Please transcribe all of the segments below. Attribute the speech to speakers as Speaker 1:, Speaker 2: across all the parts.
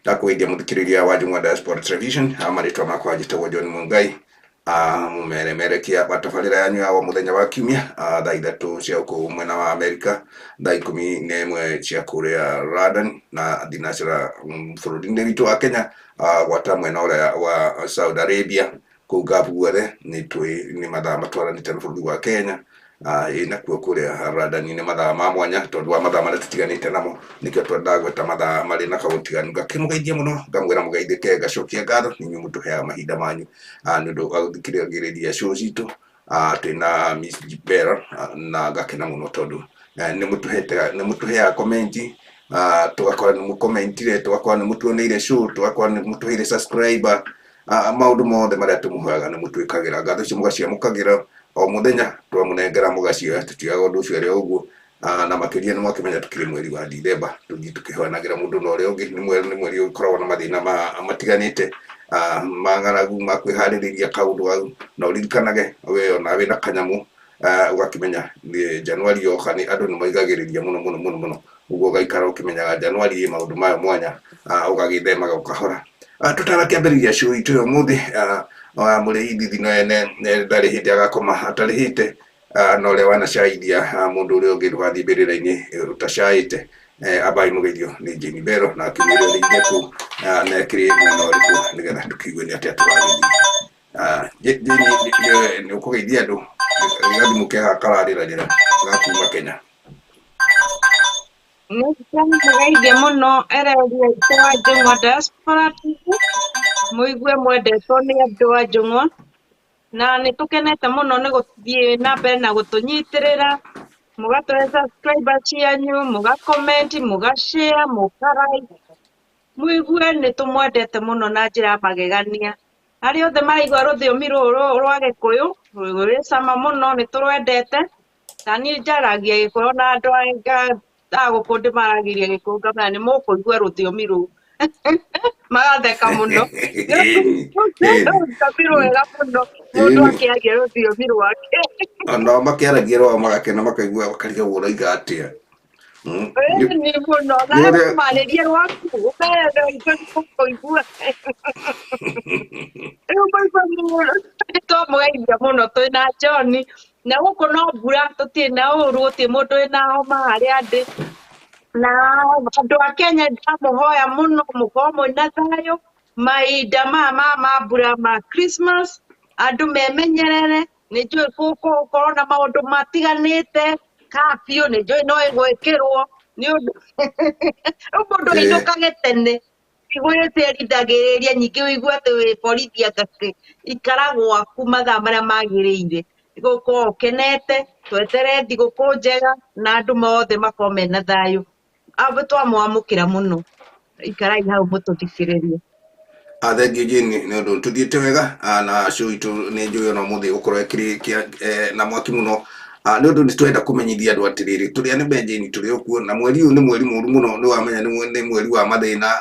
Speaker 1: Ndakũgeithia mũthikĩrĩria wa Njũng'wa Diaspora Television, marĩtwa makwa njĩtagwo John Mungai, mũmeremerekia wa tabarĩra yanyu ya o mũthenya wa kiumia, thaa 3 cia gũkũ mwena wa Amerika, thaa 11 cia kũrĩa London na thinacara bũrũri-inĩ witũ wa Kenya, gwata mwena ũrĩa wa Saudi Arabia kũu Gulf guothe nĩ tũĩ nĩ mathaa matwaranĩte na bũrũri wa Kenya. Ĩ nakuo kũrĩa London nĩ mathaa ma mwanya tondũ wa mathaa marĩa tũtiganĩte namo, nĩkĩo twendaga gweta mathaa marĩ na kaũtiganu. Ngakĩmũgeithia mũno, ngamwĩra mũgeithĩke, ngacokia ngatho nĩ inyuĩ mũtũheaga mahinda manyu nĩ ũndũ wa gũthikĩrĩria show citũ. Twĩna Miss Bella, na ngakena mũno tondũ nĩ mũtũhete, nĩ mũtũheaga comment, tũgakora nĩ mũkomentire, tũgakora nĩ mũtuoneire show, tũgakora nĩ mũtũheire subscriber, maũndũ mothe marĩa tũmũheaga nĩ mũtwĩkagĩra. Ngatho icio mũgaciamũkagĩra o mũthenya, twamũnengera mũgacioya, tũtigaga ũndũ ũcio arĩ o ũguo. Na makĩria nĩ mwakĩmenya tũkĩrĩ mweri wa Dithemba, tũthiĩ tũkĩhoyanagĩra mũndũ na ũrĩa ũngĩ. Nĩ mweri, nĩ mweri ũkoragwo na mathĩna matiganĩte, ma ng'aragu, ma kwĩharĩrĩria kaũndũ hau, na ũririkanage we ona wĩna kanyamũ, ũgakĩmenya nĩ Januari yoka nĩ andũ nĩ maigagĩrĩria mũno mũno mũno mũno, ũguo ũgaikara ũkĩmenyaga Januari ĩ maũndũ mayo mwanya, ũgagĩthemaga ũkahora. Tũtanakĩambĩrĩria show itũ ya ũmũthĩ, mũrĩi thithino ene ndarĩ hĩndĩ agakoma atarĩhĩte, na ũrĩa wanacaithia mũndũ ũrĩa ũngĩ ndũgathiĩ mbĩrĩra-inĩ ũtacaĩte. Ambai mũgeithio nĩ Jane Bello na akĩmwĩra ũrĩithie kũu, na ĩkĩrĩ mwena ũrĩkũ nĩgetha tũkĩigue nĩ atĩa tũragĩthiĩ. Jane, nĩ ũkũgeithia andũ gathimũ ke haha kararĩrarĩra ga kuma Kenya.
Speaker 2: Nĩndamũgeithia mũno ereri aitũ a Njũng'wa Diaspora TV, mũigue mwendetwo nĩ andũ a Njũng'wa, na nĩ tũkenete mũno nĩ gũthiĩ na mbere na gũtũnyitĩrĩra, mũgatũhe subscriber cianyu, mũga comment, mũga share, mũga like, mũigue nĩ tũmwendete mũno na njĩra ya magegania. Arĩa othe maraigua rũthiomi rũrũ rwa Gĩkũyũ rwĩ cama mũno, nĩ tũrwendete. Ta niĩ njaragia Gĩkũyũ na andũ a gũkũ ndĩmaragĩria Gĩkũyũ ngamera nĩ mũkũigua rũthiomi rũu, magatheka mũno. Rũthiomi rwega mũno mũndũ akĩaria rũthiomi rwake.
Speaker 1: Onao makĩaragia rwao magakena, makaigua makarigagwo ũroiga atĩa.
Speaker 2: Nĩ mũno na marĩrie rwaku ũkerwo kũigua rĩu mũigua mũno. Twamũgeithia mũno twĩna John, na gũkũ no mbura, tũtirĩ na ũru, gũtirĩ mũndũ wĩna homa harĩa ndĩ. Na andũ a Kenya ndamũhoya mũno mũkorwo mwĩna thayũ mahinda maya ma mbura ma Christmas, andũ memenyerere. Nĩ njũĩ gũkorwo na maũndũ matiganĩte, curfew nĩ njũĩ no ĩgwĩkĩrwo nĩ ũndũ rĩu mũndũ ainũkage tene gwĩcerithagĩrĩria, nyingĩ ũigue atĩ wĩ borithi anga ikara gwaku mathaa marĩa magĩrĩire, gũkorwo ũkenete. Twetere thigũkũ njega na andũ mothe makorwo mena thayũ. Twamwamũkĩra mũno, ikarai hau mũtũthikĩrĩrie.
Speaker 1: Thengiũ Jane nĩ ũndũ tũthiĩte wega, na show itũ nĩ njũĩ ona ũmũthĩ gũkorwo ĩkĩrĩ na mwaki mũno, nĩ ũndũ nĩ twenda kũmenyithia andũ atĩrĩrĩ, tũrĩ anĩme Jane tũrĩ o kuo, na mweri ũyũ nĩ mweri mũru mũno. Nĩ wamenya nĩ mweri wa mathĩna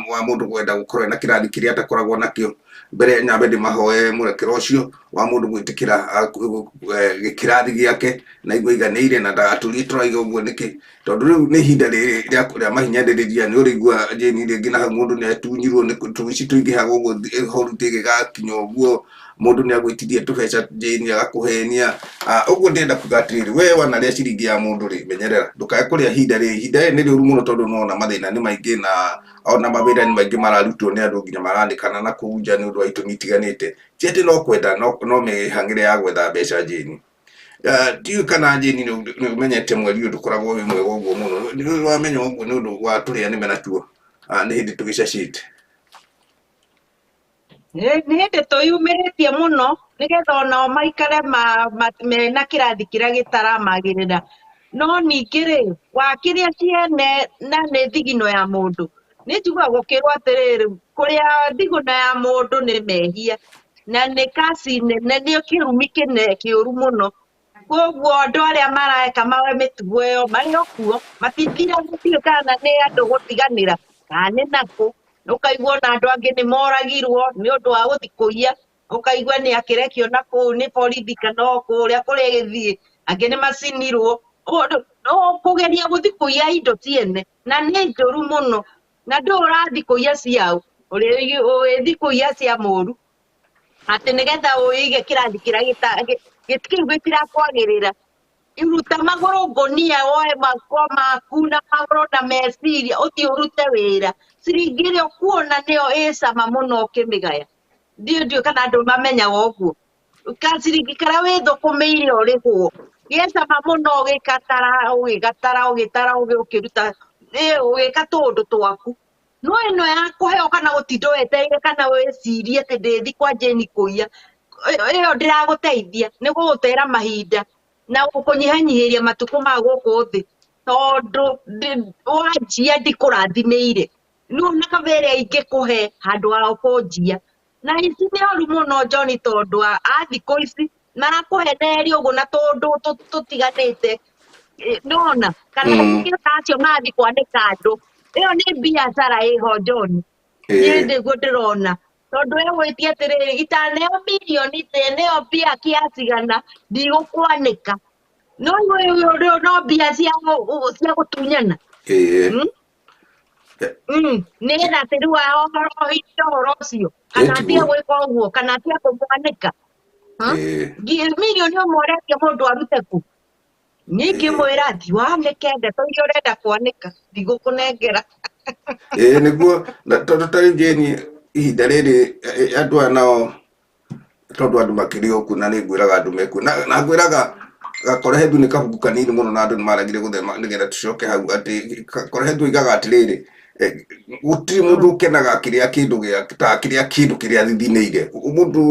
Speaker 1: wa mũndũ kwenda gũkorwo ena kĩrathi kĩrĩa atakoragwo nakĩo. Mbere nyambe ndĩmahoe mũrekero ũcio wa mũndũ gwĩtĩkĩra gĩkĩrathi gĩake na igua iganĩire, na ndagatũrie tũraiga ũguo nĩkĩ, tondũ rĩu nĩ ihinda rĩrĩ rĩa mahinyanĩrĩria. Nĩ ũrĩigua Jane rĩngĩ na hau mũndũ nĩ atunyirwo nĩ tũici tũingĩhaga ũguo, holiday ĩgĩgakinya ũguo mũndũ nĩ agwĩtirie tũbeca Jane agakũhenia. Ũguo ndĩrenda kuga atĩrĩrĩ, we wanarĩa ciringi ya mũndũ rĩ, menyerera ndũkae kũrĩa ihinda rĩrĩ. Ihinda rĩrĩ nĩ rĩũru mũno tondũ nĩwona mathĩna nĩ maingĩ, na ona mawĩra nĩ maingĩ mararutwo nĩ andũ nginya marandĩkana na kũu nja nĩ ũndũ wa itũmi itiganĩte, ti atĩ no kwenda no mĩhang'ĩre ya gwetha mbeca Jane. Ndiũĩ kana Jane nĩ ũmenyete mweri ũyũ ndũkoragwo wĩ mwega ũguo mũno. Nĩ wamenya ũguo nĩ ũndũ wa tũrĩa nĩme natuo, nĩ hĩndĩ tũgĩcacĩte.
Speaker 2: Nĩ hĩndĩ twĩyumĩrĩtie mũno nĩgetha onao maikare mena kĩrathi kĩrĩa gĩtaramagĩrĩra. No ningĩ rĩ, wakĩrĩa ciene na nĩ thigino ya mũndũ, nĩ njiguaga gũkĩrwo atĩrĩrĩ, kũrĩa thigino ya mũndũ nĩ mehia na nĩ kasi nene, nĩ kĩrumi kĩne kĩũru mũno. Koguo andũ arĩa mareka mĩtugo ĩyo marĩ o kuo matithiraga, ndiũĩ kana nĩ andũ gũtiganĩra kana nĩ nakũ. Ũkaigua ona andũ angĩ nĩ moragirwo nĩ ũndũ wa gũthiĩ kũiya, ũkaigua nĩ akĩrekio na kũu nĩ borithi kana o kũrĩa kũrĩa ĩgĩthiĩ, angĩ nĩ macinirwo kũgeria gũthiĩ kũiya indo ciene, na nĩ njũru mũno. Na ndũ ũrathi kũiya ciao, ũrĩthi kũiya cia mũru atĩ nĩgetha ũige kĩrathi kĩrĩa kĩu gĩtirakwagĩrĩra. Iruta magũrũ ngũnia woe makwa maku na magũrũ na meciria ũthiĩ ũrute wĩra. Ciringi ĩrĩa ũkuona nĩyo ĩ cama mũno ũkĩmĩgaya. Ndiũĩ kana andũ mamenyaga ũguo. Gaciringi karĩa wĩthũkũmĩire ũrĩhwo gĩ cama mũno ũgĩgatara ũgĩgatara ũgĩtara ũkĩruta ũgĩka tũũndũ twaku. No ĩno ya kũheo kana gũtinda wetereire kana wĩcirie atĩ ndĩthi kwa Jane kũiya, ĩyo ndĩragũteithia nĩ gũgũtera mahinda na gũkũnyihanyihĩria matukũ ma gũkũ thĩ, tondũ wanjia ndikũrathimĩire. Rĩu na kaba ĩrĩa ingĩkũhe handũ ha kũnjia. Na ici nĩ ũru mũno John, tondũ a thikũ ici marakũhenereria ũguo na tũũndũ tũtiganĩte. Nona kana rĩngĩ ta acio marathiĩ kwanĩka andũ, ĩyo nĩ biacara ĩho John. Niĩ nĩguo ndĩrona, tondũ egwĩtia atĩrĩrĩ, itaneo mirioni nĩyo mbia kiacigana ndigũkwanĩka. No no mbia cia gũtunyana. Nĩgetha atĩ rĩu ahohie ũhoro ũcio, kana atige gwĩka ũguo, kana atige kũmwanĩka. Mirioni ũmwe ũretia mũndũ arute kũ? Niĩ ingĩmwĩra thiĩ wanĩke ndeto iria ũrenda kwanĩka, ndigũkũnengera.
Speaker 1: Nĩguo tondũ ta rĩu Jane ihinda rĩrĩ andũ aya nao tondũ andũ makĩrĩ o kuo na nĩ ngwĩraga andũ mekuo na ngwĩraga gakorehethu nĩ kabuku kanini mũno na andũ nĩ maregire gũthema nĩgetha tũcoke hau atĩ gakorehethu oigaga atĩrĩrĩ, gũtirĩ mũndũ ũkenaga akĩrĩa kĩndũ gĩa ta akĩrĩa kĩndũ kĩrĩa athithinĩire. Mũndũ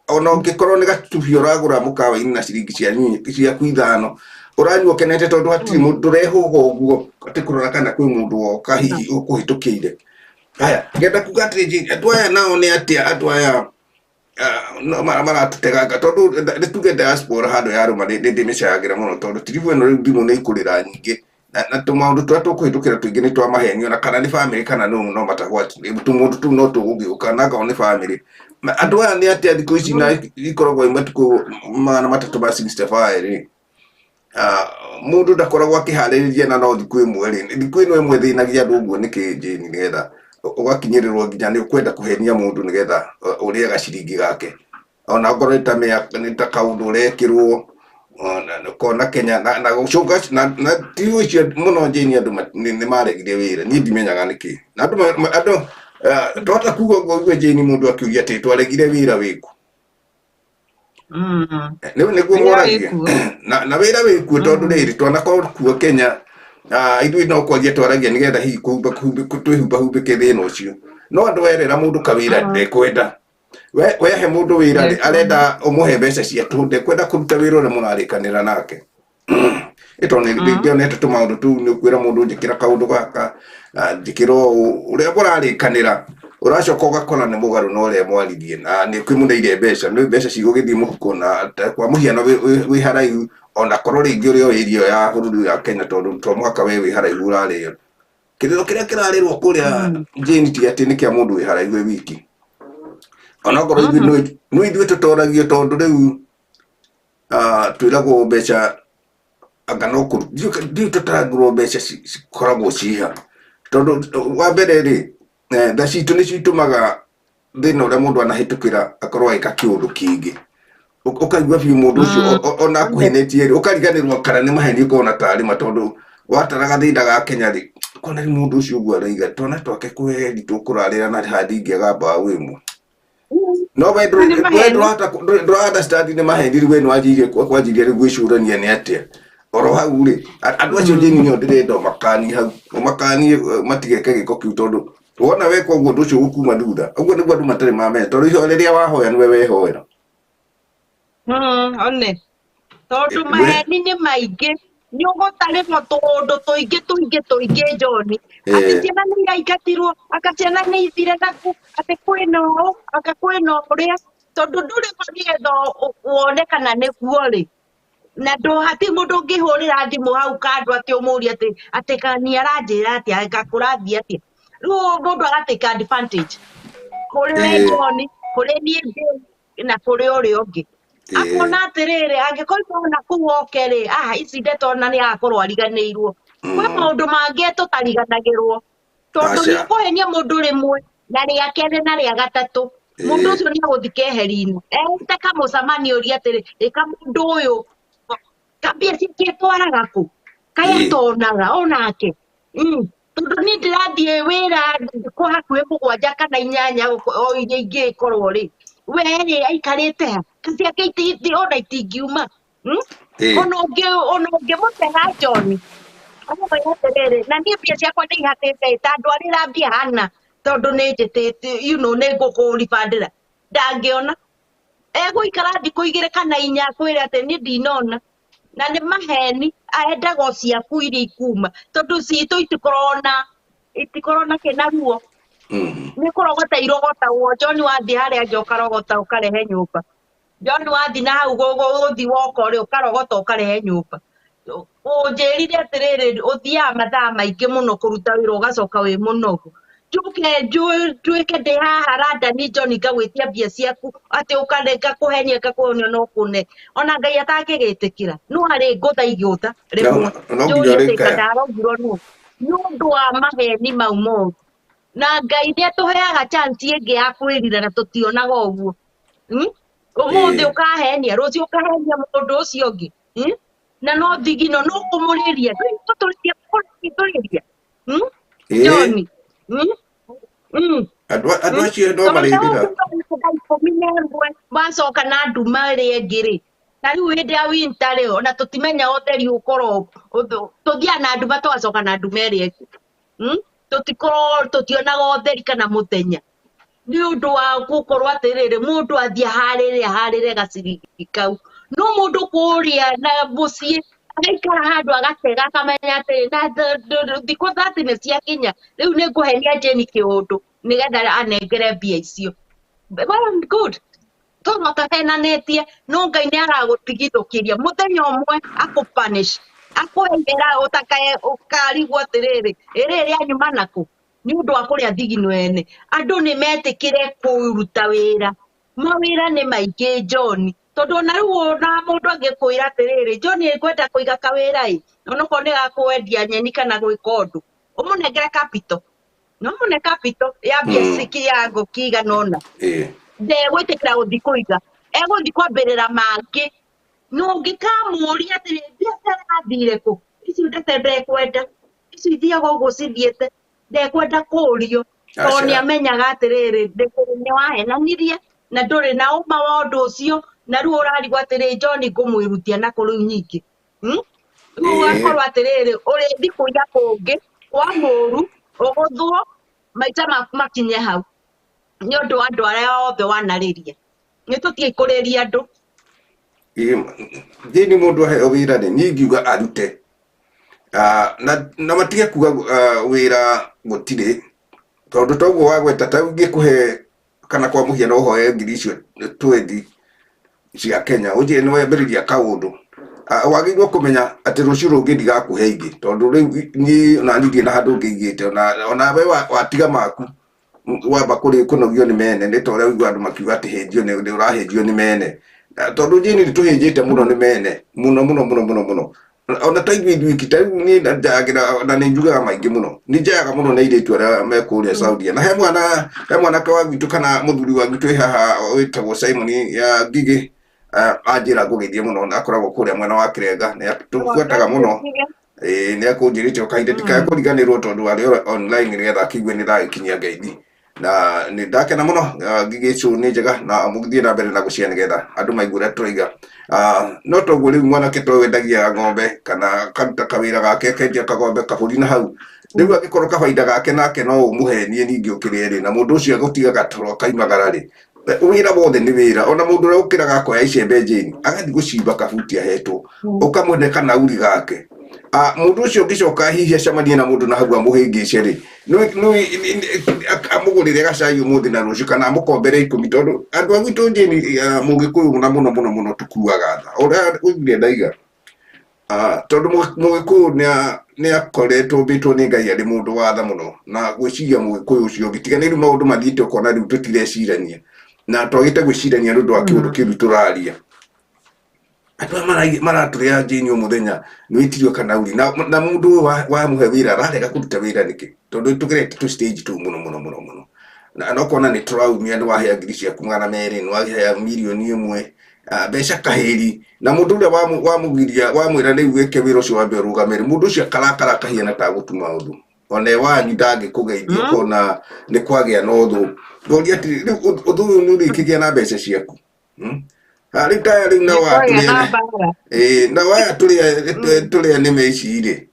Speaker 1: ona ũngĩkorwo nĩ gatubi ũragũra mũkawa-inĩ na ciringi ciaku 5 ũranyua ũkenete tondũ hatirĩ mũndũ ndũrehũga ũguo atĩ kũrora kana kwĩ mũndũ woka hihi ũkũhĩtũkĩire. Haya, ngenda kuga atĩrĩ Jane, andũ aya nao nĩ atĩa andũ aya maratũteganga tondũ nĩ tuge diaspora handũ yarũma nĩ ndĩmĩcayagĩra mũno tondũ tiribu ĩno rĩu thimũ nĩ ikũrĩra nyingĩ na tũmaũndũ tũrĩa tũkũhĩtũkĩra tũingĩ nĩ twa mahenio na kana nĩ bamĩrĩ kana nũ no matagwati tũmaũndũ tũu no tũgũgĩũka na angorwo nĩ bamĩrĩ. Andũ aya nĩ atĩa thikũ ici na ikoragwo i matukũ 365 rĩ, mũndũ ndakoragwo akĩharĩrĩria na no thikũ ĩmwe rĩ, thikũ ĩno ĩmwe ĩthĩnagia andũ ũguo nĩkĩ Jane, nĩgetha ũgakinyĩrĩrwo nginya nĩ ũkwenda kũhenia mũndũ nĩgetha ũrĩe gaciringi gake ona okorwo nĩ ta kaũndũ ũrekĩrwo kona Kenya na gũcũnga na ti ũcio mũno Jane, andũ nĩ maregire wĩra niĩ ndimenyaga nĩkĩ na andũ twahota kuga ũguo ũguo Jane, mũndũ akiuria atĩ twaregire wĩra wĩkũ? Nĩguo moragia na wĩra wĩkuo tondũ rĩrĩ twanakorwo kuo Kenya ithuĩ no kwaria twaragia nĩgetha hihi twĩhumbahumbĩke thĩna ũcio. No andũ werera mũndũ kawĩra ndekwenda wehe mũndũ wĩra rĩ arenda ũmũhe mbeca cia tũhũ, ndekwenda kũruta wĩra ũrĩa mũrarĩkanĩra nake. Ĩtondũ nĩ ndionete tũmaũndũ tũu nĩ ũkwĩra mũndũ njĩkĩra kaũndũ gaka, njĩkĩra ũũ ũrĩa mũrarĩkanĩra, ũracoka ũgakora nĩ mũgarũ na ũrĩa mwaririe na nĩ ũkĩmũneire mbeca, nĩ mbeca cigũgĩthiĩ mũhuko na kwa mũhiano wĩ haraihu ona korwo rĩngĩ ũrĩ o area ya bũrũri wa Kenya tondũ to mũhaka we wĩ haraihu ũrarĩo. Kĩrĩro kĩrĩa kĩrarĩrwo kũrĩa Jane ti atĩ nĩ kĩa mũndũ wĩ haraihu wĩ wiki. Ona okorwo ithuĩ no ithuĩ tũtoragio tondũ rĩu twĩragwo mbeca anga no ndiũĩ tũtarangĩrwo mbeca cikoragwo ciha tondũ wa mbere rĩ tha citũ nĩcio itũmaga thĩna ũrĩa mũndũ anahĩtũkĩra akorwo agĩka kĩũndũ kĩngĩ. Ũkaigua biũ mũndũ ũcio ona akũhenetie rĩ ũkariganĩrwo kana nĩ maheni ũkona tarĩ ma tondũ wataraga thĩna ga Kenya rĩ ũkona rĩ mũndũ ũcio ũguo araiga twana twake kweri tũkũrarĩra na handi ingĩaga mbaũ ĩmwe. No we ndũra understand nĩ maheni rĩu we nĩwanjirie kwanjirie rĩu gwĩcũrania nĩ atĩa oro hau rĩ andũ acio Jane nĩo ndĩrenda ũmakanie hau ũmakanie matigeke gĩko kĩu tondũ wona weka ũguo ũndũ ũcio ũgũkuma thutha ũguo nĩguo andũ matarĩ mamenya tondũ ihoya rĩrĩa wahoya nĩwe wehoera.
Speaker 2: One tondũ maheni nĩ maingĩ nĩ ũgũtarĩrwo tũũndũ tũingĩ tũingĩ tũingĩ John, atĩ ciana nĩ iraingatirwo anga ciana nĩ ithire naku atĩ kwĩna ũũ anga kwĩna ũrĩa tondũ ndũrĩ ho nĩgetha wone kana nĩguo rĩ na hatirĩ mũndũ ũngĩhũrĩra thimũ hau kando atĩ ũmũrie atĩ atĩ kani aranjĩra atĩa anga kũrathiĩ atĩa. Rĩu mũndũ agatake advantage kũrĩ we John, kũrĩ niĩ Jane, na kũrĩ ũrĩa ũngĩ. Akona atĩrĩrĩ angĩkorwo ona kũu oke rĩ ici ndeto ona nĩ agakorwo ariganĩirwo. Kwĩ maũndũ mangĩ tũtariganagĩrwo. Tondũ nĩ
Speaker 1: Aca.
Speaker 2: ũkũhenia mũndũ rĩmwe na rĩa kerĩ na rĩa gatatũ, mũndũ
Speaker 1: Ĩĩ.
Speaker 2: ũcio nĩ agũthiĩ keheri-inĩ. Ete kamũcemanio ũrie atĩrĩ, ĩka mũndũ ũyũ kambia ciake atwaraga kũ? Kaĩ
Speaker 1: Ĩĩ.
Speaker 2: atonaga onake? Tondũ niĩ ndĩrathiĩ wĩra thikũ hakuhĩ 7 kana 8 o iria ingĩkorwo rĩ, we rĩ aikarĩte ha? Ciake ona itingiuma.
Speaker 1: Ĩĩ.
Speaker 2: Ona ũngĩmũtega John, ũmwĩre atĩrĩrĩ, na niĩ mbia ciakwa nĩ ihatĩte ta ndwarĩra mbia hana tondũ nĩ njĩtĩte, you know, nĩ ngũkũribandĩra. Ndangĩona. Egũikara thikũ 2 kana 4 akwĩre atĩ niĩ ndinona. Na nĩ maheni, endaga o ciaku iria ikuma. Tondũ citũ itikoragwo na kĩ na ruo. Nĩ kũrogota irogotagwo. John wathiĩ harĩa nja ũkarogota ũkarehe nyũmba. John wathiĩ na hau gũthiĩ woka rĩ, ũkarogota ũkarehe nyũmba. Ũnjĩrire atĩrĩrĩ, ũthiaga mathaa maingĩ mũno kũruta wĩra ũgacoka wĩ mũnogu. Njuke nduĩke ndĩ haha London John ngagwĩtia mbia ciaku atĩ ngakũhenia ngakũhenia no kũne. Ona Ngai atangĩgĩtĩkĩra. No arĩ ngũtha igũtha rĩmwe.
Speaker 1: No nginya
Speaker 2: Njũrie atĩ
Speaker 1: ũrĩkaya.
Speaker 2: ndarogirwo nũ. Nĩ ũndũ wa maheni mau mothe. Na Ngai nĩ atũheaga chance ĩngĩ ya kwĩrira na tũtionaga ũguo. Ũmũthĩ ũkahenia, rũciũ ũkahenia mũndũ ũcio ũngĩ. Na no thigino, no kũmũrĩria. Ndũgũtũrĩria, kũrĩria. John.
Speaker 1: Andũ acio no marĩrĩra.
Speaker 2: Tondũ wacoka na nduma ĩrĩa ĩngĩ rĩ, ta rĩu hĩndĩ ya winter rĩ, ona tũtimenya ũtheri ũkorwo, tũthiaga na nduma tũgacoka na nduma ĩrĩa ĩngĩ. Tũtikorwo tũtionaga ũtheri kana mũthenya. Nĩ ũndũ wa gũkorwo atĩrĩrĩ, mũndũ athiĩ aharĩre, aharĩre gaciringi kau. No mũndũ kũrĩa na mũciĩ, agaikara handũ agatega akamenya atĩrĩ, na thikũ 30 nĩ ciakinya, rĩu nĩ ngũhenia Jane kĩũndũ, nĩgetha anengere mbia icio. Well and good. Tondũ ũtahenanĩtie, no Ngai nĩ aragũtigithũkĩria. Mũthenya ũmwe akũpunish, akũhe ihera ũtakae, ũkarigwo atĩrĩrĩ, ĩrĩ ĩrĩa nyuma nakũ? Nĩ ũndũ wa kũrĩa thigino ene. Andũ nĩ metĩkĩre kũruta wĩra. Mawĩra nĩ maingĩ John. Tondũ ona rĩu ona mũndũ angĩkwĩra atĩrĩrĩ, John ngwenda kũiga kawĩra ĩ, onokorwo nĩ ga kwendia nyeni kana gwĩka ũndũ, ũmũnengere capital. No mũne capital ya mbia kĩango kĩigana ũna. Ndegwĩtĩkĩra gũthiĩ kũiga. Egũthiĩ kwambĩrĩra mangĩ. No ũngĩkamũria atĩrĩ, mbia ciathire kũ? Icio ndete ndekwenda. Icio ithiaga ũguo cithiĩte. Ndekwenda kũũrio. Tondũ nĩ amenyaga atĩrĩrĩ, nĩ wahenanirie na ndũrĩ na ũma wa ũndũ ũcio, na rĩu ũrarigwo atĩrĩ, John ngũmwĩrutia na kũ rĩu nyingĩ. Rĩu ũgakorwo atĩrĩrĩ, ũrĩthiĩ kũiya kũngĩ, kwa mũru, ũgũthwo, maica maku makinye hau. Nĩ ũndũ wa andũ arĩa othe wanarĩria. Nĩ tũtige kũrĩria andũ.
Speaker 1: Thĩinĩ mũndũ aheo wĩra rĩ, niĩ ingiuga arute. Na matige kuga wĩra gũtirĩ, tondũ toguo wagweta ta rĩu ingĩkũhe kana kwa mũhiano ũhoe ngiri icio 20 cia Kenya, ũnjĩre nĩ wambĩrĩria kaũndũ. Wagĩrĩirwo kũmenya atĩ rũciũ rũngĩ ndigakũhe ingĩ, tondũ rĩu niĩ ona niĩ ndirĩ na handũ ngĩigĩte, ona we watiga maku wamba kũnogio nĩ mene, nĩ ta ũrĩa ũiguaga andũ makiuga atĩ hĩnjio nĩ ũrahĩnjio nĩ mene. Tondũ niĩ nĩ tũhĩnjĩte mũno nĩ mene, mũno mũno mũno mũno mũno. Ona ta ithuĩ ithuĩ ta rĩu niĩ njayagĩra, na nĩ njugaga maingĩ mũno. Nĩ njayaga mũno nĩ airĩtu arĩa me kũrĩa Saudia. Na he mwanake wa gwitũ kana mũthuri wa gwitũ wĩ haha wĩtagwo Simon ya Ngigĩ, anjĩra ngũgeithie mũno, na akoragwo kũrĩa mwena wa Kĩrenga, nĩ atũbuataga mũno. Nĩ akũnjĩrĩte o kahinda ndikae kũriganĩrwo tondũ arĩ online nĩgetha akĩigue nĩ ndagĩkinyia ngeithi. Na nĩ ndakena mũno, Ngigĩ icio nĩ njega na mũgĩthiĩ na mbere na gũcia nĩgetha andũ maigue ũrĩa tũroiga. No toguo rĩu mwanake to wendagia ng'ombe kana akaruta kawĩra gake akendia kagombe kabũri na hau. Rĩu angĩkorwo kabaida gake nake no ũmũhenie ningĩ ũkĩrĩe rĩ, na mũndũ ũcio agũtiga gatoro akaimagara rĩ, wĩra wothe nĩ wĩra. Ona mũndũ ũrĩa ũkĩraga akoya icembe njĩni, agathiĩ gũcimba kabuti ahetwo, ũkamũhe kanauri gake. Mũndũ ũcio ũngĩcoka hihi acemanie na mũndũ na hau amũhĩngĩce rĩ, amũgũrĩre gacai ũmũthĩ na rũciũ kana amũkombere 10, tondũ andũ a gwitũ njĩni, mũgĩkũyũ na mũno mũno mũno tũkuaga tha. Ũrĩa ũiguire ndaiga. Tondũ mũgĩkũyũ nĩ akoretwo ombĩtwo nĩ Ngai arĩ mũndũ wa tha mũno, na gwĩciria mũgĩkũyũ ũcio ũngĩ, tiga nĩ rĩu maũndũ mathiĩte ũkona rĩu tũtirecirania, na twagĩte gwĩcirania nĩ ũndũ wa kĩũndũ kĩu tũraria. Andũ aya maratũrĩa njĩni o mũthenya nĩ wĩtirio kanauri na mũndũ ũyũ wamũhe wĩra ararega kũruta wĩra nĩkĩ? Tondũ tũgerete tũ stage tũu mũno mũno mũno mũno. Na ũkona nĩ tũraumia, nĩ wahea ngiri ciaku 200, nĩ wahea 1,000,000, mbeca kahĩri, na mũndũ ũrĩa wamũgiria wamwĩra rĩu wĩke wĩra ũcio wambe ũrũgamĩre, mũndũ ũcio akarakara akahiana ta gũtuma ũthũ. Ona wanyu ndangĩkũgeithia ũkona nĩ kwagĩa na ũthũ. Ngoria atĩrĩ, rĩu ũthũ ũyũ nĩ ũrĩkĩgĩa na mbeca ciaku? Rĩu ta rĩu na
Speaker 2: Nĩ kwagĩa na
Speaker 1: watũrĩa
Speaker 2: mbara.
Speaker 1: Na waya tũrĩa tũrĩa nĩme ici rĩ,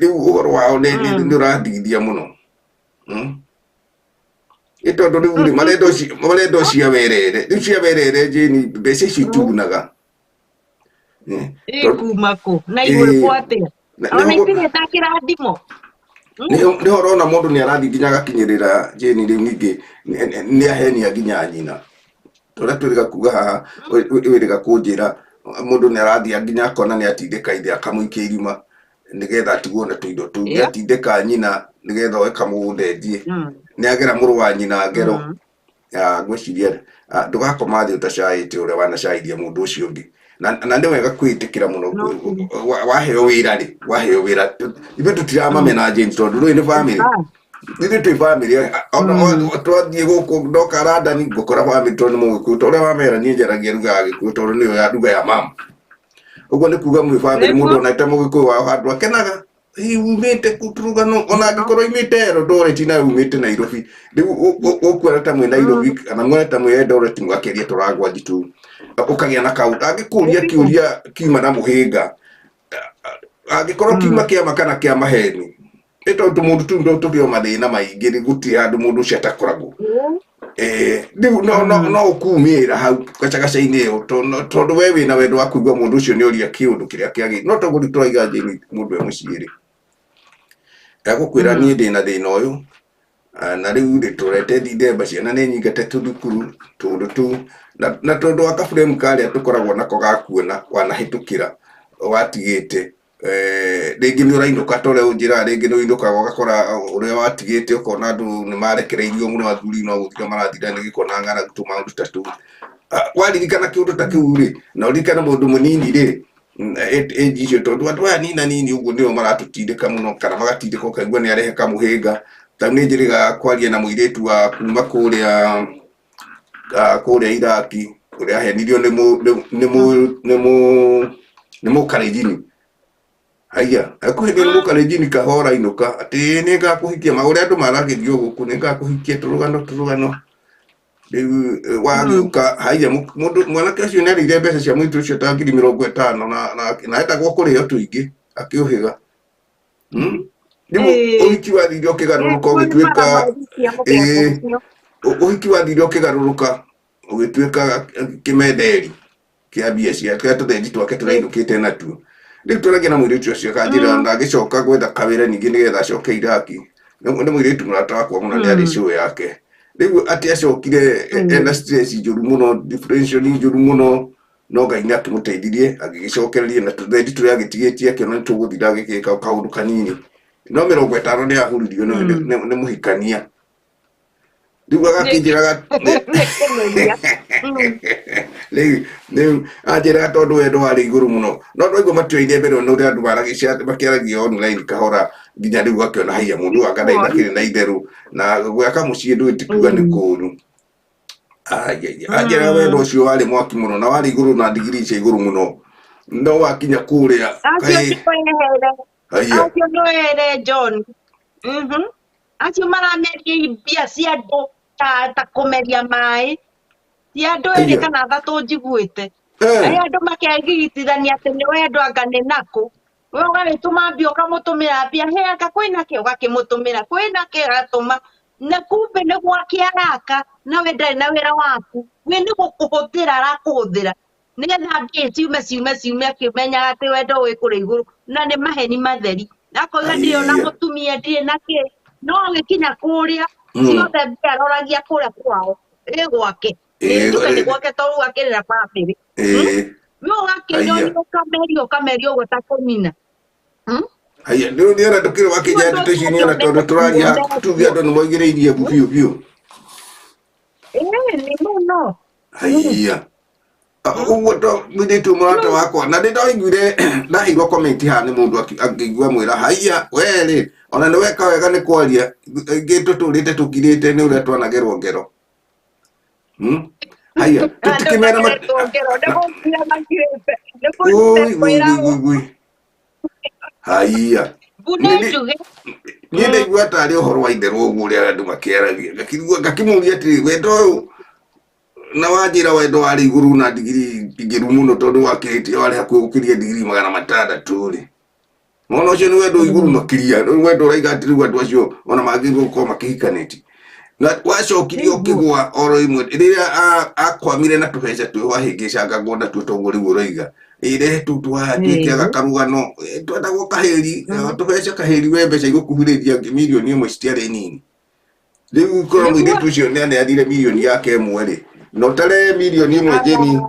Speaker 1: rĩu ũhoro wao nĩ nĩ ũrandigithia mũno. Ĩ tondũ rĩu rĩ marenda o cia werere, rĩu cia werere Jane, mbeca icio itigunaga. Tondũ
Speaker 2: Ikuma kũ na igwĩkwo atĩa? Ona itirĩ ta kĩrathimo.
Speaker 1: Nĩho ũrona mũndũ nĩ arathiĩ nginya agakinyĩrĩra Jane, rĩu ningĩ nĩ ahenia nginya nyina. Tũrĩa twĩrĩga kuga haha, wĩrĩga kũnjĩra mũndũ nĩ arathiĩ nginya akona nĩ atindĩka ithe akamũikia irima nĩgetha atigwo na tũindo tũu, nĩ atindĩka nyina nĩgetha oe kamũgũnda endie, nĩ agera mũrũ wa nyina ngero. Ngwĩciria ndũgakoma thĩ ũtacaĩte ũrĩa wanacaithia mũndũ ũcio ũngĩ. Na nĩ wega kwĩĩtĩkĩra mũno waheo wĩra rĩ, waheo wĩra ithuĩ tũtiramamena Jane, tondũ rũrĩ nĩ family, ithuĩ twĩ family, ona twathiĩ gũkũ ndoka London ngũkora family tondũ nĩ mũgĩkũyũ, ta ũrĩa wamera niĩ njaragia lugha ya Gĩkũyũ tondũ nĩyo ya lugha ya mama. Ũguo nĩ kuga mwĩ family, mũndũ ona ta mũgĩkũyũ wao handũ akenaga, hihi umĩte kũ tũrũgano, ona angĩkorwo imĩte Eldoret na umĩte Nairobi, rĩu ũkuona ta mwĩ Nairobi kana muone ta mwĩ Eldoret mũgakĩaria tũrangwanji tũu, ũkagĩa na kaũndũ angĩkũria kĩũria kiuma na mũhĩnga, angĩkorwo kiuma kĩama kana kĩa maheni, nĩ tondũ mũndũ tu no tũgĩo mathĩna maingĩ, rĩ gũtirĩ handũ mũndũ ũcio atakoragwo. Rĩu no no no ũkumĩra hau gacagaca-inĩ ĩyo tondũ we wĩna wendo wa kũigua mũndũ ũcio nĩ oria kĩũndũ kĩrĩa kĩagĩrĩire, no toguo rĩu tũraiga Jane, mũndũ e mũciĩ rĩ egũkwĩra niĩ ndĩna thĩna ũyũ, na rĩu rĩ tũrete Dithemba ciana nĩ nyingate tũthukuru tũndũ tũu, na tondũ wa kaburemu karĩa tũkoragwo nako ga kuona wanahĩtũkĩra watigĩte, rĩngĩ nĩ ũrainũka ta ũrĩa ũnjĩraga, rĩngĩ nĩ ũinũkaga ũgakora ũrĩa watigĩte, ũkona andũ nĩ marekereirio mũno, athuri no gũthira marathira nĩ gĩko na ng'aragu tũmaũndũ ta tũu. Waririkana kĩũndũ ta kĩu rĩ, na ũririkane mũndũ mũnini rĩ, age icio, tondũ andũ aya nina nini ũguo nĩo maratũtindĩka mũno kana magatindĩka ũkaigua nĩ arehe kamũhĩnga. Ta rĩu nĩ njĩrĩga kwaria na mũirĩtu wa kuma kũrĩa kũrĩa Iraki ũrĩa ahenirio nĩ mũ nĩ nĩ mũ nĩ mũ nĩ mũkarenjini, haiya akuhĩtio nĩ mũkarenjini kahora inũka atĩ nĩ ngakũhikia, ma ũrĩa andũ maragĩrio gũkũ nĩ ngakũhikia, tũrũgano tũrũgano rĩu wagĩũka haiya mũndũ mwanake ũcio nĩ arĩire mbeca cia mũirĩtu ũcio ta 50,000 na etagwo kũrĩo tũingĩ akĩũhĩga. Rĩu ũhiki wathire ũkĩgarũrũka ũgĩtuĩka ũhiki wathire ũkĩgarũrũka ũgĩtuĩka kĩmenderi kĩa mbia cia kĩa tũthendi twake tũrainũkĩte natuo. Rĩu tũragia na mũirĩtu ũcio akanjĩra na agĩcoka gwetha kawĩra ningĩ nĩgetha acoke Iraki. Nĩ mũirĩtu mũrata wakwa mũno, nĩ arĩ show yake. Rĩu atĩ acokire ena stress njũru mũno, depression njũru mũno, no Ngai nĩ akĩmũteithirie agĩgĩcokereria na tũthendi tũrĩa agĩtigĩtie akĩona nĩ tũgũthira, agĩgĩka kaũndũ kanini, no 50 nĩ ahuririo nĩ mũhikania. Rĩu agakĩnjĩraga rĩu rĩu anjĩraga tondũ wendo warĩ igũrũ mũno, no ndwaigua matioire mbere nĩ ũrĩa andũ makĩaragia online kahora nginya rĩu akĩona haiya mũndũ anga ndarĩ ndakĩrĩ na itherũ na gwaka mũciĩ ndũĩ ti kuga nĩ kũũru. Anjĩraga wendo ũcio warĩ mwaki mũno na warĩ igũrũ na ndigiri cia igũrũ mũno, no wakinya kũrĩa
Speaker 2: Acio
Speaker 1: kaĩ
Speaker 2: nĩwehere.
Speaker 1: Haiya.
Speaker 2: Acio nĩwehere John. Acio marameria mbia cia andũ ta kũmeria maĩ. Ti andũ erĩ
Speaker 1: Haiya.
Speaker 2: kana athatũ njiguĩte. Arĩa andũ makegigitithania atĩ nĩ wendo anga nĩ nakũ. We ũgagĩtũma mbia ũkamũtũmĩra mbia, he anga kwĩna kĩ ũgakĩmũtũmĩra, kwĩna kĩ agatũma. Na kumbe nĩ gwake araka na we ndarĩ na wĩra waku. We nĩ gũkũhũthĩra arakũhũthĩra nĩgetha mbia ciume ciume ciume akĩmenyaga atĩ wendo wĩ kũrĩa igũrũ, na nĩ maheni matheri. Akoiga ndirĩ ona
Speaker 1: Haiya.
Speaker 2: mũtumia, ndirĩ na kĩ, no agĩkinya kũrĩa ciothe mbia aroragia kũrĩa kwao ĩ gwake. Njuge nĩ gwake tondũ akĩrĩ na bamĩrĩ. No ũgakĩnyonio
Speaker 1: Haiya.
Speaker 2: ũkamerio ũkamerio ũguo ta kũnina.
Speaker 1: Haiya, rĩu nĩ ona ndũkĩrĩ wakĩnja ndeto ici nĩ ona tondũ tũraria tuge andũ nĩ moigĩrĩirie mbu biũ biũ.
Speaker 2: Nĩ mũno.
Speaker 1: Haiya. Ũguo to mũirĩtu mũrata wakwa na nĩ ndaiguire ndaheirwo comment haha nĩ mũndũ akĩigua mwĩra haiya we-rĩ ona nĩ weka wega nĩ kwaria ingĩ tũtũrĩte tũkirĩte nĩ ũrĩa twanagerwo ngero. Haiya
Speaker 2: Andũ
Speaker 1: tũtikĩmera
Speaker 2: mageretwo ngero nĩ gũkira makirĩte nĩ
Speaker 1: Ui,
Speaker 2: kũrute
Speaker 1: ui, ui,
Speaker 2: kwĩragwo
Speaker 1: ui, ui. Haiya
Speaker 2: mbu nĩ njuge.
Speaker 1: Niĩ ndaigua tarĩ ũhoro wa itherũ ũguo ũrĩa andũ makĩaragia, ngakĩigua ngakĩmũria atĩrĩ, wendo ũyũ na wanjĩra wendo warĩ igũrũ na ndigiri ingĩru mũno tondũ wakĩrĩtie warĩ hakuhĩ gũkĩria ndigiri 600 rĩ, mwana ũcio nĩ wendo igũrũ makĩria, rĩu wendo ũraiga atĩ rĩu andũ acio ona magĩrĩirwo gũkorwo makĩhikanĩtie. Na wacokirie ũkĩgũa oro ĩmwe rĩrĩa akwamire na tũbeca twĩho ahĩngĩcangagwo natuo toguo rĩu ũroiga ĩrehe tũu twatuĩke karugano twetagwo kahĩri, tũbeca kahĩri we mbeca igũkuhĩrĩria mirioni 1 citiarĩ nini. Rĩu korwo mũirĩtu ũcio nĩ aneanire mirioni yake ĩmwe rĩ, na ũtare mirioni 1 Jeni,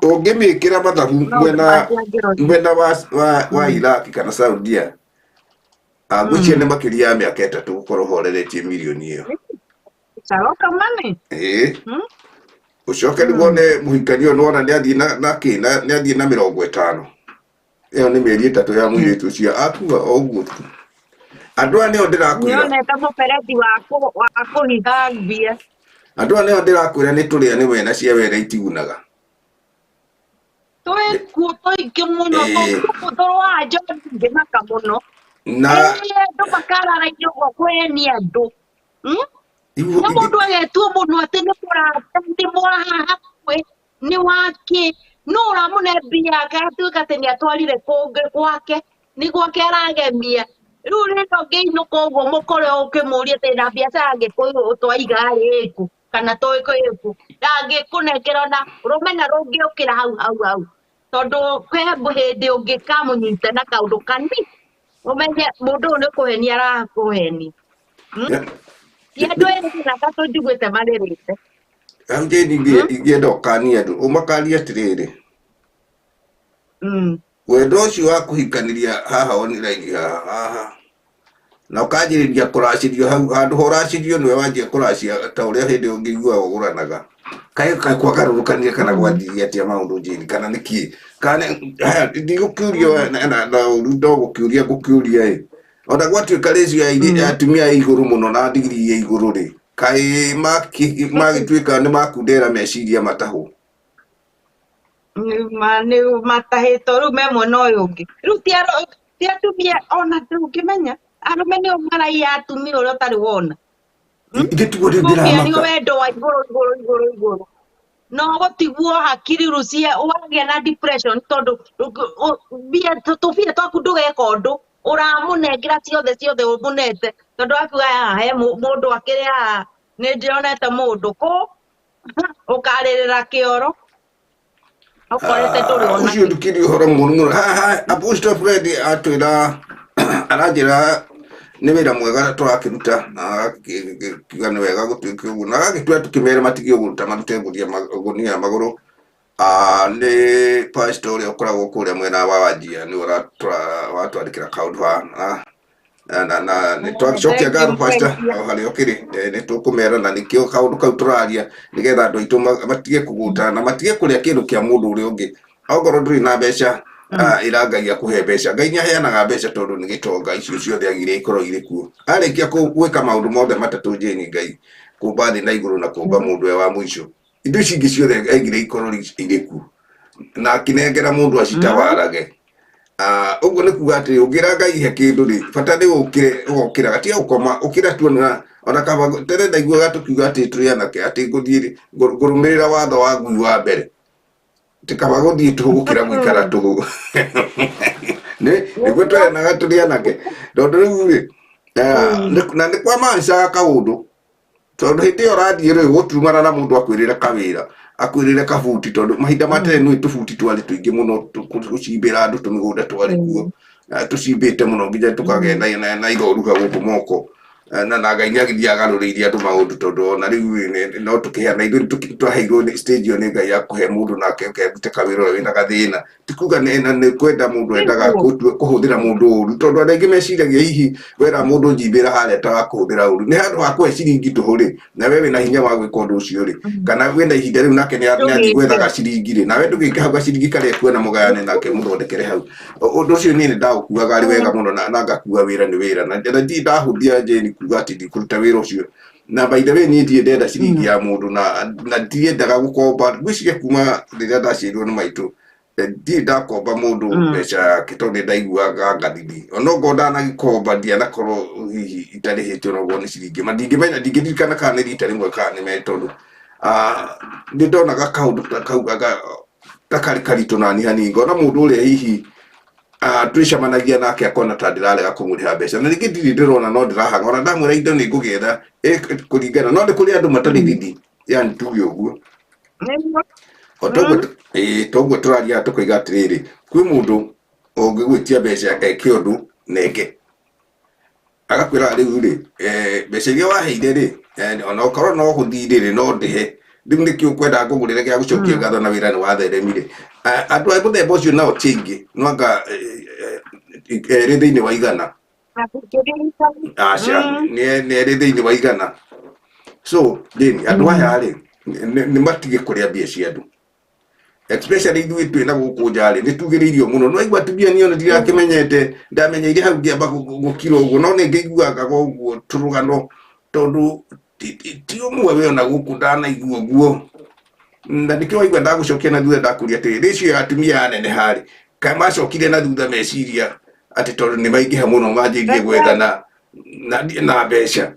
Speaker 1: ũngĩmĩkĩra mathabu mwena mwena wa Iraq kana Saudia, ngwĩciria nĩ makĩria ya mĩaka 3 gũkorwo ũhoreretie mirioni ĩyo.
Speaker 2: Caroka mani.
Speaker 1: Ĩĩ. Ũcoke rĩu wone mũhikania ũyũ nĩwona nĩ athiĩ na kĩ nĩ athiĩ na 50. Ĩyo nĩ mĩeri 3 ya mũirĩtu ũcio akua o ũguo tu. Andũ aya nĩo ndĩrakwĩra.
Speaker 2: Nĩonete mũberethi wa kũhitha mbia.
Speaker 1: Andũ aya nĩo ndĩrakwĩra nĩ tũrĩa nĩ wena cia wena itigunaga.
Speaker 2: Twĩkuo tũingĩ mũno tũrwaga njohi ngĩmaka mũno.
Speaker 1: Na
Speaker 2: Andũ makararagia ũguo kũhenia andũ. Na mũndũ agetuo mũno atĩ nĩ mũrata, nĩ mwa hakuhĩ, nĩ wake, no ũramũne mbia agatuĩka atĩ nĩ atwarire kũngĩ gwake, nĩ gwake aragemia. Rĩu rĩrĩa ũngĩinũka ũguo mũkore ũkĩmũria atĩ na biacara Gĩkũyũ twaiga ĩkũ kana ĩkũ, ndangĩkũnengera ona rũmena rũngĩũkĩra hau hau hau, tondũ kwĩ hĩndĩ ũngĩkamũnyita na kaũndũ kanini ũmenye mũndũ ũyũ nĩ kũhenia arakũhenia. Ti andũ erĩ kana atatũ njiguĩte marĩrĩte.
Speaker 1: Hau Jane ingĩenda ũkanie andũ, ũmakanie atĩrĩrĩ. Wendo ũcio wa kũhikanĩria haha online haha na ũkanjĩrĩria kũracĩrio hau handũ horacĩrio nĩwe wanjia kũracia ta ũrĩa hĩndĩ ũngĩigua ũgũranaga. Kaĩ kwagarũrũkanire kana gwathirie atĩa maũndũ Jane, kana nĩkĩ? Kana haya ndigũkĩũria na ũru ndogũkĩũria ngũkĩũria ĩ. Ona gwatuĩka ratio ya atumia ĩ igũrũ mũno na ndigiri ĩ igũrũ rĩ, kaĩ magĩtuĩka nĩ makundera meciria matahwo?
Speaker 2: Nĩ matahĩtwo rĩu me mwena ũyũ ũngĩ. Rĩu ti atumia ona ndũngĩmenya arũme nĩo maraiya atumia ũrĩa ũtarĩ wona.
Speaker 1: Ithe tiguo rĩu
Speaker 2: Gũkĩario
Speaker 1: ndĩramaka.
Speaker 2: wendo wa igũrũ igũrũ igũrũ igũrũ. No gũtigwo hakiri rĩu cia wagĩa na depression tondũ mbia tũbia twaku ndũgeka ũndũ, ũramũnengera ciothe ciothe ũmũnete tondũ akiuga haha he mũndũ akĩrĩ haha nĩ ndĩronete mũndũ kũ ũkarĩrĩra kĩoro ũkorete ndũrĩ ona
Speaker 1: Ũcio ndũkĩrĩ ũhoro mũru mũno. Haha Apostle Fred atwĩra aranjĩra nĩ wĩra mwega tũrakĩruta na agakĩuga nĩ wega gũtuĩke ũguo na agagĩtua tũkĩmere matige ũguo marute ngũnia magũrũ. Nĩ pastor ũrĩa ũkoragwo kũrĩa mwena wa Wajir nĩwe watwandĩkĩra kaũndũ haha na nĩ twacokia ngatho pastor o harĩa ũkĩrĩ, nĩ tũkũmera na nĩkĩo kaũndũ kau tũraria nĩgetha andũ aitũ matige kũgũtana na matige kũrĩa kĩndũ kĩa mũndũ ũrĩa ũngĩ. Okorwo ndũrĩ na mbeca, ĩra Ngai akũhe mbeca. Ngai nĩ aheanaga mbeca tondũ nĩ gĩtonga, icio ciothe agire ikorwo irĩ kuo. Arĩkia gwĩka maũndũ mothe matatũ Jane, Ngai kũmba thĩ na igũrũ na kũmba mũndũ e wa mũico, indo ici ingĩ ciothe aigire ikorwo irĩ kuo na akĩnengera mũndũ acitawarage. Ũguo nĩ kuga atĩ ũngĩra Ngai he kĩndũ rĩ, bata nĩ ũkĩre, ũgokĩra gatiga gũkoma, ũkĩra tu ona kaba tene ndaiguaga tũkiuga atĩ tũrĩ anake atĩ ngũthiĩ ngũrũmĩrĩra watho wa ngui wa mbere, atĩ kaba gũthiĩ tũhũ gũkĩra gũikara tũhũ. Nĩguo tweranaga tũrĩ anake, tondũ rĩu rĩ, na nĩ kwa mancaga kaũndũ tondũ hĩndĩ ĩyo ũrathiĩ rĩ gũtumana na mũndũ akwĩrĩre kawĩra, akwĩrĩre kabuti, tondũ mahinda ma tene nĩ tũbuti twarĩ tũingĩ mũno gũcimbĩra andũ tũmĩgũnda twarĩ kuo, tũcimbĩte mũno nginya tũkagĩa na iroruha gũkũ moko. Na Ngai nĩ agĩthiĩ agarũrĩirie andũ maũndũ tondũ ona rĩu no tũkĩheana ithuĩ twaheirwo nĩ stage ĩyo nĩ Ngai ya kũhe mũndũ nake ũkerute kawĩra ũrĩa wĩna gathĩna. Ti kuga nĩ kwenda mũndũ endaga kũhũthĩra mũndũ ũru, tondũ andũ aingĩ meciragia hihi wera mũndũ njimbĩra harĩa ta wa kũhũthĩra ũru. Nĩ handũ ha kũhe ciringi tũhũ rĩ, na we wĩna hinya wa gwĩka ũndũ ũcio rĩ, kana wĩna ihinda rĩu nake nĩ athiĩ gwethaga ciringi rĩ, nawe ndũgĩke hau gaciringi karĩa ekuona mũgayane nake mũthondekere hau. Ũndũ ũcio niĩ nĩ ndaũkuaga arĩ wega mũno na ngakua wĩra nĩ wĩra na ndirĩ ndahũthia Jane kuga atĩ ndikũruta wĩra ũcio. Na by the way niĩ ndirĩ ndenda ciringi ya mũndũ na ndiendaga gũkomba. Ngwĩciria kuma rĩrĩa ndaciarirwo nĩ maitũ ndirĩ ndakomba mũndũ mbeca yake tondũ nĩ ndaiguaga ngathithi. Onokorwo ndanagĩkomba ndianakorwo hihi itarĩhĩte onokorwo nĩ ciringi ma ndingĩmenya, ndingĩririkana kana nĩ rita rĩmwe kana nĩ merĩ tondũ nĩ ndonaga kaũndũ ta kau ta karĩ karitũ nani hanini, ngona mũndũ ũrĩa hihi twĩcemanagia nake akona ta ndĩrarega kũmũrĩha mbeca, na rĩngĩ ndirĩ ndĩrona no ndĩrahanga, ona ndamwĩra indo nĩ ngũgĩetha kũringana, no nĩ kũrĩ andũ matarĩ thithi, yani tuge ũguo. O toguo toguo tũraria tũkoiga atĩrĩrĩ, kwĩ mũndũ ũngĩgwĩtia mbeca eke ũndũ na eke, agakwĩra rĩu rĩ, mbeca iria waheire rĩ, ona okorwo no gũthiĩ rĩ, no ndĩhe, rĩu nĩkĩ ũkwenda ngũgũrĩre gĩa gũcokia ngatho na wĩra nĩ watheremire. Andũ a mũthemba ũcio nao ti aingĩ, no anga erĩ thĩinĩ wa 100. Aca, nĩ erĩ thĩinĩ wa 100. So Jane, andũ aya rĩ, nĩ matige kũrĩa mbia cia andũ, especially ithuĩ twĩ na gũkũ nja rĩ, nĩ tugĩrĩirio mũno. No aigua atumia niĩ ona ndirakĩmenyete, ndamenyeire hau ngĩamba gũkira ũguo, no nĩ ngĩiguaga ũguo tũrũgano tondũ ti ũmwe we ona gũkũ ndanaigua ũguo. Na nĩkĩo waigua ndagũcokia na thutha ndakũria atĩrĩ, ratio ya atumia yaneneha rĩ, kaĩ macokire na thutha meciria atĩ tondũ nĩ maingĩha mũno manjĩrĩrie gwethana na mbeca.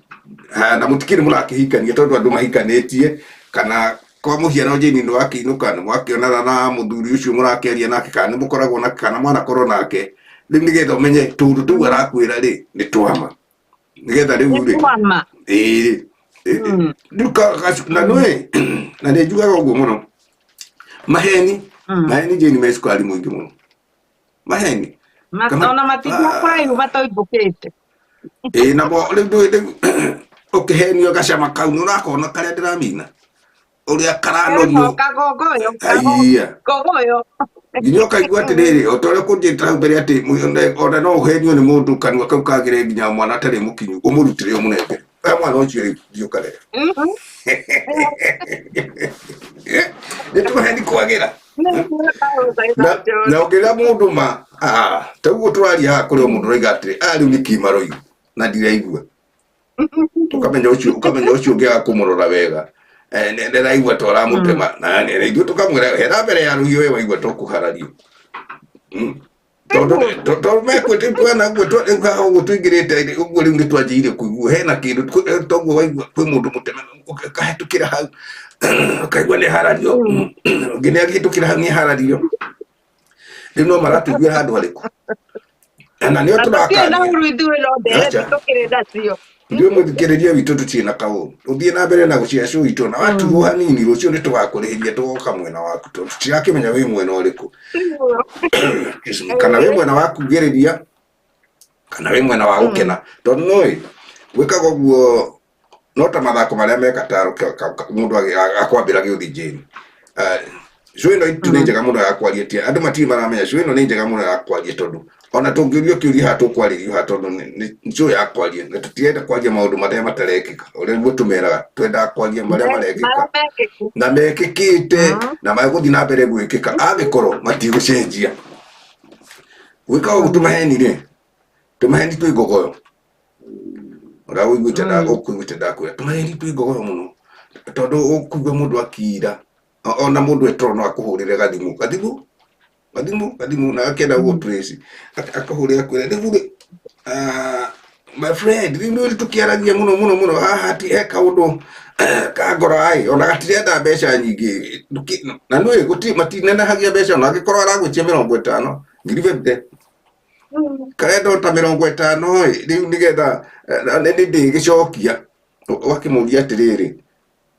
Speaker 1: Haya, na mũtikĩrĩ mũrakĩhikania tondũ andũ mahikanĩtie, kana kwa mũhiano Jane nĩ wakĩinũka nĩ mwakĩonana na mũthuri ũcio mũrakĩaria nake, kana nĩ mũkoragwo nake, kana mwanakorwo nake, rĩu nĩgetha ũmenye tũũndũ tũu arakwĩra rĩ nĩ twama, nĩgetha rĩu rĩ
Speaker 2: Twama.
Speaker 1: Ĩĩ. Rĩu na nĩũĩ na nĩ njugaga ũguo mũno, maheni maheni Jane me cukari mũingĩ mũno, maheni.
Speaker 2: Ona matingia kũraihu matoimbũkĩte.
Speaker 1: Ĩĩ, namo rĩu ndũĩ rĩu ũkĩhenio gacama kau nĩ ũrakona karĩa ndĩramina ũrĩa karanorio.
Speaker 2: Kagongoyo.
Speaker 1: Aiya.
Speaker 2: Ngogoyo.
Speaker 1: Nginya ũkaigua atĩrĩrĩ, o ta ũrĩa kũnjĩta hau mbere atĩ ona no ũhenio nĩ mũndũ kanua kau kagĩre nginya mwana atarĩ mũkinyu ũmũrutĩre ũmũnengere. Oya mwana ũcio rĩu thiĩ ũkarere. Nĩ tũheni kwagĩra. Na ũngĩra mũndũ ma, ta ũguo tũraria haha kũrĩ o mũndũ ũroiga atĩrĩ, rĩu nĩ kĩ maroiga na ndiraigua. Ũkamenya ũcio ũngĩaga kũmũrora wega, ndĩraigua ta ũramũtema, na ithuĩ tũkamwĩra hera mbere ya rũhiũ we waigua tũkũharario. Tondũ mekwĩte twana ũguo rĩu haha ũguo tũingĩrĩte ũguo rĩu nĩ twanjĩire kũigua hena kĩndũ, toguo waigua kwĩ mũndũ mũteme ũkahĩtũkĩra hau ũkaigua nĩ harario, ũngĩ nĩ agĩhĩtũkĩra hau nĩ harario, rĩu no maratũiguĩra handũ harĩkũ na nĩo
Speaker 2: Na tũtirĩ na
Speaker 1: tũrakania.
Speaker 2: ũru ithuĩ no ndereti
Speaker 1: Acha.
Speaker 2: tũkĩrĩ nacio.
Speaker 1: Ithuĩ mũthikĩrĩria witũ tũtirĩ na kaũru, ũthiĩ na mbere na gũcia show itũ, na watuo hanini rũciũ nĩ tũgakũrĩhĩria tũgoka mwena waku tondũ tũtirakĩmenya wĩ mwena ũrĩkũ. Excuse me. Kana wĩ mwena wa kugĩrĩria kana wĩ mwena wa gũkena, tondũ nĩũĩ gwĩkaga ũguo no ta mathako marĩa me Qatar, mũndũ akwambĩra gĩũthi Jane. Show ĩno itũ nĩ njega mũno ya kwaria, ti andũ matirĩ maramenya show ĩno nĩ njega mũno ya kwaria, tondũ ona tũngĩũrio kĩũria haha tũkwarĩrio haha, tondũ nĩ show ya kwaria na tũtirenda kwaria maũndũ marĩa matarekĩka. Ũrĩa nĩguo tũmeraga, twendaga kwaria marĩa marekĩka
Speaker 2: Marĩa mekĩku.
Speaker 1: Na mekĩkĩte na magũthiĩ na mbere gwĩkĩka angĩkorwo matigũcenjia. Gwĩka ũguo tũmaheni rĩ, tũmaheni twĩ ngogoyo ũrĩa ũiguĩte ũkũiguĩte ndakwĩra tũmaheni twĩ ngogoyo mũno, tondũ ũkũigua mũndũ akira ona mũndũ etoro no akũhũrĩre gathimũ gathimũ gathimũ gathimũ na akenda gũgũ trace, akahũrĩra akwĩra rĩu rĩ, my friend, rĩu nĩ tũkĩaragia mũno mũno mũno haha ti he kaũndũ ka ngoro ĩ ona gatirenda mbeca nyingĩ. Na nĩũĩ gũtirĩ matinenehagia mbeca, ona angĩkorwo aragwĩtia 50 ngiri 50, karenda o ta 50 ĩ rĩu nĩgetha nĩ ndĩgĩcokia. Ũgakĩmũria atĩrĩrĩ,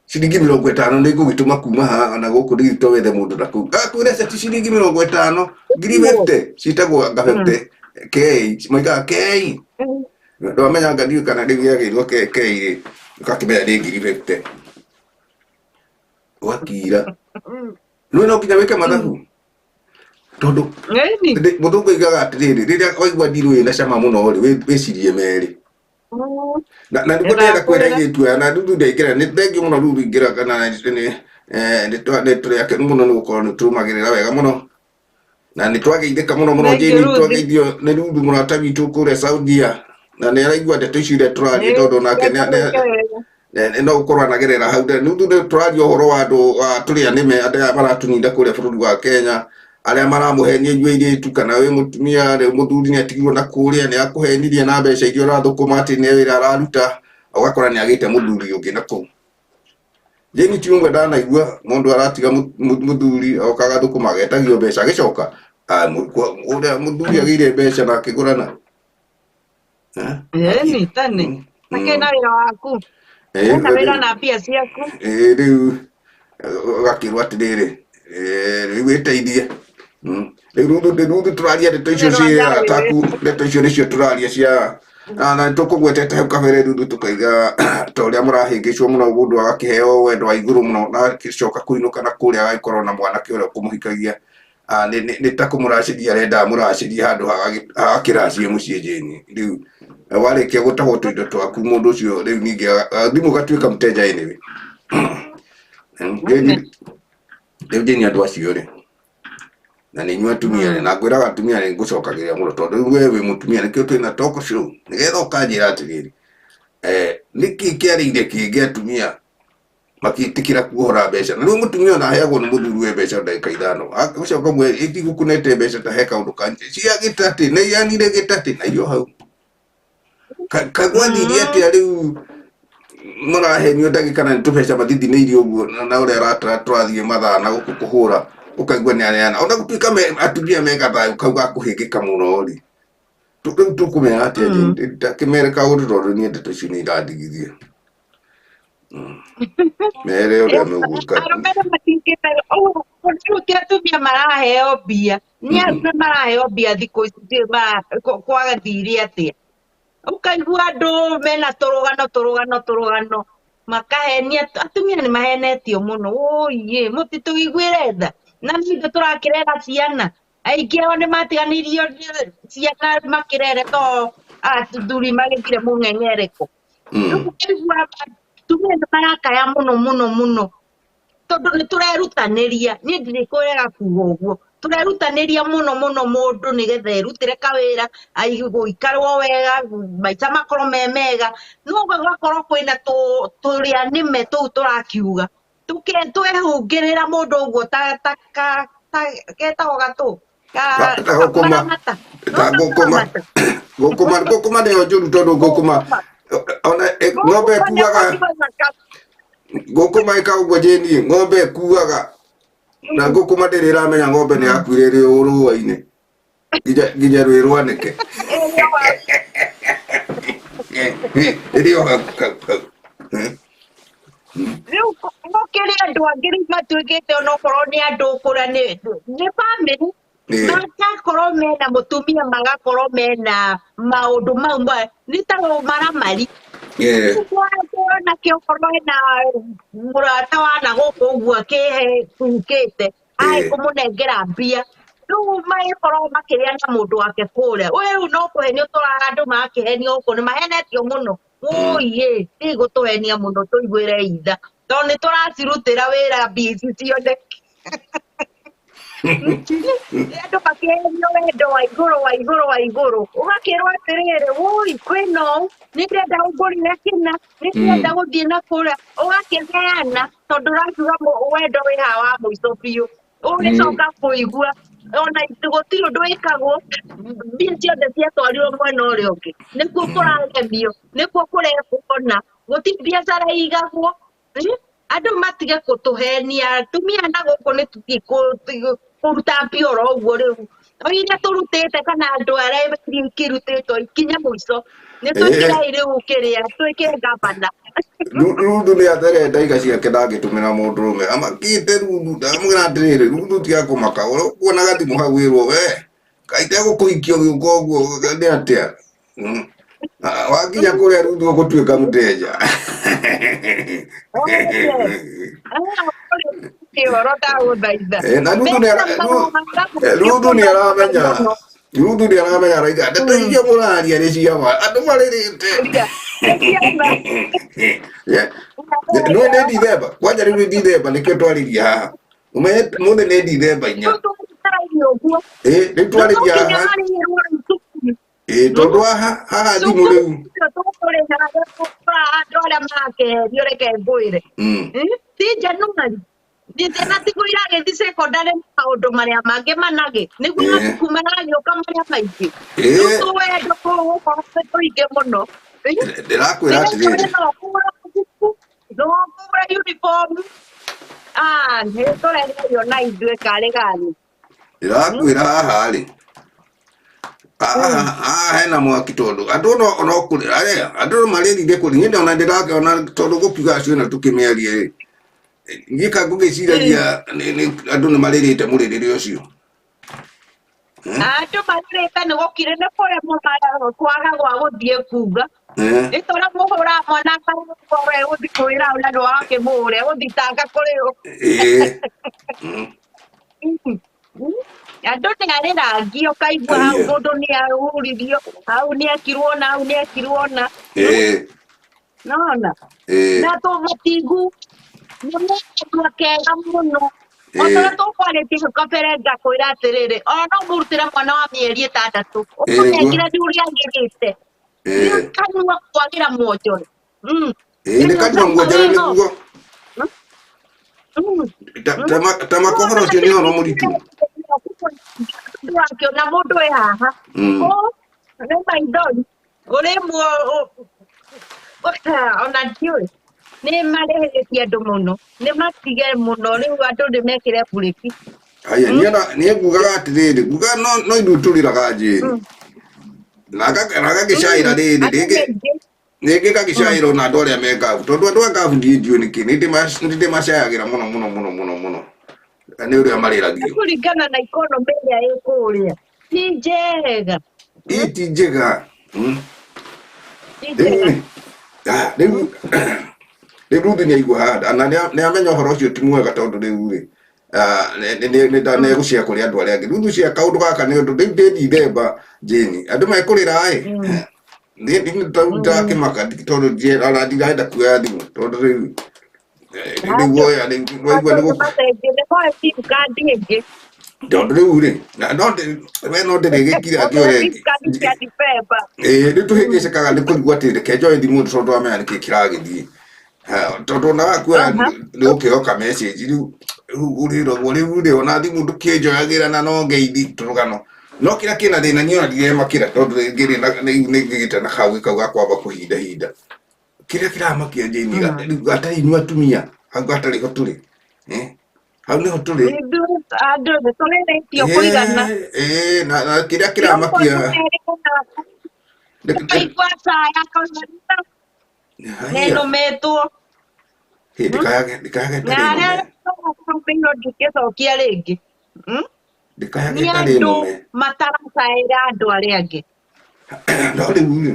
Speaker 1: ciringi 50 nĩ ngũgĩtũma kuma haha na gũkũ ndigito wethe mũndũ na kũu, akwĩra cia ti ciringi 50, ngiri 50 ciĩtagwo anga 50 K, moigaga K. Ndwamenya anga ndiũĩ kana rĩu yagĩirwo keirĩ ũgakĩmenya nĩ 50,000 ũgakira. Rĩu no nginya wĩke mathabu tondũ
Speaker 2: Ĩni.
Speaker 1: Mũthũngũ oigaga atĩrĩrĩ, rĩrĩa waigua ndirũ ĩna cama mũno rĩ, wĩcirie merĩ. Na nĩguo ndĩrenda kwĩra
Speaker 2: Ndĩrakwĩra.
Speaker 1: airĩtu aya na rĩu ndaingĩra nĩ thengiũ mũno rĩu ingĩra kana nĩ tũrĩ akenu mũno nĩ gũkorwo nĩ tũrũmagĩrĩra wega mũno na nĩ twageithĩka mũno mũno.
Speaker 2: Thank you,
Speaker 1: Jane,
Speaker 2: Ruth.
Speaker 1: twageithio nĩ Ruthu mũrata witũ kũrĩa Saudia na nĩ araigua ndeto icio iria tũraria tondũ nake no gũkorwo anagerera hau. Rĩu nĩ tũraria ũhoro wa andũ wa tũrĩa nĩme andũ aya maratũninda kũrĩa bũrũri wa Kenya arĩa maramũhenia inyuĩ airĩtu kana wĩ mũtumia rĩu mũthuri nĩ atigirwo na kũrĩa nĩ akũhenirie na mbeca iria ũrathũkũma atĩ nĩ wĩra araruta ũgakora nĩ agĩte mũthuri ũngĩ na kũu. Jane, ti ũmwe ndanaigua mũndũ aratiga mũthuri oka agathũkũma agetagio mbeca agĩcoka ũrĩa mũthuri agĩire mbeca na akĩgũrana. Eh?
Speaker 2: Ĩni tene. Akĩna wĩra waku. Wĩna wĩra na mbia ciaku.
Speaker 1: Ĩĩ, rĩu ũgakĩrwo atĩrĩrĩ, rĩu wĩteithie. Rĩu Ruthu tũraria ndeto icio
Speaker 2: Wĩra
Speaker 1: ciĩ
Speaker 2: wa
Speaker 1: arata aku, ndeto icio nĩcio tũraria cia na nĩtũkũgwetete hau kabere Ruthu tũkaiga ta ũrĩa mũrahĩngĩcwo mũno mũndũ agakĩheo wendo wa igũrũ mũno na agĩcoka kũinũka na kũrĩa agagĩkorwo na mwanake ũrĩa ũkũmũhikagia. Nĩ ta kũmũracĩria arenda amũracĩrie handũ hagakĩracie mũciĩ. Jane, rĩu warĩkia gũtahwo tũindo twaku mũndũ ũcio rĩu ningĩ thimũ gatuĩka mteja anyway. Jane, rĩu Jane, andũ acio rĩ na nĩ inyuĩ atumia rĩ na ngwĩraga atumia nĩ ngũcokagĩria mũno tondũ rĩu we wĩ mũtumia nĩkĩo twĩna talk show nĩgetha ũkanjĩra atĩrĩrĩ, nĩkĩ kĩarĩire kĩngĩ atumia makĩtĩkĩra kuohora mbeca na rĩu mũtumia ona aheagwo nĩ mũthuri we mbeca ndagĩka 5 ũcoka mwe ĩtigũkũnete mbeca ta he kaũndũ kanjĩ cia gĩtatĩ na ianire gĩtatĩ na irio hau. Kagwathire atĩa rĩu mũrahenio ndagĩka na nĩ tũbeca mathithinĩirie ũguo na ũrĩa aratara tũrathiĩ mathaa na gũkũ kũhũra ũkaigua nĩ aneana ona gũtuĩka atumia mega thayũ kau ga kũhĩngĩka mũno rĩ rĩu tũkũmera atĩa? Ndakĩmere kaũndũ tondũ niĩ ndeto icio nĩ irandigithia. Mere ũrĩa megwĩka.
Speaker 2: Arũme nĩ matingĩte ũguo rĩu ti atumia maraheo mbia, nĩ arũme maraheo mbia thikũ ici ndiũĩ kwathire atĩa. Ũkaigua andũ mena tũrũgano tũrũgano tũrũgano makahenia atumia nĩ mahenetio mũno ũiĩ mũtitũiguĩre tha na nĩ ithuĩ tũrakĩrera ciana aingĩ ao nĩ matiganĩirio nĩ ciana makĩrere to athuri magĩthire mũng'eng'ereko. Rĩu ũkaigua atumia nĩ marakaya mũno mũno mũno tondũ nĩ tũrerutanĩria niĩ ndirĩ kũrega kuga ũguo tũrerutanĩria mũno mũno mũndũ nĩgetha erutĩre kawĩra gũikarwo wega maica makorwo me mega no gũgakorwo kwĩna tũrĩa nĩme tũu tũrakiuga twehungĩrĩra mũndũ ũguo ta ketagwo gatũ
Speaker 1: Ta ngũkũma.
Speaker 2: maramata.
Speaker 1: Ta ngũkũma. Ngũkũma, ngũkũma nĩyo njũru tondũ ngũkũma ona ng'ombe ĩkuaga ngũkũma ĩka ũguo. Jane, ng'ombe ĩkuaga na ngũkũma ndĩrĩ ĩramenya ng'ombe nĩ yakuire ĩrĩ rũa-inĩ nginya rwĩ rwanĩke ĩrĩ o hau hau hau.
Speaker 2: Rĩu gũkĩrĩ andũ angĩ rĩu matuĩkĩte onokorwo nĩ andũ kũrĩa nĩ bamĩrĩ magakorwo mena mũtumia magakorwo mena maũndũ mau nĩ ta maramari nakĩo okorwo hena mũrata wa na gũkũ ũguo akĩhe ukĩte aĩ kũmũnengera mbia rĩu magĩkorwo makĩrĩa na mũndũ wake kũrĩa we rĩu no kũhenio tũraga andũ marakĩhenio gũkũ nĩ mahenetio mũno ũiĩ tigũtũhenia mũno tũiguĩre itha tondũ nĩ tũracirutĩra wĩra mbia ici ciothe andũ makĩhenio wendo wa igũrũ wa igũrũ wa igũrũ ũgakĩrwo atĩrĩrĩ wũi kwĩna ũũ nĩ ndĩrenda ũngũrĩre kĩna nĩ ndĩrenda gũthiĩ na kũrĩa ũgakĩneana tondũ ũrakiuga wendo wĩ haha wa mũico biũ ũgĩcoka kũigua ona gũtirĩ ũndũ wĩkagwo mbia ciothe ciatwarirwo mwena ũrĩa ũngĩ nĩkuo kũragemio nĩkuo kũrekwo na gũtirĩ biacara igagwo. Andũ matige kũtũhenia atumia na gũkũ nĩ tũthiĩ kũruta mbia oro ũguo rĩu o iria tũrutĩte kana andũ arĩa iria ikĩrutĩtwo ikinye mũico nĩ twĩkĩrei rĩu kĩrĩa twĩkĩre gavana.
Speaker 1: Ruthu nĩ athere ndaiga ciake ndangĩtũmĩra mũndũrũme amakĩte. Ruthu ndamwĩra atĩrĩrĩ, Ruthu tiga kũmaka ũrĩa ũkuona gathimũ hau wĩrwo we kaĩ tegũkũhikia ũgĩũka ũguo nĩ atĩa? Wakinya kũrĩa Ruthu ũgũtuĩka mũteja.
Speaker 2: Ũhoro ndagũthaitha.
Speaker 1: Na Ruthu nĩ
Speaker 2: Mena maũndũ
Speaker 1: Ruthu nĩ aramenya
Speaker 2: mũno.
Speaker 1: Ruthu nĩ aramenya araiga ndeto iria mũraria nĩ cia ma andũ marĩrĩte. Yeah. No nĩ Dithemba kwanja rĩu nĩ Dithemba nĩkĩo twarĩria haha ũmenye mũthĩ nĩ Dithemba 4.
Speaker 2: Ũguo.
Speaker 1: Rĩu twarĩria
Speaker 2: Nginya
Speaker 1: haha
Speaker 2: marĩhĩrwo rĩu cukuru.
Speaker 1: Tondũ haha haha thimũ rĩu.
Speaker 2: Tũkũrĩha andũ arĩa makeherio reke ngwĩre. Ti Januari ciana tiguo iragĩthiĩ secondary na maũndũ marĩa mangĩ managĩ nĩguo mabuku maragĩũka marĩa maingĩ. Rĩu tũwendo tũgũkorwo twĩ tũingĩ mũno.
Speaker 1: Ndĩrakwĩra atĩrĩrĩ,
Speaker 2: No ũkũgũra mabuku, no ũkũgũra uniform. Ah, nĩ tũreherio na ithuĩ karĩ gani.
Speaker 1: Ndĩrakwĩra haha rĩ, haha haha hena mwaki tondũ andũ no kũrĩ arĩa andũ no marĩrire kũrĩ niĩ ona ndĩrakĩona tondũ gũkiuga acio ĩno tũkĩmĩarie rĩ, niĩ ka ngũgĩciragia andũ nĩ marĩrĩte mũrĩrĩre ũcio.
Speaker 2: Andũ marĩrĩte nĩ gũkire nĩ kũremwo kwaga gwa gũthiĩ kuga. Nĩ tũrĩa mũhũraga mwana akaremwo gũthiĩ kwĩra ũrĩa andũ wakĩmũhũre gũthitanga kũrĩ ũ. Andũ nĩ arĩrangi ũkaigua hau mũndũ nĩ ahuririo hau nĩ ekirwo na hau nĩ ekirwo na nona na tũmatigu nĩ mũndũ akega mũno. O ta ũrĩa tũkwarĩtie hau kabere ngakwĩra atĩrĩrĩ, ona no mũrutĩre mwana wa mĩeri 6 ũmũnengere nĩ ũrĩa agĩrĩte. Nĩ kanua kwagĩra mwonjore.
Speaker 1: Nĩ kanua mwonjore nĩguo. Ta makohoro ũcio nĩ ũhoro mũritũ.
Speaker 2: Ndũrakĩona mũndũ wĩ haha. Nĩ maithori. Ũrĩmwo ona ndiũĩ. Nĩ marĩhĩtie andũ mũno. Nĩ matige mũno rĩu andũ nĩ mekĩre mburĩki.
Speaker 1: Haya, niĩ ngugaga atĩrĩrĩ, ngugaga no ithuĩ tũrĩraga njĩri. Na ngagĩcaĩra rĩrĩ, rĩngĩ rĩngĩ ngagĩcaĩra ona andũ arĩa me ngabu, tondũ andũ a ngabu niĩ ndiũĩ nĩkĩ, nĩ ndĩmacayagĩra mũno mũno mũno mũno mũno nĩ ũrĩa marĩragio.
Speaker 2: Kũringana na economy ĩrĩa ĩ kũrĩa. Ti njega.
Speaker 1: Ĩ ti njega.
Speaker 2: Ti njega.
Speaker 1: Rĩu rĩu Ruth nĩ aigua haha na nĩ amenya ũhoro ũcio ti mwega tondũ rĩu rĩ nĩ egũcia kũrĩ andũ arĩa angĩ. Ruth cia kaũndũ gaka nĩ ũndũ rĩu ndĩ Dithemba Jane andũ mekũrĩra ĩ niĩ ndakĩmaka tondũ ona ndirenda kuoya thimũ tondũ rĩu rĩu woya rĩu waigua nĩ gũkũ tondũ rĩu rĩ no we no ndĩrĩgĩkira ngĩoya rĩu tũhĩngĩcĩkaga nĩ kũrigwo atĩ reke njoe thimũ tondũ amenya nĩkĩ kĩragĩthiĩ tondũ ona wakuoya nĩ ũkĩhoka message rĩu rĩu ũrĩragwo rĩu rĩ ona thimũ ndũkĩnjoyagĩra na no ngeithi tũrũgano no kĩrĩa kĩna thĩna niĩ ona ndiremakĩra tondũ rĩngĩ rĩ rĩu nĩ ngĩgĩte na kaũgĩ kau ga kwamba kũhindahinda kĩrĩa kĩramakia Jane rĩu gatarĩ inyuĩ atumia hau gatarĩ ho tũrĩ hau nĩho tũrĩ
Speaker 2: andũ nĩ tũrĩrĩtio kũigana
Speaker 1: na kĩrĩa kĩramakia
Speaker 2: ũkaigua caya nĩnũmĩtwo
Speaker 1: ndikayage
Speaker 2: na arĩa nũmĩirwo ndingĩcokia rĩngĩ.
Speaker 1: Ndikayage
Speaker 2: Nĩ
Speaker 1: ĩtarĩ
Speaker 2: andũ
Speaker 1: nũme.
Speaker 2: mataracaĩra andũ arĩa angĩ.
Speaker 1: No rĩu rĩ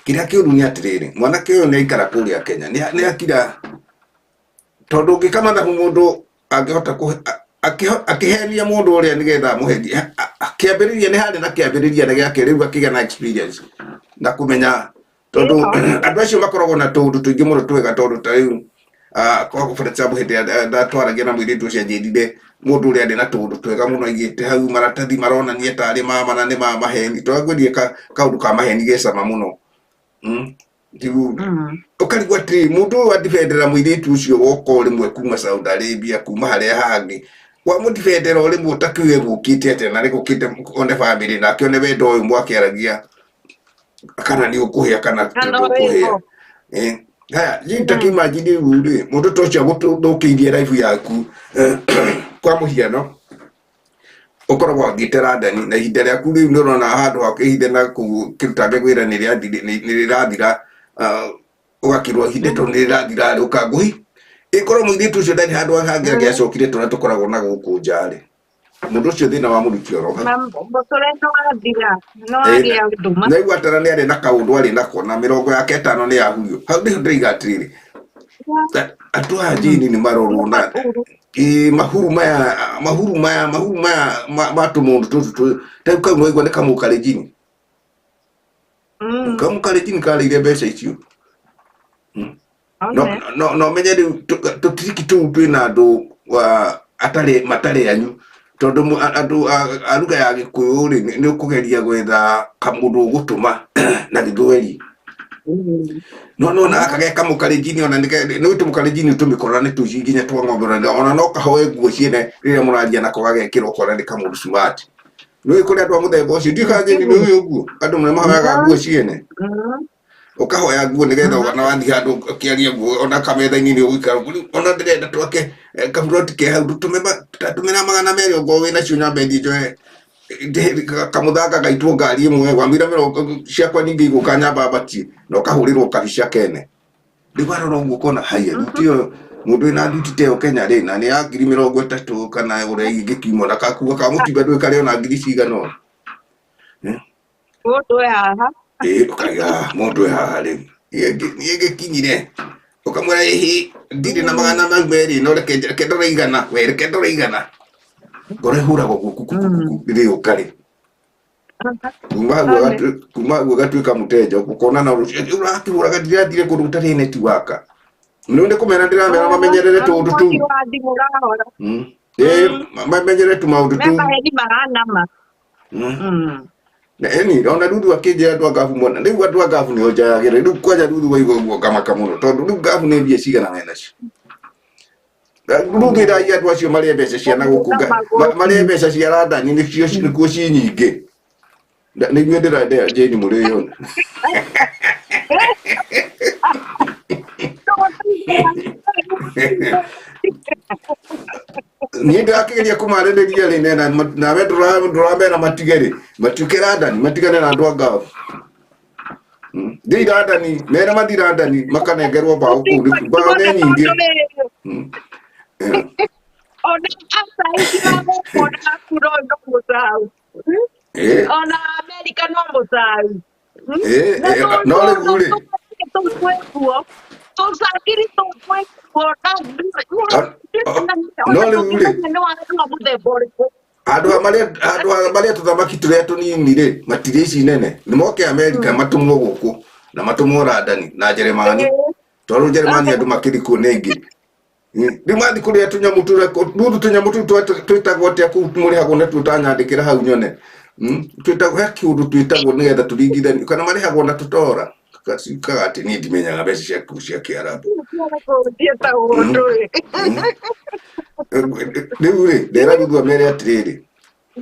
Speaker 1: kĩrĩa kĩũru nĩ atĩrĩrĩ, mwanake ũyũ nĩ aikara kũrĩa Kenya nĩ akira tondũ ũngĩka mathabu mũndũ angĩhota akĩhenia mũndũ ũrĩa nĩgetha amũhenie kĩambĩrĩria nĩ harĩ na kĩambĩrĩria na gĩake rĩu akĩgĩa na experience na kũmenya tondũ andũ acio makoragwo na tũũndũ tũingĩ mũno twega tondũ ta rĩu kwa for example hĩndĩ ĩrĩa ndatwaragia na mũirĩtu ũcio anjĩrire mũndũ ũrĩa arĩ na tũũndũ twega mũno aigĩte hau maratathi maronania tarĩ mama na nĩ ma maheni tondũ kaũndũ ka maheni ge cama mũno. Rĩu ũkarigwo atĩrĩrĩ mũndũ ũyũ andibendera mũirĩtu ũcio woka o rĩmwe kuma Saudi Arabia kuma harĩa hangĩ wamũdibendera o rĩmwe ũtakĩũĩ gũkĩte atĩa na rĩgũkĩte one bamĩrĩ nake one wendo ũyũ mwakĩaragia kana nĩ ũkũhĩa kana ndũkũhĩa. Haya niĩ takĩimagine rĩu rĩ mũndũ ta ũcio agũthũkĩirie life yaku kwa mũhiano ũkoragwo athiĩte London na ihinda rĩaku rĩu nĩ ũrona handũ ha ihinda na kũu kĩrutange wĩra nĩ rĩrathira ũgakĩrwo ihinda tondũ nĩ rĩrathira rĩ ũkangũhi ĩkorwo mũirĩtu ũcio ndarĩ handũ hangĩ angĩacokire tũrĩa tũkoragwo na gũkũ nja rĩ. Mũndũ ũcio thĩna wa mũruti oro hau.
Speaker 2: Na mũtũre nĩ wathira, nĩ
Speaker 1: Ĩĩ,
Speaker 2: wagĩa nduma.
Speaker 1: Naigua atara nĩ arĩ na kaũndũ arĩ nako na mĩrongo yake ĩtano nĩ yahurio. Hau nĩho ndĩraiga atĩrĩrĩ, andũ aya njini nĩ marorwo na ĩ mahuru maya mahuru maya mahuru maya ma tũmũndũ tũtũ tarĩu kau nĩwaigua nĩ kamũkarenjini. Kamũkarenjini karĩire mbeca icio. No no no menye rĩu tũtiriki tũu twĩna andũ atarĩ matarĩ anyu tondũ andũ a lugha ya Gĩkũyũ rĩ nĩ ũkũgeria gwetha kamũndũ ũgũtũma na Gĩthweri. No no na gaka ge kamũkarenjini ona nĩ nĩ tũmũkarenjini tũmĩkora nĩ tũici nginya twa ng'ombe ona no kahoe nguo ciene rĩrĩa mũraria nako gagekĩra ũkona nĩ kamũndũ smart. Nĩ kũrĩ andũ a mũthemba ũcio ndiũĩ kana Jane nĩ ũĩ ũguo andũ nĩ mahoyaga nguo ciene. Ũkahoya nguo nĩgetha ona wathiĩ handũ ũkĩaria nguo ona kametha-inĩ nĩ ũgũikara ũguo. Rĩu ona ndĩrenda twake kaburoti ke hau tũmĩra 200 okorwo wĩ nacio nyambe thiĩ njoe kamũthanga gaitwo ngari ĩmwe wamĩra mĩrongo ciakwa ningĩ igũka nyamba mbatie na ũkahũrĩrwo kabica kene. Rĩu warora ũguo ũkona haiya nduti ĩyo mũndũ wĩna nduti ta ĩyo Kenya rĩ na nĩ ya 30,000 kana ũrĩa ingĩkiuma na kakua ka mũtimba ndũĩ karĩ ona ngiri cigana ũna.
Speaker 2: Mũndũ e haha.
Speaker 1: Ĩĩ ũkaiga mũndũ e haha rĩu. Niĩ ngĩkinyire ũkamwĩra ĩhĩ ndirĩ na 200 no reke ndore igana we reke ndore igana. Ngoro ĩhũragwo ũguo kuku kuku kuku rĩrĩ rĩ. Kuma hau kuma hau ũgatuĩka mũtenja ũkona na rũciũ ũrakĩhũraga ndirathire kũndũ gũtarĩ netiwaka. Nĩ nĩ kũmera ndĩramera mamenyerere tũũndũ tũu.
Speaker 2: Mwaki wa thimũ ũrahora.
Speaker 1: Ĩĩ mamenyerere tũmaũndũ tũu.
Speaker 2: Maheni mahana ma.
Speaker 1: Na eni ona Ruthu akĩnjĩra andũ a ngabu mona rĩu andũ a ngabu nĩo njayagĩra rĩu kwanja Ruthu waigua ũguo ngamaka mũno tondũ rĩu ngabu nĩ mbia cigana we nacio. Ruthu ĩrai andũ acio marĩe mbeca cia na gũkũ marĩe mbeca cia London nĩcio nĩkuo ci nyingĩ. Nĩ inyuĩ ndĩrendea Jane mũrĩo. Niĩ ndĩrakĩgeria kũmarĩrĩria rĩ nena nawe ndũramera matige rĩ matiũke London matigane na andũ a ngabu. Thiĩ London mera mathiĩ London makanengerwo mbaũ kũu mbaũ nĩ nyingĩ.
Speaker 2: Ona aca gũkũ naku no mũcau. Ona Amerika no mũcau.
Speaker 1: No rĩu rĩ
Speaker 2: twĩkuo tũcangiri tũu twĩkuo
Speaker 1: no rĩu rĩ
Speaker 2: nĩ wa mũthemba ũrĩkũ.
Speaker 1: Handũ ha marĩa handũ ha marĩa tũthamaki tũrĩa tũnini rĩ matirĩ ici nene nĩ moke Amerika matũmwo gũkũ na matũmwo London na Jeremani tondũ Jeremani andũ makĩrĩ kuo nĩ aingĩ. Rĩu mathiĩ kũrĩa tũnyamũ tũrĩa rĩu tũnyamũ tũu twĩtagwo atĩa kũu mũrĩhagwo natuo tanyandĩkĩra hau nyone. Twĩtagwo he kĩũndũ twĩtagwo nĩgetha tũringithanie kana marĩhagwo na tũtora kaga atĩ niĩ ndimenyaga mbeca cia kũu cia Kĩarabu. Rĩu rĩ ndera Ruthu amere atĩrĩrĩ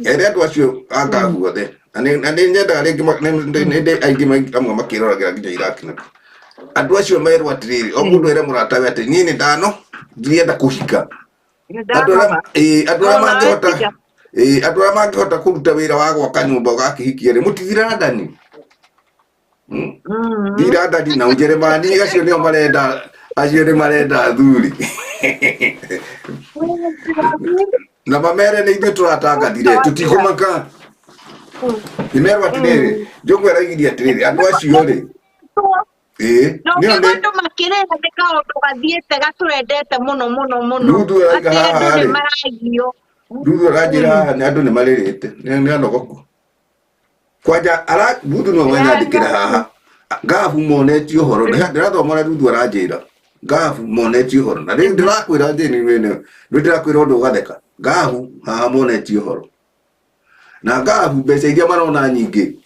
Speaker 1: ere andũ acio a ngabu othe na nĩ nyendaga rĩngĩ nĩ aingĩ amwe makĩroragĩra nginya Iraq na andũ acio merwo atĩrĩrĩ o mũndũ ere mũratawe atĩ niĩ nĩ ndano ndirenda kũhika. Andũ arĩa mangĩhota andũ arĩa mangĩhota kũruta wĩra wa gwaka nyũmba ũgakĩhikia rĩ mũtithira London. Thiĩ London na Ũjerũmani acio nĩo marenda acio nĩ marenda athuri. Na mamere nĩ ithuĩ tũratangathire tũtikũmaka. Nĩ merwo atĩrĩrĩ Njũng'wa araigire atĩrĩrĩ andũ acio rĩ ĩĩ
Speaker 2: Na
Speaker 1: nĩo
Speaker 2: ũngĩigua
Speaker 1: nĩ
Speaker 2: andũ makĩrĩra nĩ kaũndũ gathiĩte gatũrendete mũno mũno mũno
Speaker 1: Ruthu araiga
Speaker 2: atĩ
Speaker 1: haha
Speaker 2: andũ nĩ
Speaker 1: rĩ
Speaker 2: maragio.
Speaker 1: Ruthu aranjĩra haha nĩ andũ nĩ marĩrĩte nĩ anogoku. Kwanja ara Ruthu nĩwe wanyandĩkĩra haha ngabu monetie ũhoro ndĩrathoma ũrĩa Ruthu aranjĩra ngabu monetie ũhoro na rĩu ndĩrakwĩra Jane nĩ ndĩrakwĩra ũndũ ũgatheka ngabu haha monetie ũhoro na ngabu mbeca iria marona nyingĩ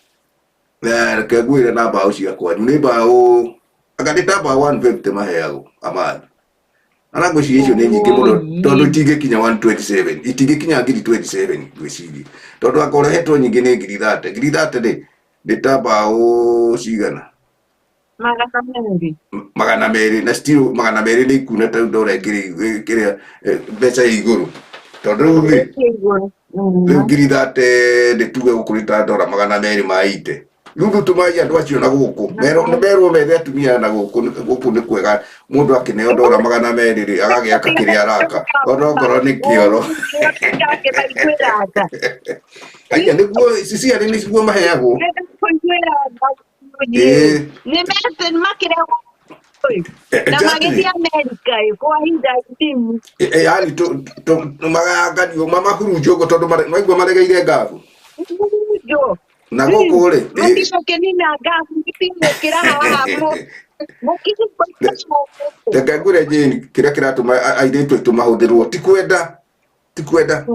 Speaker 1: reke ngwĩre na mbaũ cia kwanyu nĩ mbaũ anga nĩ ta mbaũ 150 maheagwo amathi na ngwĩciria icio nĩ nyingĩ mũno tondũ itingĩkinya 127 itingĩkinya ngiri 27 ngwĩciria tondũ anga ũrehetwo nyingĩ nĩ ngiri 30 ngiri 30 rĩ nĩ ta mbaũ cigana
Speaker 2: 200.
Speaker 1: 200 na still 200 nĩ ikuna ta rĩu ndora ĩkĩrĩ mbeca ĩ igũrũ tondũ rĩu rĩ rĩu ngiri 30 nĩ tuge gũkũ nĩ ta ndora 200 ma 80. Ruthu tũmai andũ acio na gũkũ. Merwo nĩ merwo methe atumia na gũkũ gũkũ nĩ kwega. Mũndũ akĩneo ndora 200 rĩ agagĩaka kĩrĩa araka. Ona okorwo nĩ kĩoro.
Speaker 2: Kũiguĩra tha.
Speaker 1: Aya nĩguo ciarĩ nĩguo maheagwo.
Speaker 2: Kũiguĩra tha.
Speaker 1: Ĩĩ.
Speaker 2: Nĩ mete makĩrehwo na
Speaker 1: Exactly.
Speaker 2: magĩthiĩ Amerika ĩ, kwa ihinda inini.
Speaker 1: Yaani magayanganio mamahurunjwo ũguo tondũ maigua maregeire ngabu.
Speaker 2: Hurunjwo.
Speaker 1: Na gũkũ rĩ
Speaker 2: Matigũkĩnina ngabu itigũkĩra haha mũkĩrĩ.
Speaker 1: Reke ngwĩre Jane kĩrĩa kĩratũma airĩtu aitũ mahũthĩrwo ti kwenda ti kwenda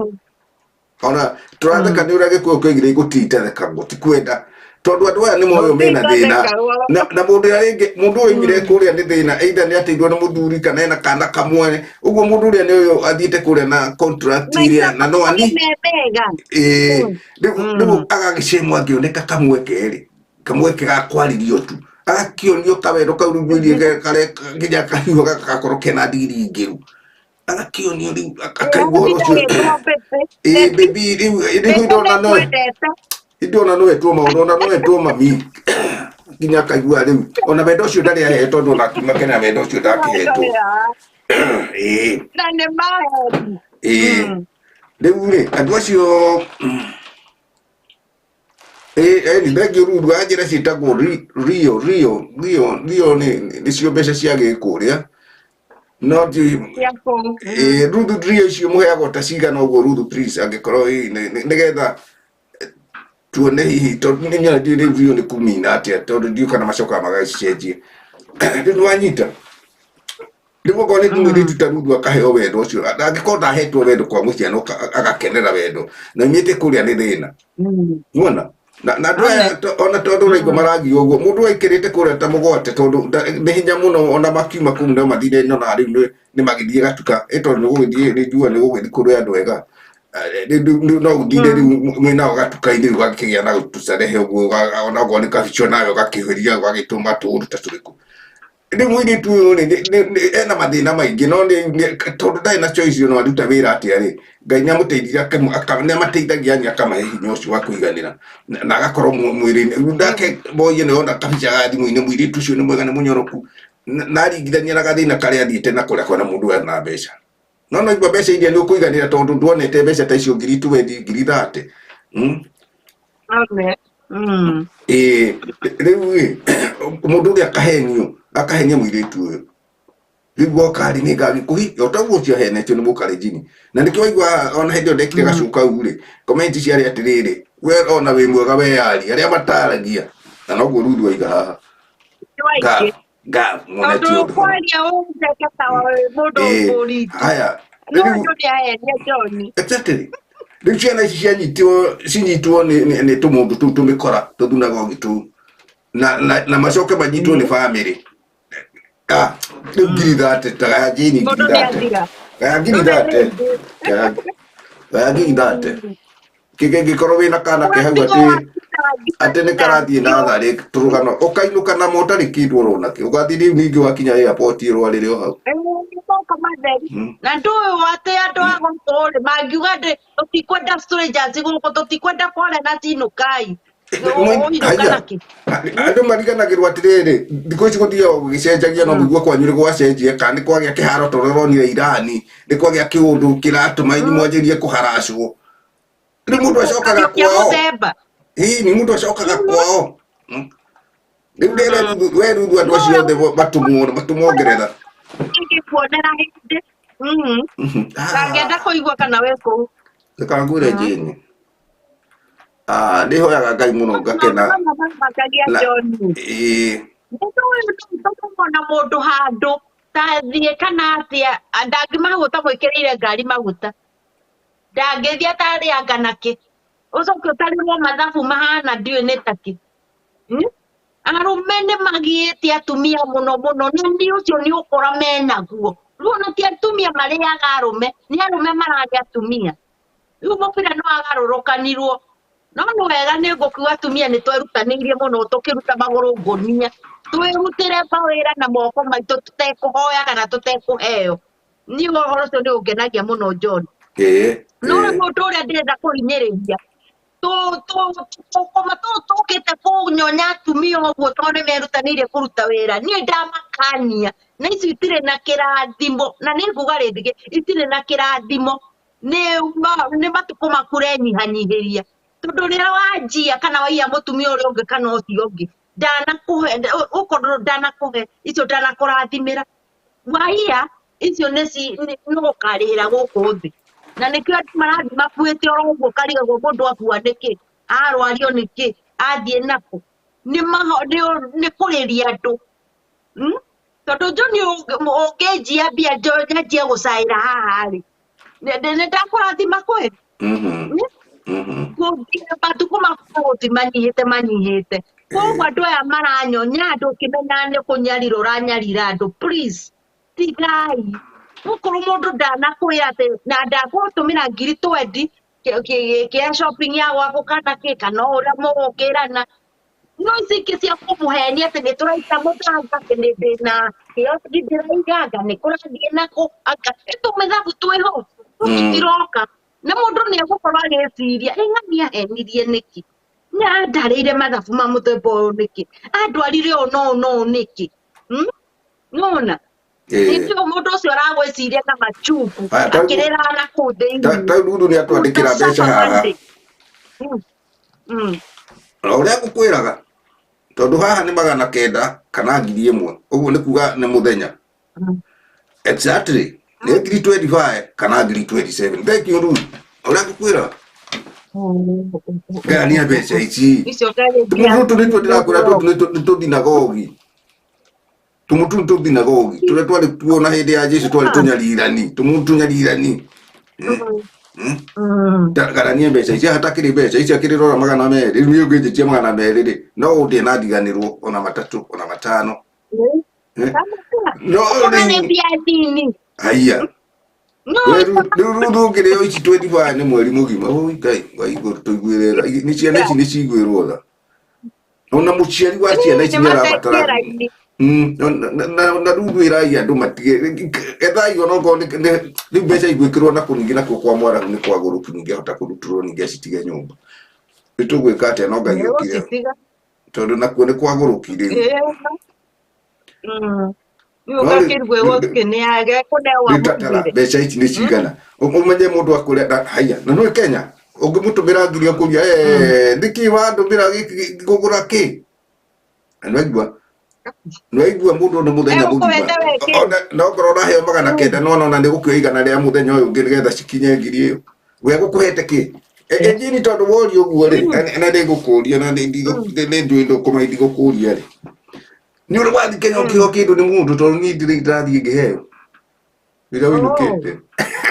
Speaker 1: ona tũratheka nĩ ũrĩa gĩkũyũ kĩoigire gũtindathekagwo ti kwenda tondũ andũ aya nĩ moyo mena thĩna na mũndũ ũrĩa rĩngĩ mũndũ ũyũ oimire kũrĩa nĩ thĩna either nĩ ateirwo nĩ mũthuri kana ena kana kamwe ũguo mũndũ ũrĩa nĩ ũyũ athiĩte kũrĩa na contract ĩrĩa na no ani
Speaker 2: mega.
Speaker 1: Ĩĩ, rĩu agagĩcemwo angĩoneka kamweke rĩ kamweke ga kwarĩrio tu agakĩonio kawendo kau rĩu ngwĩrie kare nginya kahiũha gaka gakorwo kena ndiri ingĩ rĩu agakĩonio rĩu akaigua ũhoro ũcio ĩĩ baby rĩu rĩu ndona no ndona no etwo maũndũ ona no etwo mami nginya akaigua rĩu ona wendo ũcio ndarĩ ahe tondũ ona akiuma Kenya wendo ũcio ndakĩhetwo ĩĩ
Speaker 2: Na nĩ maheni.
Speaker 1: Ĩĩ rĩu rĩ andũ acio ĩĩ nĩ thengiũ ruru wa njĩra ciĩtagwo Rio Rio Rio Rio nĩ nĩcio mbeca cia gĩkũrĩa no ndiũĩ
Speaker 2: Cia kũu.
Speaker 1: Ĩĩ Ruthu Rio icio mũheagwo ta cigana ũguo Ruthu please angĩkorwo ĩĩ nĩgetha tuone hihi tondũ nĩ nyona ndiũĩ rĩu Rio nĩ kũmina atĩa tondũ ndiũĩ kana macokaga magacicenjia rĩu nĩwanyita rĩu okorwo nĩ mũirĩtu ta Ruthu akaheo wendo ũcio angĩkorwo ndahetwo wendo kwa mũhiano agakenera wendo na oimĩte kũrĩa nĩ thĩna nĩwona na andũ aya ona tondũ ũraigua maragio ũguo mũndũ aikĩrĩte kũrĩa ta mũgwate tondũ nĩ hinya mũno ona makiuma kũu no mathire no na rĩu nĩ magĩthiĩ gatuka ĩ tondũ nĩ gũgĩthiĩ nĩ njua nĩ gũgĩthiĩ kũrĩ andũ ega rĩu no ũthire rĩu mwĩ nao gatuka-inĩ rĩu gakĩgĩa na tũcarehe ũguo ona okorwo nĩ kabica nawe ũgakĩhũria ũgagĩtũma tũũndũ ta tũrĩkũ rĩu mũirĩtu ũyũ rĩ ena mathĩna maingĩ no tondũ ndarĩ na choice no aruta wĩra atĩa rĩ Ngai nĩ amũteithagia nĩ amateithagia yani akamahe hinya ũcio wa kũiganĩra na agakorwo mwĩrĩ-inĩ rĩu nake boy nĩ ona kabica ga thimũ-inĩ mũirĩtu ũcio nĩ mwega nĩ mũnyoroku na aringithania na gathĩna karĩa athiĩte na kũrĩa kwena mũndũ ena mbeca no no igua mbeca iria nĩ ũkũiganĩra tondũ ndwonete mbeca ta icio ngiri 20 ngiri 30
Speaker 2: Amen.
Speaker 1: Ĩĩ rĩu ĩ mũndũ ũrĩa akahenio akahenia mũirĩtu ũyũ rĩu woka rĩ nĩ ngagĩkũhi o taguo ũcio ahenetio nĩ mũkarenjini na nĩkĩo waigua ona hĩndĩ ĩyo ndekire gacu kau rĩ comment ciarĩ atĩrĩrĩ we ona wĩ mwega we yari arĩa mataragia na noguo Ruthu aiga haha
Speaker 2: Nĩ waingĩ.
Speaker 1: nga monetio
Speaker 2: Tondũ
Speaker 1: ũndũ
Speaker 2: kwaria ũnjeke ta mũndũ
Speaker 1: Ĩĩ,
Speaker 2: mũritũ.
Speaker 1: haya
Speaker 2: No
Speaker 1: rĩu
Speaker 2: andũ nĩ ahenia John.
Speaker 1: Exactly. Rĩu ciana ici cianyitirwo cinyitwo nĩ tũmũndũ tũu tũmĩkora tũthunagogi tũu na macoke manyitwo nĩ bamĩrĩ Ah, rĩu 30,000 ta gaya Jane
Speaker 2: Mũndũ
Speaker 1: ngiri
Speaker 2: nĩ
Speaker 1: thate
Speaker 2: athira.
Speaker 1: gaya 30,000 gaya 30,000 kĩngĩkorwo wĩna kana ke hau atĩ atĩ nĩ karathiĩ natharĩ tũrũgano ũkainũka na ũtarĩ kĩndũ ũrona kĩ ũgathiĩ rĩu ningĩ wakinya airport ĩrwarĩre o hau
Speaker 2: Moko matheri. Na ndũĩ atĩ andũ a gũkũ rĩ mangiuga atĩ tũtikwenda strangers gũkũ tũtikwenda foreigners inũkai. Ũinũka
Speaker 1: Haya.
Speaker 2: nakĩ?
Speaker 1: Andũ mariganagĩrwo atĩrĩrĩ thikũ ici gũthiaga gũgĩcenjagia no mũigue kwanyu nĩ gwacenjia kana nĩ kwagĩa kĩharo ta ũrĩa ũronire Irani nĩ kwagĩa kĩũndũ kĩratũma inyuĩ mwanjĩrie kũharacwo rĩu mũndũ acokaga
Speaker 2: Kĩa
Speaker 1: kwao
Speaker 2: mũthemba.
Speaker 1: ĩĩ nĩ mũndũ acokaga kwao rĩu rĩrĩa we Ruthu andũ acio othe matũmwo Ngeretha
Speaker 2: Ingĩkuonera hĩndĩ. Ndangĩenda kũigua kana wĩ kũu.
Speaker 1: Reka ngwĩre Jane nĩ hoyaga Ngai mũno ngakena
Speaker 2: Maũndũ mamwe mamakagia
Speaker 1: na
Speaker 2: John.
Speaker 1: ĩĩ
Speaker 2: Nĩtũĩ mũndũ handũ ta thiĩ kana atĩa ndangĩmaguta mwĩkĩrĩire ngari maguta ndangĩthiĩ atarĩanga nakĩ ũcoke ũtarĩrwo mathabu mahana ndiũĩ nĩ takĩ. Arũme nĩ magiĩte atumia mũno mũno na nĩ ũcio nĩ ũkora menaguo rĩu ona ti atumia marĩaga arũme nĩ arũme mararĩa atumia rĩu mũbira nĩ wagarũrũkanirwo no nĩ wega nĩ ngũkiuga atumia nĩ twerutanĩirie mũno tũkĩruta magũrũ ngũnia twĩrutĩre mawĩra na moko maitũ tũtekũhoya kana tũtekũheo niĩ ũhoro ũcio nĩ ũngenagia mũno John
Speaker 1: ĩĩ
Speaker 2: no rĩu ũndũ ũrĩa ndĩrenda kũhinyĩrĩria Tũkoma tũũ tũkĩte kũnyonya atumia ũguo tondũ nĩ merutanĩirie kũruta wĩra. Niĩ ndamakania na icio itirĩ na kĩrathimo, na nĩ nguga rĩngĩ itirĩ na kĩrathimo. Nĩ matukũ maku ũrenyihanyihĩria, tondũ rĩrĩa wanjia kana waiya mũtumia ũrĩa ũngĩ kana ũcio ũngĩ ndanakũhe, ũkorwo ndanakũhe icio ndanakũrathimĩra, waiya icio nĩ ũkarĩhĩra gũkũ thĩ. Na nĩkĩo andũ marathiĩ makuĩte oro ũguo, ũkarigagwo mũndũ akua nĩkĩ, arwario nĩkĩ, athiĩ nakũ. Nĩ kũrĩria andũ. Tondũ John ũngĩnjia mbia nyanjie gũcaĩra haha rĩ, nĩ ndakũrathima kweli? Matukũ maku gũthiĩ manyihĩte manyihĩte. Koguo andũ aya maranyonya andũ, ũkĩmenya nĩ kũnyarira ũranyarira andũ, please tigai. Gũkorwo mũndũ ndanakwĩra atĩ na ndakũtũmĩra ngiri 20 kĩa shopping ya gwaku kana kĩ kana o ũrĩa mũgũkĩrana, no ici ingĩ cia kũmũhenia atĩ nĩ tũraita mũthanga, atĩ nĩ ndĩna kioski ndĩraiga, anga nĩ kũrathiĩ nakũ, anga nĩ tũmĩthabu twĩho tũtiroka, na mũndũ nĩ egũkorwo agĩciria ĩ ng'ani ahenirie nĩkĩ, nĩ andarĩire mathabu ma mũthemba ũyũ nĩkĩ, andwarire ũũ na ũũ na ũũ nĩkĩ. Nona hĩndĩ ĩyo mũndũ ũcio aragwĩciria na machungu
Speaker 1: Haya,
Speaker 2: akĩrĩra na kũu thĩinĩ.
Speaker 1: Ta rĩu nĩ atwandĩkĩra mbeca haha. Na ũrĩa ngũkwĩraga, tondũ haha nĩ 900 kana 1000, ũguo nĩ kuga nĩ mũthenya exactly nĩ ngiri 25 kana ngiri 27. Thank you. Ruth, ũrĩa ngũkwĩra, gayania mbeca ici.
Speaker 2: Icio ngai.
Speaker 1: Tũmũtũ tũtũ nĩtuo ndĩrakwĩra, tũtũ nĩ tũthinagogi, tũmũtũ nĩ tũthinagogi tũrĩa twarĩ tuona hĩndĩ ya Jesu, twarĩ tũnyarirani, tũmũtũ tũnyarirani. Garania mbeca ici hatakĩrĩ mbeca ici akĩrĩ rora 200. Rĩu niĩ ũngĩnjĩtia 200 rĩ, no ũndĩe na ndiganĩrwo ona 3 ona 5. No
Speaker 2: Ona nĩ
Speaker 1: rĩu
Speaker 2: mbia nini.
Speaker 1: Haiya.
Speaker 2: No.
Speaker 1: Rĩu rĩu ũngĩrĩo ici 25 nĩ mweri mũgima. Oi Ngai, Ngai tũiguĩre tha. Nĩ ciana ici nĩ ciguĩrwo tha, ona mũciari wa ciana ici nĩ arabatara. Na rĩu gwĩrai andũ matige ethai, ona okorwo rĩu mbeca igwĩkĩrwo na kũ ningĩ nakuo kwa mwarahu nĩ kwagũrũki, ningĩ ahota kũrutũrwo ningĩ acitige nyũmba. Rĩu tũgwĩka atĩa? No Ngai okire,
Speaker 2: Gũcitiga.
Speaker 1: Tondũ nakuo nĩ kwagũrũki rĩu.
Speaker 2: Rĩu
Speaker 1: No rĩu-
Speaker 2: ũgakĩrigwo gũkĩ nĩ agekũnewa
Speaker 1: Rĩu tatara
Speaker 2: mũthire.
Speaker 1: mbeca ici nĩ cigana, ũmenye mũndũ akũrĩa haiya. Na nĩ Kenya ũngĩmũtũmĩra ngiri akũria, "Nĩkĩ wandũmĩra gĩkĩ ngũgũra kĩ?" Na nĩwaigua mũndũ nĩ mũthenya mũgima.
Speaker 2: Egũkũhete we kĩ?
Speaker 1: Na okorwo ũraheo 900, nona ona nĩ gũkĩoya 100 rĩa mũthenya ũyũ ũngĩ nĩgetha cikinye ngiri ĩyo, we gũkũhete kĩ? Ejini tondũ woria ũguo rĩ, na nĩ ngũkũria na nĩ njũĩ ndũkũma ndigũkũria rĩ, nĩ ũrĩ wathiĩ Kenya ũkĩheo kĩndũ nĩ mũndũ? Tondũ niĩ ndirĩ ndĩrathiĩ ngĩheo rĩrĩa ũinũkĩte.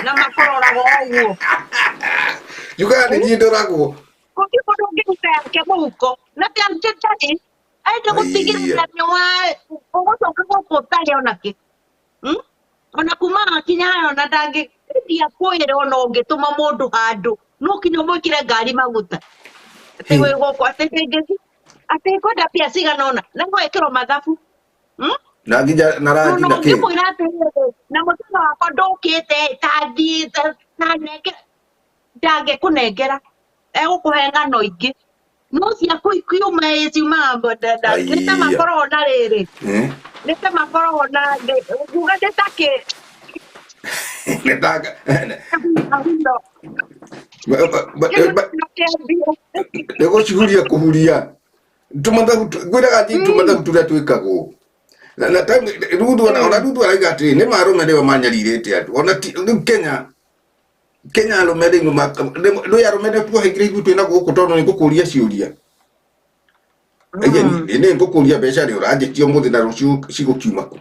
Speaker 2: Na makũroraga ũguo.
Speaker 1: Njugaga nĩ niĩ ndoragwo.
Speaker 2: Gũtirĩ mũndũ ũngĩruta yake mũhuko na ti ndarĩ ende gũtigĩrĩra nĩ wa ũgũcoka gũkũ ũtarĩ ona kĩ. Ona kuma akinya haya ona ndangĩthia kwĩra, ona ũngĩtũma mũndũ handũ no kinya ũmwĩkĩre ngari maguta atĩ wĩ gũkũ atĩ ndĩngĩthi atĩ ngwenda mbia cigana ũna na gwekĩrwo mathabu.
Speaker 1: Na nginya na rangi
Speaker 2: Ona
Speaker 1: na kĩ.
Speaker 2: Ũngĩmwĩra atĩrĩrĩ, na mũthenya wakwa ndũkĩte, tathiĩ tanengera, ndangĩkũnengera, egũkũhe ng'ano ingĩ no ciaku ikiuma ĩ ciumaga nĩ ta
Speaker 1: Aiya.
Speaker 2: makoragwo na rĩrĩ,
Speaker 1: Eh?
Speaker 2: nĩ ta makoragwo na nguga nĩ ta kĩ.
Speaker 1: Nĩ tanga
Speaker 2: Ahuno. Kĩndũ kĩa mbia.
Speaker 1: Nĩ gũcihuria kũhuria tũmathabu, ngwĩraga nji tũmathabu tũrĩa twĩkagwo na Ruthu ona Ruthu arauga atĩrĩ nĩ marũme nĩo manyarirĩte andũ ona rĩu Kenya arũme rĩu rĩu arũme nĩ tuohĩgire ithuĩ twĩna gũkũ tondũ nĩ ngũkũria ciũria. Ĩĩ, nĩ ngũkũria mbeca rĩ ũranjĩtia ũmũthĩ na rũciũ cigũkiuma kũ?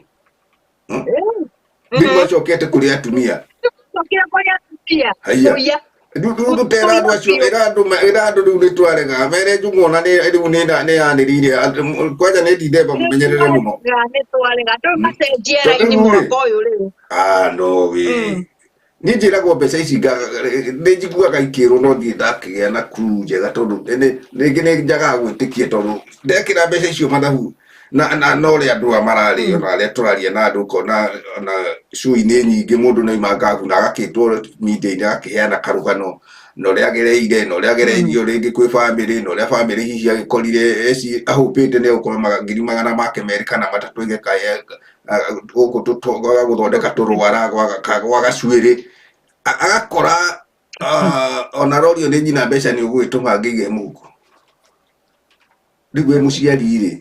Speaker 1: Rĩu macokete kũrĩ atumia.
Speaker 2: Cokire kũrĩ atumia.
Speaker 1: Haiya.
Speaker 2: Kũiya.
Speaker 1: Rĩu tera andũ acio, ĩra andũ rĩu nĩ twarega mere njũng'wa ona rĩu nĩ yanĩrĩire kwanja nĩ Dithemba, mũmenyerere mũno.
Speaker 2: Nĩ twarega andũ macenjie
Speaker 1: Tondũ
Speaker 2: raini
Speaker 1: rĩu rĩ,
Speaker 2: mwaka ũyũ rĩu.
Speaker 1: Ah, no we. Niĩ njĩragwo mbeca ici nĩ njiguaga ikĩrwo, no ndirĩ ndakĩgĩa na clue njega tondũ rĩngĩ nĩ njagaga gwĩtĩkia tondũ ndekĩra mbeca icio mathabu na na ũrĩa andũ aya mararĩo na arĩa tũraria na andũ, ũkona ona cui-inĩ nyingĩ mũndũ nĩ aima ngabu na agakĩtwo media-inĩ agakĩheana karũgano. Na ũrĩa agereire na ũrĩa agereirio rĩngĩ kwĩ bamĩrĩ, na ũrĩa bamĩrĩ hihi agĩkorire eci ahũpĩte nĩ egũkorwo ngiri magana make merĩ kana matatũ igekaye gũkũ gwa gũthondeka tũrwara gwa gacuĩrĩ, agakora ona rorio nĩ nyina mbeca nĩ ũgũgĩtũma ngĩige mũhuko. Rĩu we mũciari rĩ,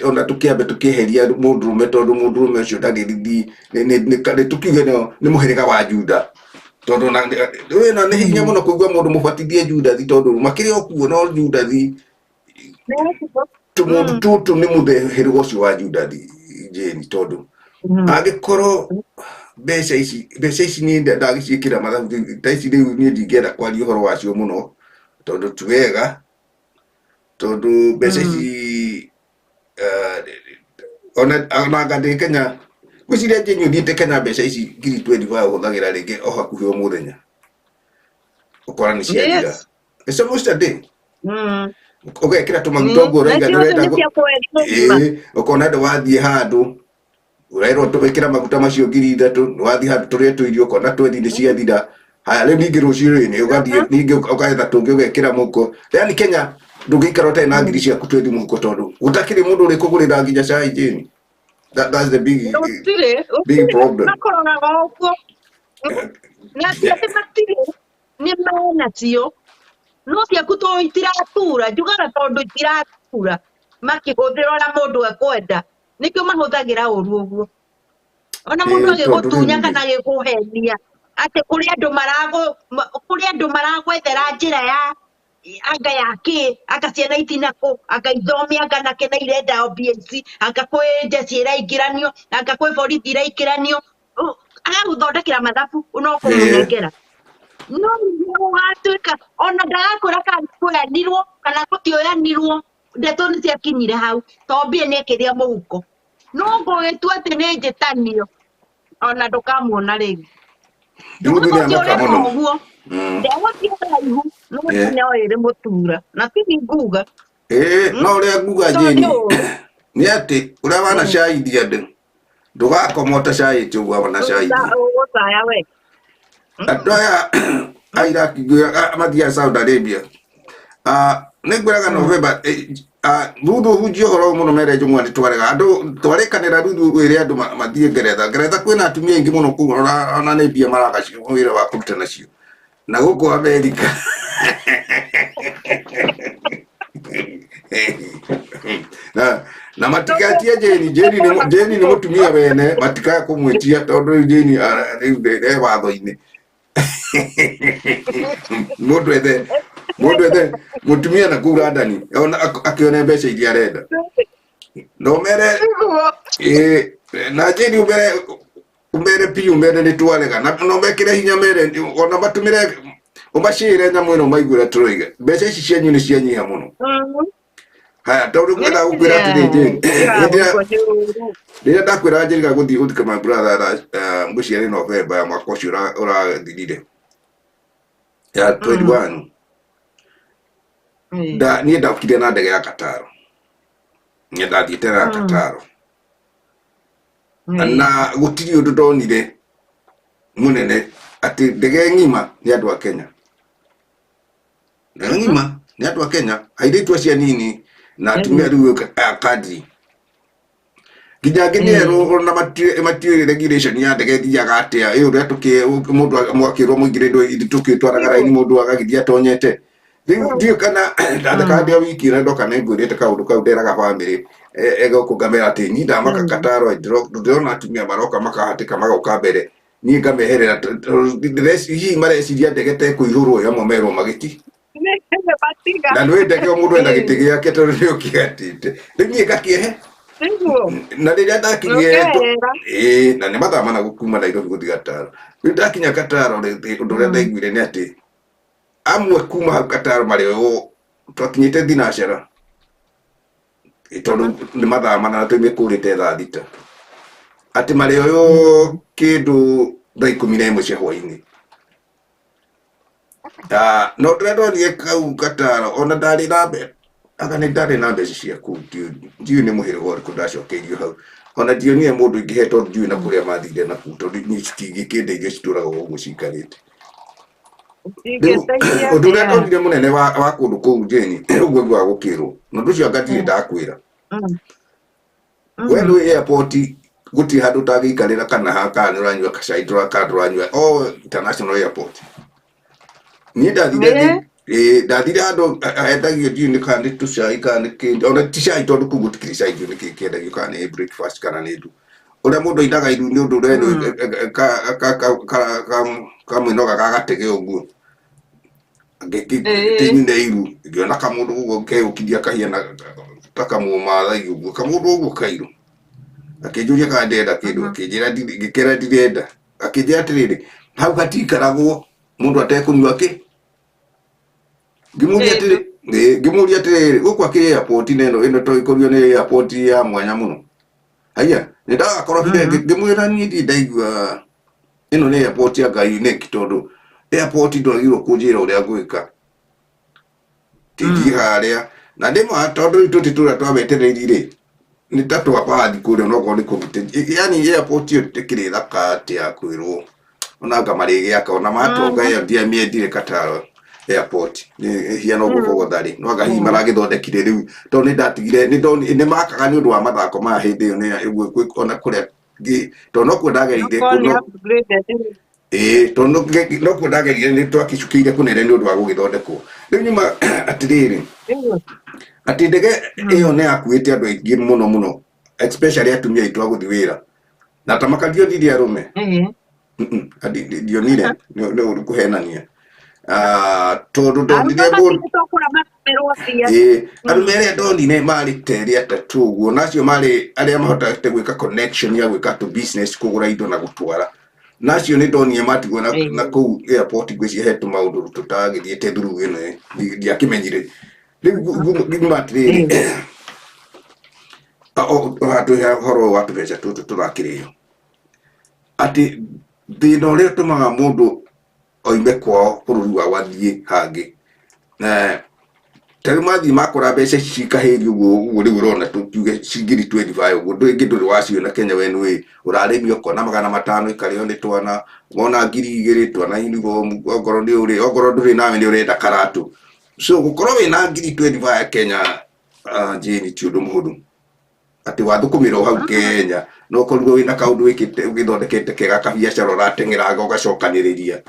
Speaker 1: ona tũkĩambe tũkĩeheria mũndũrũme, tondũ mũndũrũme ũcio ndagĩrithi nĩ tũkiuge nĩ mũhĩrĩga wa Juda, tondũ wĩna nĩ hinya mũno kũigua mũndũ mũbatithie Judathi, tondũ makĩrĩ o kuo no Judathi tũmũndũ tũtũ nĩ mũhĩrĩga ũcio wa Judathi Jane, tondũ angĩkorwo mbeca ici niĩ ndagĩciĩkĩra mathabu ta ici rĩu, niĩ ndingĩenda kwaria ũhoro wacio mũno tondũ ti wega, tondũ mbeca ici ona anga ndĩ Kenya ngwĩciria Jane ũthiĩte Kenya mbeca ici ngiri 25 ũhũthagĩra rĩngĩ o hakuhĩ o mũthenya ũkora nĩ ciathira. It's almost a day. Ũgekĩra tũmaguta ũguo ũraiga ndũrenda, ũkona ndũ wathiĩ handũ ũrerwo tũgĩkĩra maguta macio 3000, nĩ wathiĩ handũ tũrĩe tũirio ũkona twethi nĩ ciathira. Haya rĩu ningĩ rũciũ rĩ nĩ ũgathiĩ ningĩ ũkagetha tũngĩ ũgekĩra mũhuko. Yani Kenya ndũngĩikara ũtarĩ na ngiri ciaku twethi mũhuko, tondũ gũtakĩrĩ mũndũ ũrĩkũgũrĩra nginya cai Jane. That's the big big problem.
Speaker 2: Makoraga ũguo na ti atĩ matirĩ, nĩ menacio no ciaku to itiratura, njugaga tondũ itiratura makĩhũthĩra ũrĩa mũndũ ekwenda, nĩkĩo mahũthagĩra ũru ũguo. Ona mũndũ agĩgũtunya kana agĩkũhenia atĩ kũrĩ andũ marago kũrĩ andũ maragwethera njĩra ya anga ya kĩ, anga ciana itinakũ, anga ithome, anga nake na irenda OBS, anga kwĩ njeci ĩraingĩranio, anga kwĩ borithi iraingĩranio, agagũthondekera mathabu no kũmũnengera, no nĩguo gũgatuĩka ona ndagakwĩra kana kũyanirwo kana gũtioyanirwo, ndeto nĩ ciakinyire hau to mbia nĩ ekĩria mũhuko, no ngũgĩtua atĩ nĩ njĩtanio ona ndũkamuona rĩngĩ. Ũcio ũreka ũguo ndegũthiĩ haraihu, no no ĩrĩ mũtura na ti nguga.
Speaker 1: No ũrĩa nguga Jane nĩ atĩ ũrĩa wanacaithia andũ ndũgakoma ũtacaĩte ũguo wanacaithia.
Speaker 2: Ũgũcaya we.
Speaker 1: Andũ aya a Iraq mathiaga Saudi Arabia, nĩ ngwĩraga November Ruthu hunjia ũhoro ũyũ mũno mere njũng'wa nĩ twarega andũ twarĩkanĩra Ruthu wĩre andũ mathiĩ Ngeretha. Ngeretha kwĩna atumia aingĩ mũno kũu, ona nĩ mbia maraga wĩra wa kũruta nacio na gũkũ Amerika na matigatie Jane. Jane nĩ mũtumia wene, matikae kũmwĩtia tondũ rĩu Jane rĩu e watho-inĩ, mũndũ ethe mũtumia na kũu London ona akĩone mbeca iria arenda no mere na Jane umere umere piũ mere nĩ twarega na no mekĩre hinya mere ona matũmĩre ũmacĩre nyamũ ĩno maiguĩra tũroiga mbeca ici cianyu nĩ cianyiha mũno. Haya, tondũ ngwenda gũkwĩra atĩrĩ Jane, rĩrĩa ndakwĩra njĩrĩga gũthiĩ gũthika my brother ngwĩciria nĩ November ya mwaka ũcio ũrathirire ya 21, niĩ ndokire na ndege ya Qatar, niĩ ndathiĩte na Qatar na gũtirĩ ũndũ ndonire mũnene atĩ ndege ng'ima nĩ andũ a Kenya, ndege ng'ima nĩ andũ a Kenya, airĩtu acio anini na atumia rĩu a kadri nginya angĩ nĩ erũ ona matiũĩ regulation ya ndege ĩthiaga atĩa, ĩ ũrĩa tũkĩ mũndũ mwakĩrwo mũingĩre tũkĩtwaraga raini mũndũ agagĩthiĩ atonyete. Rĩu ndiũĩ kana ndathekaga ndĩ o wiki na ndoka nĩ ngwĩrĩte kaũndũ kau nderaga bamĩrĩ egũkũ ngamera atĩ niĩ ndamaka Qatar ndĩrona atumia maroka makahatĩka magoka mbere, niĩ ngameherera hihi mareciria ndege ta ĩkũihũrwo amwe merwo magĩti na nĩ ndege o mũndũ ena gĩtĩ gĩake tondũ nĩ ũkĩgatĩte, rĩu niĩ ngakĩehe na rĩrĩa ndakinyire ĩĩ na nĩ mathaa mana gũkuma Nairobi gũthiĩ Qatar. Rĩu ndakinya Qatar ũndũ ũrĩa ndaiguire nĩ atĩ amwe kuma hau Qatar marĩoywo twakinyĩte thinacara tondũ nĩ mathaa mana na tũimĩkũrĩte thaa 6, atĩ marĩoywo kĩndũ thaa 11 cia hwainĩ. No ũrĩa ndonire kau Qatar ona ndarĩ na mbeca, anga nĩ ndarĩ na mbeca cia kũu, ndiũĩ nĩ mũhĩrĩga ũrĩkũ ndacokeirio hau, ona ndionire mũndũ ingĩhe tondũ ndiũĩ na kũrĩa mathire na kũu, tondũ niĩ citingĩkĩndeithia citũraga ũguo cikarĩte. Rĩu
Speaker 2: Ũtingĩteithia
Speaker 1: ũndũ ũrĩa
Speaker 2: atĩa?
Speaker 1: ndonire mũnene wa kũndũ kũu Jane, ũguo nguaga gũkĩrwo na ũndũ ũcio anga ndirĩ ndakwĩra. We nĩ airport gũtirĩ handũ ũtangĩikarĩra kana ha kana nĩ ũranyua kacai kana ndũranyua o international airport. Niĩ ndathire ndathire handũ hendagio ndiũĩ nĩ kana nĩ tũcai kana nĩ kĩ, ona ti cai tondũ kũu gũtikĩrĩ cai, ndiũĩ nĩ kĩ kĩendagio kana nĩ breakfast kana nĩ ndu. Ũrĩa mũndũ ainaga iru nĩ ũndũ ũrĩa kamwĩnoga ga gatege ũguo. Ngĩnyune iru ngĩona kamũndũ ũguo keyũkiria kahiana ta kamũmathai ũguo, kamũndũ ũguo kairũ. Akĩnjũria kana ndĩrenda kĩndũ, akĩnjĩra ngĩkĩra ndirenda. Akĩnjĩra atĩrĩrĩ, hau hatiikaragwo mũndũ atekũnyua kĩ. Ngĩmũria atĩrĩ, ngĩmũria atĩrĩrĩ, gũkũ akĩrĩ airport na ĩno ĩno to ĩkorirwo nĩ airport ya mwanya mũno. Haiya, nĩ ndagakorobire ngĩmwĩra niĩ ndirĩ ndaigua ĩno nĩ airport ya Ngai unique tondũ airport ndwagĩrĩirwo kũnjĩra ũrĩa ngwĩka. Tithiĩ harĩa. Na ndĩma tondũ rĩu tũtĩ tũrĩa twawetereiri rĩ, nĩ ta twabathi kũrĩa onokorwo nĩ kũgitĩri. Yaani airport ĩyo ndĩkĩrĩ thaka atĩ ya kwĩrwo. Ona anga marĩgĩaka ona matonga ĩyo ndiamĩendire Qatar airport. Nĩ ĩhiana ũguo bogothari. No anga hihi maragĩthondekire rĩu tondũ nĩ ndatigire nĩ ndonire nĩ makaga nĩ ũndũ wa mathako maya hĩndĩ ĩyo nĩ ũguo ona kũrĩa tondũ nokuo ndagereire ĩĩ tondũ nokuo ndagereire nĩ twakĩcukĩire kũnene nĩ ũndũ wa gũgĩthondekwo. Rĩu nyuma atĩrĩrĩ, atĩ ndege ĩyo nĩ yakuĩte andũ aingĩ mũno mũno, especially atumia aitũ a gũthiĩ wĩra. Na ta maka ndionire arũme. Ndionire, nĩ ũru kũhenania. Tondũ ndonire mũndũ arũme arĩa ndonire marĩ ta erĩ atatũ ũguo, na acio marĩ arĩa mahotete gwĩka connection ya gwĩka tũ business, kũgũra indo na gũtwara. Na acio nĩ ndonire matigwo na kũu airport, ngwĩciria he tũmaũndũ tũtagĩthiĩte through ĩno ndiakĩmenyire. Rĩu ngiuma atĩrĩrĩ, haha twĩ ũhoro ũyũ wa tũbeca tũtũ tũrakĩrĩo, atĩ thĩna ũrĩa ũtũmaga mũndũ oime kwao bũrũri wao athiĩ hangĩ, ta rĩu mathiĩ makora mbeca ici cikahĩrio ũguo ũguo rĩu ũrona tuge ngiri 25 ũguo ndũngĩ ndũrĩ waciona Kenya we nĩũĩ ũrarĩmia ũkona 500 ikarĩo nĩ twana, wona 2000 twana uniform, okorwo nĩ ũrĩ okorwo ndũrĩ nawe nĩ ũrenda karatũ. So gũkorwo wĩna ngiri 25 Kenya, Jane, ti ũndũ mũhũthũ atĩ wathũkũmĩra o hau Kenya no ũkorirwo wĩna kaũndũ wĩkĩte ũgĩthondekete kega kabiacara ũrateng'eranga ũgacokanĩrĩria.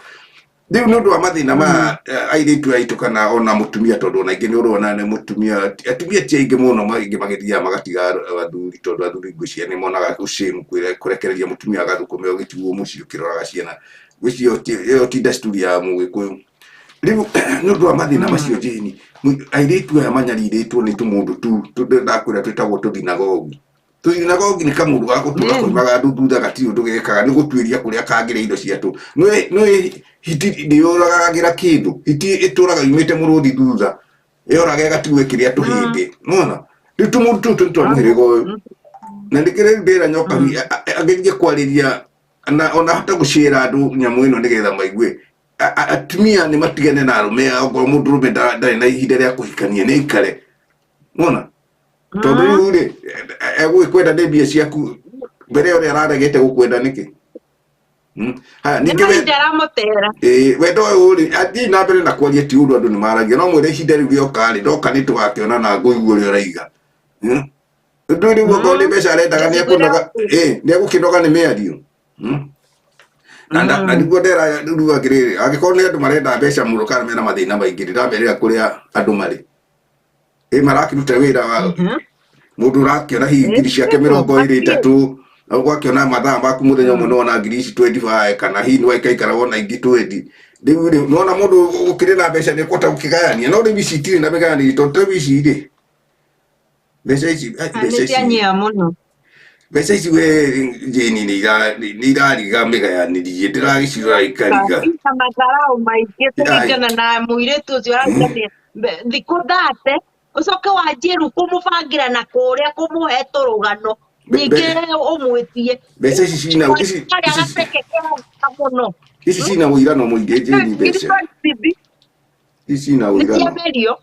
Speaker 1: Rĩu nĩ ũndũ wa mathĩna ma airĩtu aitũ kana ona mũtumia, tondũ ona aingĩ nĩ ũrona nĩ mũtumia, atumia ti aingĩ mũno aingĩ magĩthiaga magatiga athuri, tondũ athuri ngwĩciria nĩ monaga shame kũrekereria mũtumia agathũkũme ũgĩtigwo mũciĩ ũkĩroraga ciana. Ngwĩciria ĩyo ti desturi ya mũgĩkũyũ. Rĩu nĩ ũndũ wa mathĩna macio Jane, airĩtu aya manyarirĩtwo nĩ tũmũndũ tu ndakwĩra twĩtagwo tũthinagogi. Tũthinagogi nĩ kamũndũ ga gũtũra koimaga andũ thutha gatirĩ ũndũ gekaga, nĩ gũtuĩria kũrĩa kangĩrĩa indo cia andũ. Nĩũĩ hiti ndĩyũragagĩra kĩndũ, hiti ĩtũraga yumĩte mũrũthi thutha, ĩyoraga ĩgatigwo ĩkĩrĩa tũhĩndĩ. Nĩwona? Rĩu tũmũndũ tũu tũrĩ twa mũhĩrĩga ũyũ. Na nĩkĩo rĩu ndĩra nyoka agerie kwarĩria na ona ahote gũcĩra andũ nyamũ ĩno nĩgetha maigue. Atumia nĩ matigane na arũme ao, okorwo mũndũrũme ndarĩ na ihinda rĩa kũhikania nĩ aikare. Nĩwona? Tondũ rĩu rĩ, egũgĩkwenda nĩ mbia ciaku, mbere ũrĩa araregete gũkwenda nĩkĩ? Haya,
Speaker 2: Nĩ
Speaker 1: ningĩ we
Speaker 2: mahinda aramũtera.
Speaker 1: Ĩĩ, wendo ũyũ rĩ, athiĩ na mbere na kwaria ti ũndũ andũ nĩ maragia, no mwĩre ihinda rĩu rĩoka rĩ, ndoka nĩ tũgakĩona na ngũigua ũrĩa ũraiga. Ndũĩ rĩu okorwo nĩ mbeca arendaga nĩ ekũnoga, ĩĩ, nĩ egũkĩnoga nĩ mĩario. Na nĩguo ndera rĩu atĩrĩrĩ, angĩkorwo nĩ andũ marenda mbeca mũno kana mena mathĩna maingĩ, ndĩramerĩra kũrĩa andũ marĩ. Ĩ marakĩruta wĩra wa mũndũ ũrakĩona hihi ngiri ciake 23, na ũgakĩona mathaa maku mũthenya ũmwe nĩwona ngiri ici 25, kana hihi nĩwaikaikara wona ingĩ 20. Rĩu rĩ, nĩwona mũndũ ũkĩrĩ na mbeca nĩũkũhota gũkĩgayania, no rĩu ici itirĩ na mĩgayanĩrie tondũ rĩu ici rĩ, mbeca ici
Speaker 2: Nĩ
Speaker 1: mbeca ici
Speaker 2: cianyiha mũno.
Speaker 1: Mbeca ici we Jane nĩ irariga mĩgayanĩrie, ndĩragĩcirora ikariga.
Speaker 2: Ina matharau maingĩ kũringana na mũirĩtu ũcio arauga thikũ thate ũcoke wanjie rĩu kũmũbangĩra na kũrĩa kũmũhe tũrũgano ningĩ ũmwĩtie
Speaker 1: Mbeca ici cina ici
Speaker 2: karĩa
Speaker 1: ici
Speaker 2: gaceke kega mũno
Speaker 1: ici cina ũirano mũingĩ Jane, mbeca ici cina
Speaker 2: nĩ
Speaker 1: ũirano.
Speaker 2: ciamerio.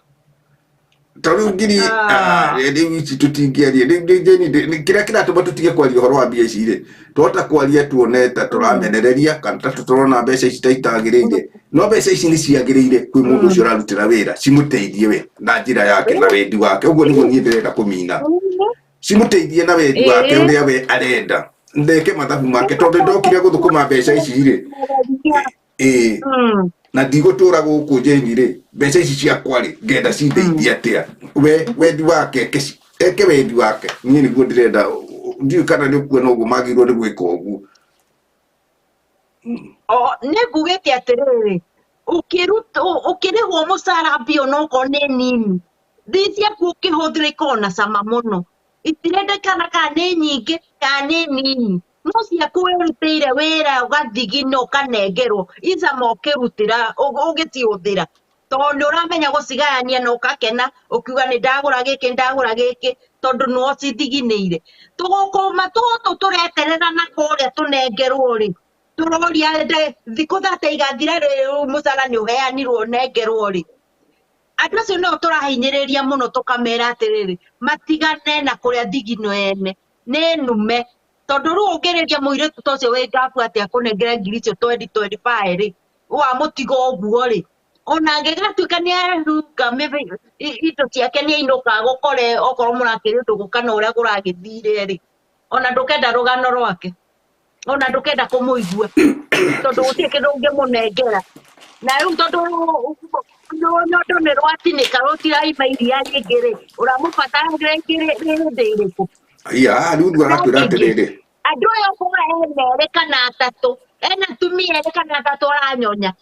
Speaker 1: Ta rĩu ngiri rĩu ici tũtingĩaria rĩu Jane, kĩrĩa kĩratũma tũtige kwaria ũhoro wa mbia ici rĩ, twahota kwaria tuone ta tũramenereria kana ta tũrona mbeca ici ta itagĩrĩire. No mbeca ici nĩ ciagĩrĩire kwĩ mũndũ ũcio ũrarutĩra wĩra, cimũteithie we na njĩra yake na wendi wake. Ũguo nĩguo niĩ ndĩrenda kũmina, cimũteithie na wendi wake ũrĩa we arenda, ndeke mathabu make, tondũ ndokire gũthũkũma mbeca ici rĩ, ĩĩ, na ndigũtũra gũkũ Jane rĩ, mbeca ici ciakwa rĩ, ngenda cindeithie atĩa? We wendi wake eke wendi wake. Niĩ nĩguo ndĩrenda. Ndiũĩ kana nĩ ũkuona ũguo magĩrĩirwo nĩ gwĩka ũguo.
Speaker 2: O nĩ ngugĩte atĩrĩrĩ, ũkĩrĩhwo mũcara mbia onokorwo nĩ nini, thii ciaku ũkĩhũthĩra ikoragwo na cama mũno, itirendekana kana nĩ nyingĩ kana nĩ nini, no ciaku wĩrutĩire wĩra ũgathigina ũkanengerwo i cama ũkĩrutĩra ũgĩcihũthĩra, tondũ nĩ ũramenya gũcigayania na ũgakena ũkiuga nĩ ndagũra gĩkĩ, nĩ ndagũra gĩkĩ, tondũ nĩwe ũcithiginĩire. Tũgũkũma tũtũ tũreterera na kũrĩa tũnengerwo rĩ, tũroria thikũ 30 igathira rĩ, mũcara nĩ ũheanirwo ũnengerwo rĩ. Andũ acio nĩo tũrahinyĩrĩria mũno, tũkamera atĩrĩrĩ, matigane na kũrĩa thigino ene nĩ nume, tondũ rĩu ũngĩrĩria mũirĩtu ta ũcio wĩ ngabu atĩa kũnengera ngiri icio twendi twendi bae rĩ, wamũtiga ũguo rĩ, ona angĩgatuĩka nĩ arunga indo ciake nĩ ainũka gũkore okorwo mũrakĩrĩ ndũgũ kana ũrĩa kũragĩthire rĩ, ona ndũkenda rũgano rwake, ona ndũkenda kũmũigua, tondũ gũtirĩ kĩndũ ũngĩmũnengera. Na rĩu tondũ nyondo nĩ rwatinĩka rũtiraima iria rĩngĩ rĩ, ũramũbatara rĩngĩ hĩndĩ ĩrĩkũ?
Speaker 1: Iya, rĩu aratwĩra atĩrĩrĩ,
Speaker 2: Andũ aya okorwo ena erĩ kana atatũ, ena atumia erĩ kana atatũ aranyonya,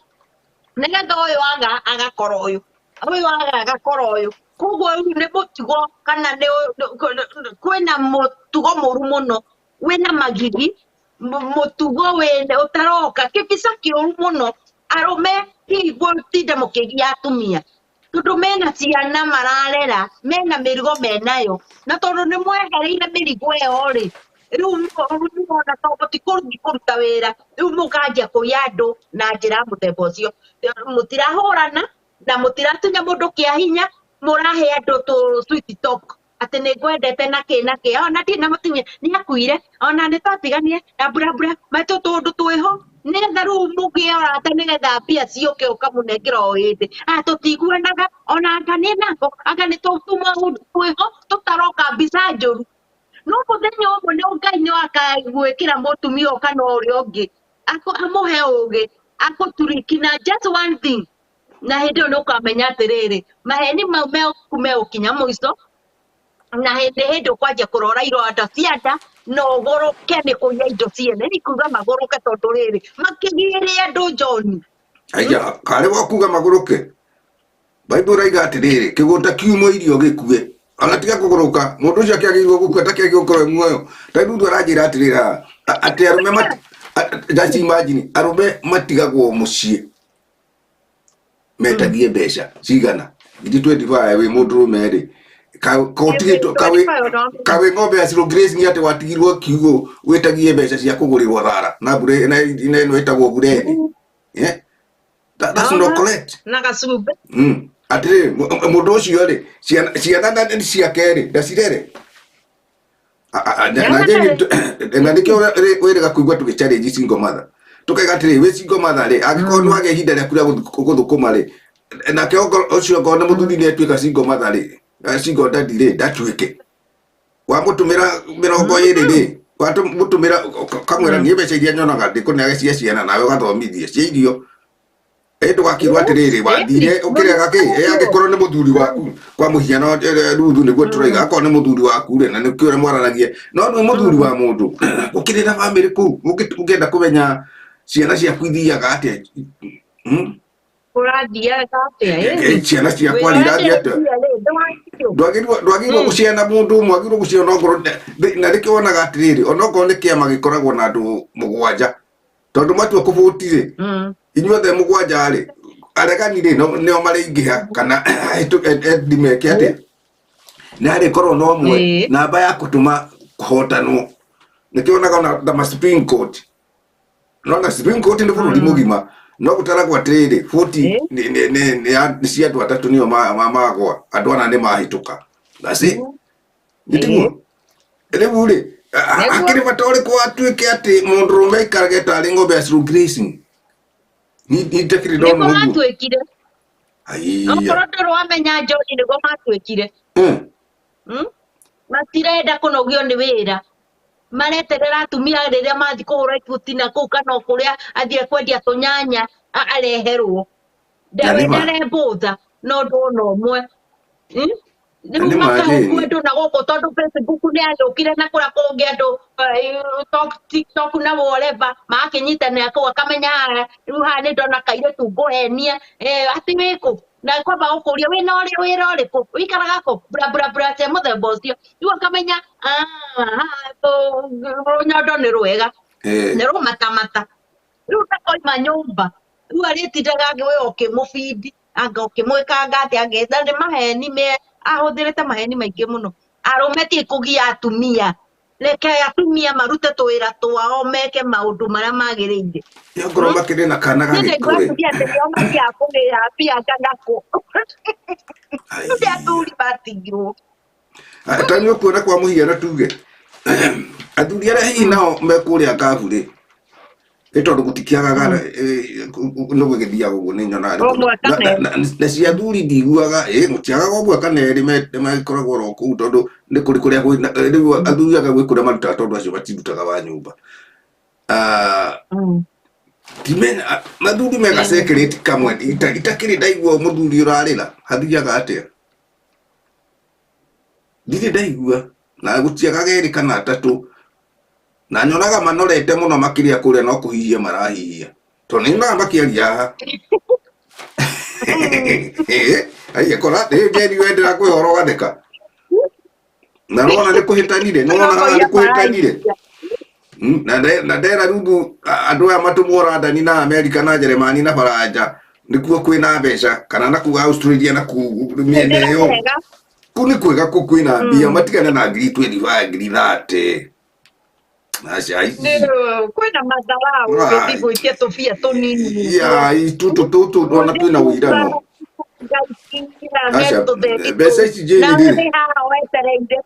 Speaker 2: nĩgetha ũyũ aga agakora ũyũ, ũyũ aga agakora ũyũ. Koguo rĩu nĩ mũtugo kana nĩ kwĩna mũtugo mũru mũno wĩna magigi, mũtugo wĩna ũtaroka kĩbica kĩũru mũno. Arũme hihi gũtinda mũkĩgia atumia, tondũ mena ciana mararera, mena mĩrigo menayo, na tondũ nĩ mwehereire mĩrigo ĩyo rĩ, rĩu nĩwona to mũtikũrutha kũruta wĩra, rĩu mũkanjia kũiya andũ na njĩra ya mũthemba ũcio. Mũtirahũrana na mũtiratunya mũndũ kĩa hinya, mũrahe andũ tũ sweet talk atĩ nĩ ngwendete na kĩ na kĩ, ona ndirĩ na mũtumia nĩ akuire, ona nĩ twatiganire na mbura mbura maitũ tũndũ twĩho, nĩgetha rĩu mũgĩe ũrata, nĩgetha mbia ciũke ũkamũnengera o hĩndĩ. Ah, tũtiguanaga, ona anga nĩ nako anga nĩ tũmaũndũ twĩho tũtaroka mbica njũru. No mũthenya ũmwe nĩ Ngai nĩ akagwĩkĩra mũtumia ũyũ kana ũrĩa ũngĩ, amũhe ũgĩ akũturiki na just one thing, na hĩndĩ ĩyo nĩ ũkamenya atĩrĩrĩ, maheni mau megũkinya mũico, na hĩndĩ ũkwanjia kũrora ironda cia nda na ũgũrũke nĩ kũiya indo ciene. Nĩ kuga magũrũke, tondũ rĩrĩ makĩgĩre andũ John.
Speaker 1: Aya, karĩ wa kuga magũrũke, Bible ĩraiga atĩrĩrĩ, kĩgũta kiumwo irio gĩkue. Ona tiga kũgũrũka, mũndũ ũcio akĩagĩrĩirwo gũkua, takĩagĩrĩirwo gũkorwo e muoyo. Ta rĩu aranjĩra atĩrĩrĩ haha, atĩ arũme just imagine, arũme matigagwo mũciĩ metagie mbeca cigana? Ngiri 25 wĩ mũndũrũme rĩ, kotigĩtwo kawe ng'ombe ya zero grazing, atĩ watigirwo kiugũ wĩtagie mbeca cia kũgũrĩrwo thara na mbure na ĩno ĩtagwo bureni. Yeah? That's not correct.
Speaker 2: Na gacumbĩ.
Speaker 1: Atĩrĩrĩ, mũndũ ũcio rĩ, ciana na nĩ ciake rĩ, ndacirere. Na na nĩkĩo wĩrĩga kũigua tũgĩ challenge single mother, tũkaiga atĩrĩrĩ, wĩ single mother rĩ, angĩkorwo nĩ wagĩa ihinda rĩaku rĩa gũthũkũma rĩ, nake ũcio okorwo nĩ mũthuri nĩ atuĩka single mother rĩ, single daddy rĩ, ndatuĩke wamũtũmĩra 20 rĩ, wamũtũmĩra kamwĩra, niĩ mbeca iria nyonaga ndĩkũneage cia ciana, nawe ũgathomithie cia irio. Ĩ ndũgakĩrwo atĩrĩrĩ, wathire ũkĩrega kĩ? Ĩ angĩkorwo nĩ mũthuri waku, kwa mũhiano, Ruthu nĩguo tũroiga, akorwo nĩ mũthuri waku rĩ, na nĩkĩo ũrĩa mwaranagia, no nĩ mũthuri wa mũndũ gũkĩrĩ na bamĩrĩ kũu, ũngĩenda kũmenya ciana ciaku ithiaga atĩa?
Speaker 2: Kũrathiaga atĩa?
Speaker 1: Ciana ciakwa rĩ, irathiĩ atĩa? Ndwagĩrĩirwo gũciana mũndũ ũmwe, wagĩrĩirwo gũciana onokorwo na nĩkĩo wonaga atĩrĩrĩ, onokorwo nĩ kĩama gĩkoragwo na andũ mũgwanja, tondũ matua kũbũti rĩ, inyuothe mũgwanja rĩ, aregani rĩ, nĩo marĩingĩha kana endi meke atĩa, nĩ harĩkorwo na ũmwe namba ya kũtũma kũhotanwo. Nĩkĩo wonaga ona ta ma Supreme Court, nona Supreme Court nĩ bũrũri mũgima, no gũtaragwo atĩrĩrĩ, 40 nĩ cia andũ atatũ nĩo magwa, andũ ana nĩ mahĩtũka. That's it. Nĩtiguo rĩu rĩ, hakĩrĩ bata ũrĩkũ atuĩke atĩ mũndũrũme aikarage tarĩ ng'ombe ya slow grazing? Ni itakĩrĩ ndona
Speaker 2: Nĩguo
Speaker 1: ũguo.
Speaker 2: matuĩkire.
Speaker 1: Aiya.
Speaker 2: Okorwo ndũrĩ wamenya John nĩguo matuĩkire. Matirenda kũnogio nĩ wĩra. Mareterera atumia rĩrĩa mathiĩ kũhũra ibuti na kũu kana o kũrĩa athiĩ kwendia tũnyanya areherwo.
Speaker 1: Na nĩ ma.
Speaker 2: Ndarembũtha na ũndũ ona ũmwe.
Speaker 1: Na
Speaker 2: Rĩu
Speaker 1: nĩ ma
Speaker 2: makahũkwo
Speaker 1: Jane.
Speaker 2: andũ na gũkũ tondũ Facebook nĩ yagĩũkire na kũrĩa kũngĩ andũ TikTok na whatever magakĩnyitanĩra kũu akamenya haha rĩu haha nĩ ndona kairĩtu ngũhenia atĩ wĩkũ na kwamba gũkũria wĩna ũrĩ wĩra ũrĩkũ ũikaraga kũ bla bla bla cia mũthemba ũcio rĩu akamenya ah, haha rũnyondo nĩ rwega nĩ rũmatamata rĩu ndakoima nyũmba rĩu arĩtindaga we ũkĩmũbindi anga ũkĩmwĩkanga atĩa angĩenda nĩ maheni me ahũthĩrĩte maheni maingĩ mũno arũme ti kũgia atumia reke atumia marute tũwĩra twao meke maũndũ marĩa magĩrĩire.
Speaker 1: Ĩ ongorwo makĩrĩ na kana
Speaker 2: Niĩ ndaigua
Speaker 1: gagĩkũrĩ.
Speaker 2: atumia atĩ nĩo mathiaga kũgĩra mbia kana kũ. Rĩu nĩ athuri matigirwo.
Speaker 1: Ta nĩ ũkuona kwa mũhiano tuge athuri arĩa hihi nao me kũrĩa ngabu rĩ nĩ tondũ gũtikĩagaga nĩ gũgĩthiaga ũguo nĩ nyonaga nĩ
Speaker 2: Ũmwe
Speaker 1: na,
Speaker 2: kana
Speaker 1: na,
Speaker 2: erĩ.
Speaker 1: na, na cia athuri ndiguaga ĩ gũtiagaga ũmwe kana erĩ magĩkoragwo oro kũu tondũ nĩ kũrĩ kũrĩa kwĩna rĩu athuri anga gwĩ kũrĩa marutaga tondũ acio matirutaga wa nyũmba. Ah, ndimenya athuri mega secret kamwe itakĩrĩ ndaigua mũthuri ũrarĩra hathiaga atĩa ndirĩ ndaigua na gũtiagaga erĩ kana atatũ na nyonaga manorete mũno makĩria kũrĩa no kũhihia marahihia tondũ nĩ nyonaga makĩaria haha. Aiya kora nĩ njeri wendera kwĩhoro ũgatheka na nĩwona nĩ kũhĩtanire nĩwona haha nĩ kũhĩtanire. Na ndera rungu andũ aya matũmwo London na Amerika na Jeremani na Faranja nĩkuo kwĩna mbeca kana na kũu Australia na kũu mĩena ĩyo
Speaker 2: Wega.
Speaker 1: kũu nĩ kwega kũu kwĩna mbia matigane na ngiri 25 ngiri 30 aca ici
Speaker 2: Kwĩna matharau ũgĩthiĩ gwĩtia tũbia tũnini
Speaker 1: ya tũtũ tũtũ ona twĩna ũirano. Aca, mbeca ici Jane
Speaker 2: nawe
Speaker 1: rĩ
Speaker 2: wĩ haha wetereire.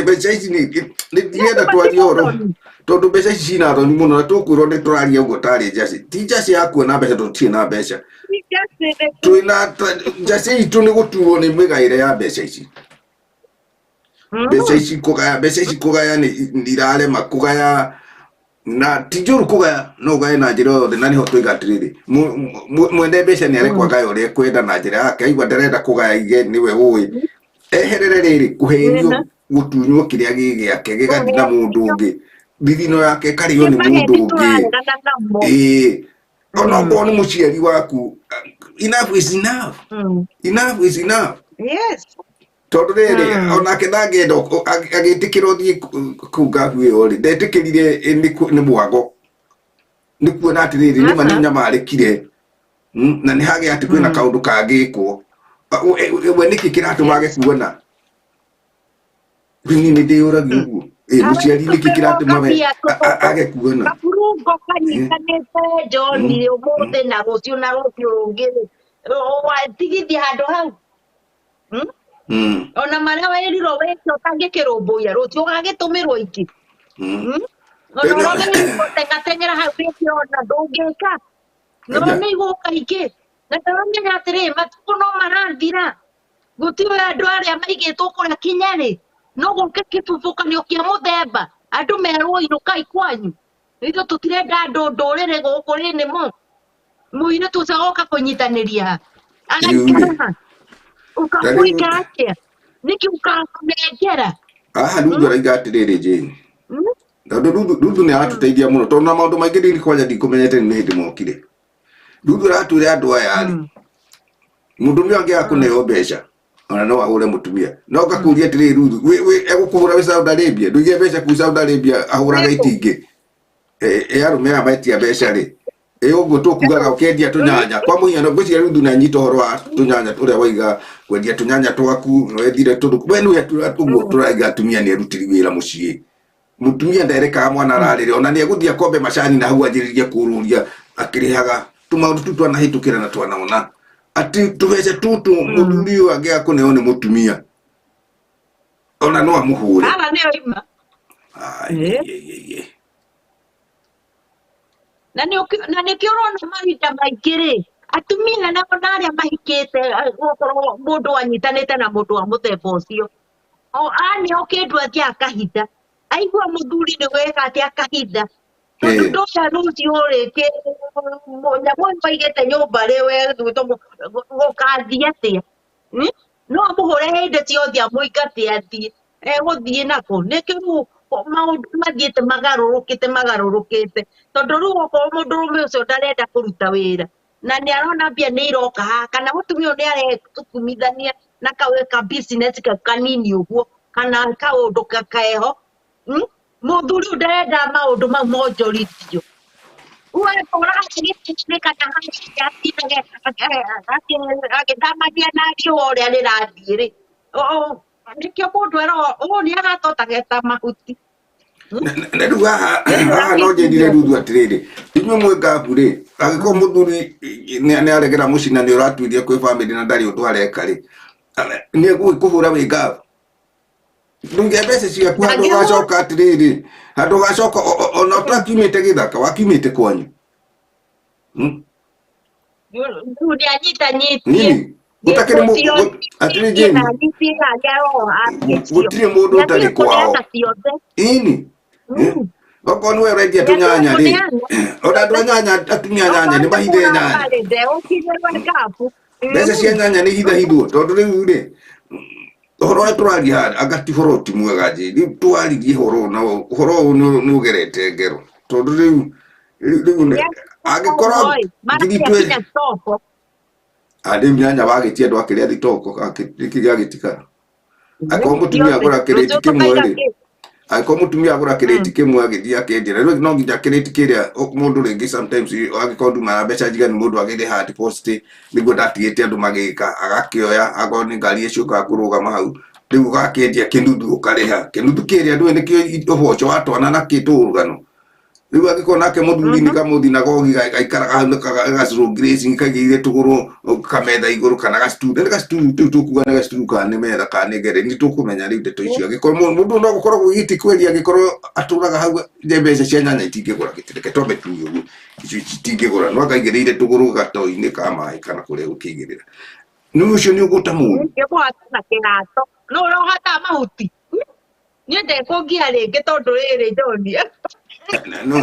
Speaker 1: Mbeca ici nĩ ndirenda twarie ũhoro tondũ mbeca ici cina thoni mũno na tũkwĩrwo nĩ tũraria ũguo tarĩ njacĩ ti njacĩ ya kuona mbeca tondũ tũtirĩ na mbeca twĩna njacĩ itũ nĩ gũturwo nĩ mĩgaĩre ya mbeca ici mbeca ici kũgaya mbeca ici kũgaya nĩ irarema kũgaya na ti njũru kũgaya no ũgaye na njĩra o yothe na nĩho tũiga atĩrĩrĩ mwene mbeca nĩ arekwo agaye ũrĩa ekwenda na njĩra yake aigua ndarenda kũgaya ige nĩwe ũĩ eherere rĩrĩ kũhenio gũtunywo kĩrĩa gĩ gĩake gĩgathiĩ na mũndũ ũngĩ thithino yake ĩkarĩo nĩ mũndũ ũngĩ ĩĩ ona okorwo nĩ mũciari waku enough is enough enough is enough.
Speaker 2: Yes.
Speaker 1: Tondũ rĩrĩ onake ndangĩenda agĩtĩkĩra ũthiĩ kũu ngabu ĩyo rĩ ndetĩkĩrire nĩ mwago nĩ kuona atĩrĩrĩ nĩma nĩ nyamarĩkire na nĩ hagĩa atĩ kwĩna kaũndũ kangĩkwo we nĩkĩ kĩratũma age kuona rĩu niĩ nĩ ndĩyũragia ũguo ĩ mũciari nĩkĩ kĩratũma we age kuona
Speaker 2: kaburungo kanyitanĩte John ũmũthĩ na rũciũ na rũciũ rũngĩ rĩ watigithia handũ hau. Ona marĩa wĩrirwo wĩke ũtangĩkĩrũmbũiya rũciũ ũgagĩtũmĩrwo ingĩ. Ona ũrĩa wĩrirwo teng'ateng'era hau wĩke ona ndũngĩka no nĩ igũka ingĩ na ndĩramenya atĩrĩ matukũ no marathira gũtirĩ andũ arĩa maigĩtwo kũrĩa kinya rĩ no gũke kĩbubũkanio kĩa mũthemba andũ merwo inũkai kwanyu ithuĩ tũtirenda andũ ndũrĩrĩ gũkũ rĩ nĩmo mũirĩtu ũcio agoka kũnyitanĩria ha agaikara ha ũkamwĩka atĩa nĩkĩ ũkamũnengera
Speaker 1: haha Ruthu araiga atĩrĩrĩ Jane tondũ Ruthu nĩ aratũteithia mũno tondũ na maũndũ maingĩ ndini kwanja ndikũmenyete nĩ hĩndĩ mokire Ruthu aratwĩra andũ aya rĩ mũndũ ũrĩa angĩaga kũneo mbeca ona no ahũre mũtumia no ngakũria atĩrĩrĩ Ruthu egũkũhũra wĩ Saudi Arabia ndũige mbeca kuu Saudi Arabia ahũraga itingĩ ĩ arũme aya metia mbeca rĩ ĩ ũguo tũkugaga ũkĩendia tũnyanya kwa mũhiano ngwĩciria Ruthu nĩ anyita ũhoro wa tũnyanya ũrĩa waiga kwendia tũnyanya twaku wethire tũndũ we nĩwe ũguo tũraiga atumia nĩ arutĩri wĩra mũciĩ mũtumia nderekaga mwana ararĩre ona nĩ egũthiĩ akombe macani na hau anjĩrĩrie kũrũria akĩrĩhaga tũmaũndũ tũu twanahĩtũkĩra na twanaona atĩ tũbeca tũtũ mũthuri ũyũ angĩaga kũneo nĩ mũtumia ona no amũhũre
Speaker 2: Haha nĩyo ima.
Speaker 1: Ai, ai, ai, ai.
Speaker 2: Na nĩkĩo ũrona mahinda maingĩ rĩ, atumia nao na arĩa mahikĩte, gũkorwo mũndũ anyitanĩte na mũndũ wa mũthemba ũcio, o aneo kĩndũ athiĩ akahitha, aigua mũthuri nĩ weka atĩ akahitha, tondũ ndoya rũciũ rĩ, nyamũ ĩyo aigĩte nyũmba rĩ, we gũkathiĩ atĩa? No amũhũre hĩndĩ ciothe amũingate athiĩ, egũthiĩ nakũ? Nĩkĩo rĩu maũndũ mathiĩte magarũrũkĩte magarũrũkĩte, tondũ rĩu okorwo mũndũrũme ũcio ndarenda kũruta wĩra na nĩ arona mbia nĩ iroka haha, kana mũtumia ũyũ nĩ arethukumithania na ka business kau kanini ũguo, kana kaũndũ keho, Mũthuri ũyũ ndarenda maũndũ mau monjorithio. Rĩu agĩtindĩka kana atindage agĩthamania na riũa ũrĩa rĩrathiĩ rĩ, nĩkĩo mũndũ eragwo ũũ nĩ agatotageta mahuti.
Speaker 1: Na rĩu haha haha no njĩrire Ruthu atĩrĩrĩ, inyuĩ mwĩ ngabu rĩ, angĩkorwo mũthuri nĩ aregera mũciĩ na nĩ ũratuĩria kwĩ bamĩrĩ na ndarĩ ũndũ areka rĩ, nĩ egũgĩkũhũra wĩ ngabu? Ndũige mbeca ciaku handũ
Speaker 2: Ndangĩhũra.
Speaker 1: ũgacoka atĩrĩrĩ, handũ ũgacoka ona ũtakiumĩte gĩthaka, wakiumĩte kwanyu.
Speaker 2: Rĩu nĩ anyitanyitie.
Speaker 1: Nini? Gũtakĩrĩ atĩrĩ Jane,
Speaker 2: Anyitie harĩa roho ake cio.
Speaker 1: gũtirĩ mũndũ ũtarĩ
Speaker 2: Nĩatige
Speaker 1: kwao.
Speaker 2: kũneana ciothe.
Speaker 1: Ini? Okorwo nĩwe ũrendia
Speaker 2: Nĩatige
Speaker 1: tũnyanya rĩ,
Speaker 2: kũneana.
Speaker 1: ona andũ a nyanya, atumia a nyanya nĩ mahithe nyanya.
Speaker 2: Ndegũkinyĩrwo ngabu.
Speaker 1: Mbeca cia nyanya nĩ ihithahithwo tondũ rĩu rĩ, ũhoro ũrĩa tũraria haha anga ti ũhoro ti mwega njĩ, rĩu twaririe ũhoro ũyũ na ũhoro ũyũ nĩ ũgerete ngero tondũ rĩu rĩu angĩkorwo ngiri
Speaker 2: Mararia nginya stoko.
Speaker 1: Rĩu nyanya wagĩtia ndwakĩrĩa thitoko, nĩkĩ gĩagĩtigara? Angĩkorwo mũtumia agũra kĩrĩti
Speaker 2: Rũciũ
Speaker 1: kĩmwe
Speaker 2: tũkaiga
Speaker 1: rĩ,
Speaker 2: kĩ?
Speaker 1: angĩkorwo mũtumia agũra kĩrĩti kĩmwe agĩthiĩ akendia, na rĩu no nginya kĩrĩti kĩrĩa mũndũ rĩngĩ sometimes angĩkorwo nduma na mbeca njiganu mũndũ agĩrĩha deposit nĩguo ndatigĩte andũ magĩka, agakĩoya akorwo nĩ ngari ĩcokaga kũrũgama hau, rĩu ũgakĩendia kĩnuthu ũkarĩha kĩnuthu kĩrĩa ndũĩ nĩkĩo ũboco wa twana na kĩ tũrũgano. Rĩu angĩkorwo nake mũthuri nĩ kamũthinagogi gaikaraga hau gacũngirĩci kaigĩrĩire tũgũrũ kametha igũrũ kana gacituru, nĩ gacituru rĩu tũkuga nĩ gacituru kana nĩ metha kana nĩ ngereni, nĩ tũkũmenya rĩu ndeto icio. Angĩkorwo mũndũ no gũkorwo gwĩ gĩtĩ kweri angĩkorwo atũraga hau mbeca cia nyanya itingĩgũra gĩtĩ, reke twambe tuge ũguo, icio itingĩgũra, no akaigĩrĩire tũgũrũ gatoo-inĩ ka maĩ kana kũrĩa egũkĩigĩrĩra. Rĩu ũcio nĩ ũgũta mũru.
Speaker 2: Ũngĩmũhata na kĩhato, nũ ũrohata mahuti? Niĩ ndekũngia rĩngĩ tondũ rĩrĩ John.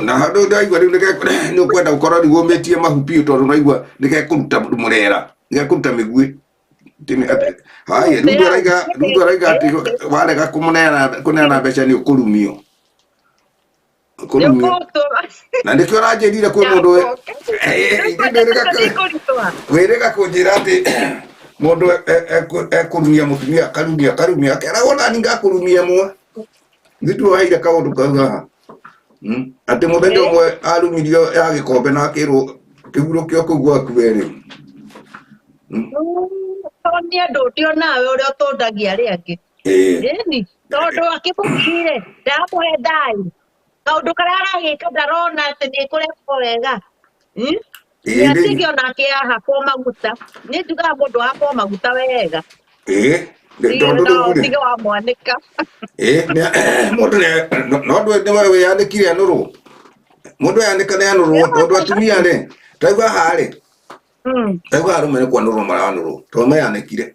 Speaker 1: Na handũ ndaigua rĩu nĩ ũkwenda gũkorwo rĩu ũmĩtie mahu biũ tondũ naigua nĩgekũruta mũrera, nĩgekũruta mĩguĩ. Haya, rĩu araiga, rĩu araiga atĩ warega kũmũneana kũneana mbeca nĩ ũkũrumio. Kũrumio. Na nĩkĩo ũranjĩrire kwĩ mũndũ wĩrĩga kũnjĩra atĩ mũndũ ekũrumia mũtumia akarumia akarumia akeragwo nani ngakũrumia mwa. Nĩ tuoheire kaũndũ kau haha. Atĩ mũthenya ũmwe arumirio ya gĩkombe na akĩrwo kĩhurũke o kũu gwaku we rĩu.
Speaker 2: Nĩ andũ ndionawe ũrĩa ũtũndagia arĩa angĩ. Ĩni, tondũ akĩmũkire ndamũhe thayũ, kaũndũ karĩa aragĩka ndarona atĩ nĩ kũrekwo wega. Nĩatige onake ahakwo maguta. Niĩ njugaga mũndũ ahakwo maguta wega.
Speaker 1: Tondũ rĩu rĩ
Speaker 2: Tige wa mwanĩka.
Speaker 1: Mũndũ no nĩwe wĩyanĩkire anũrwo. Mũndũ eyanĩka nĩ anũrwo tondũ atumia rĩ, taigua haha rĩ, taigua arũme nĩ kwanũrwo maranũrwo tondũ meyanĩkire.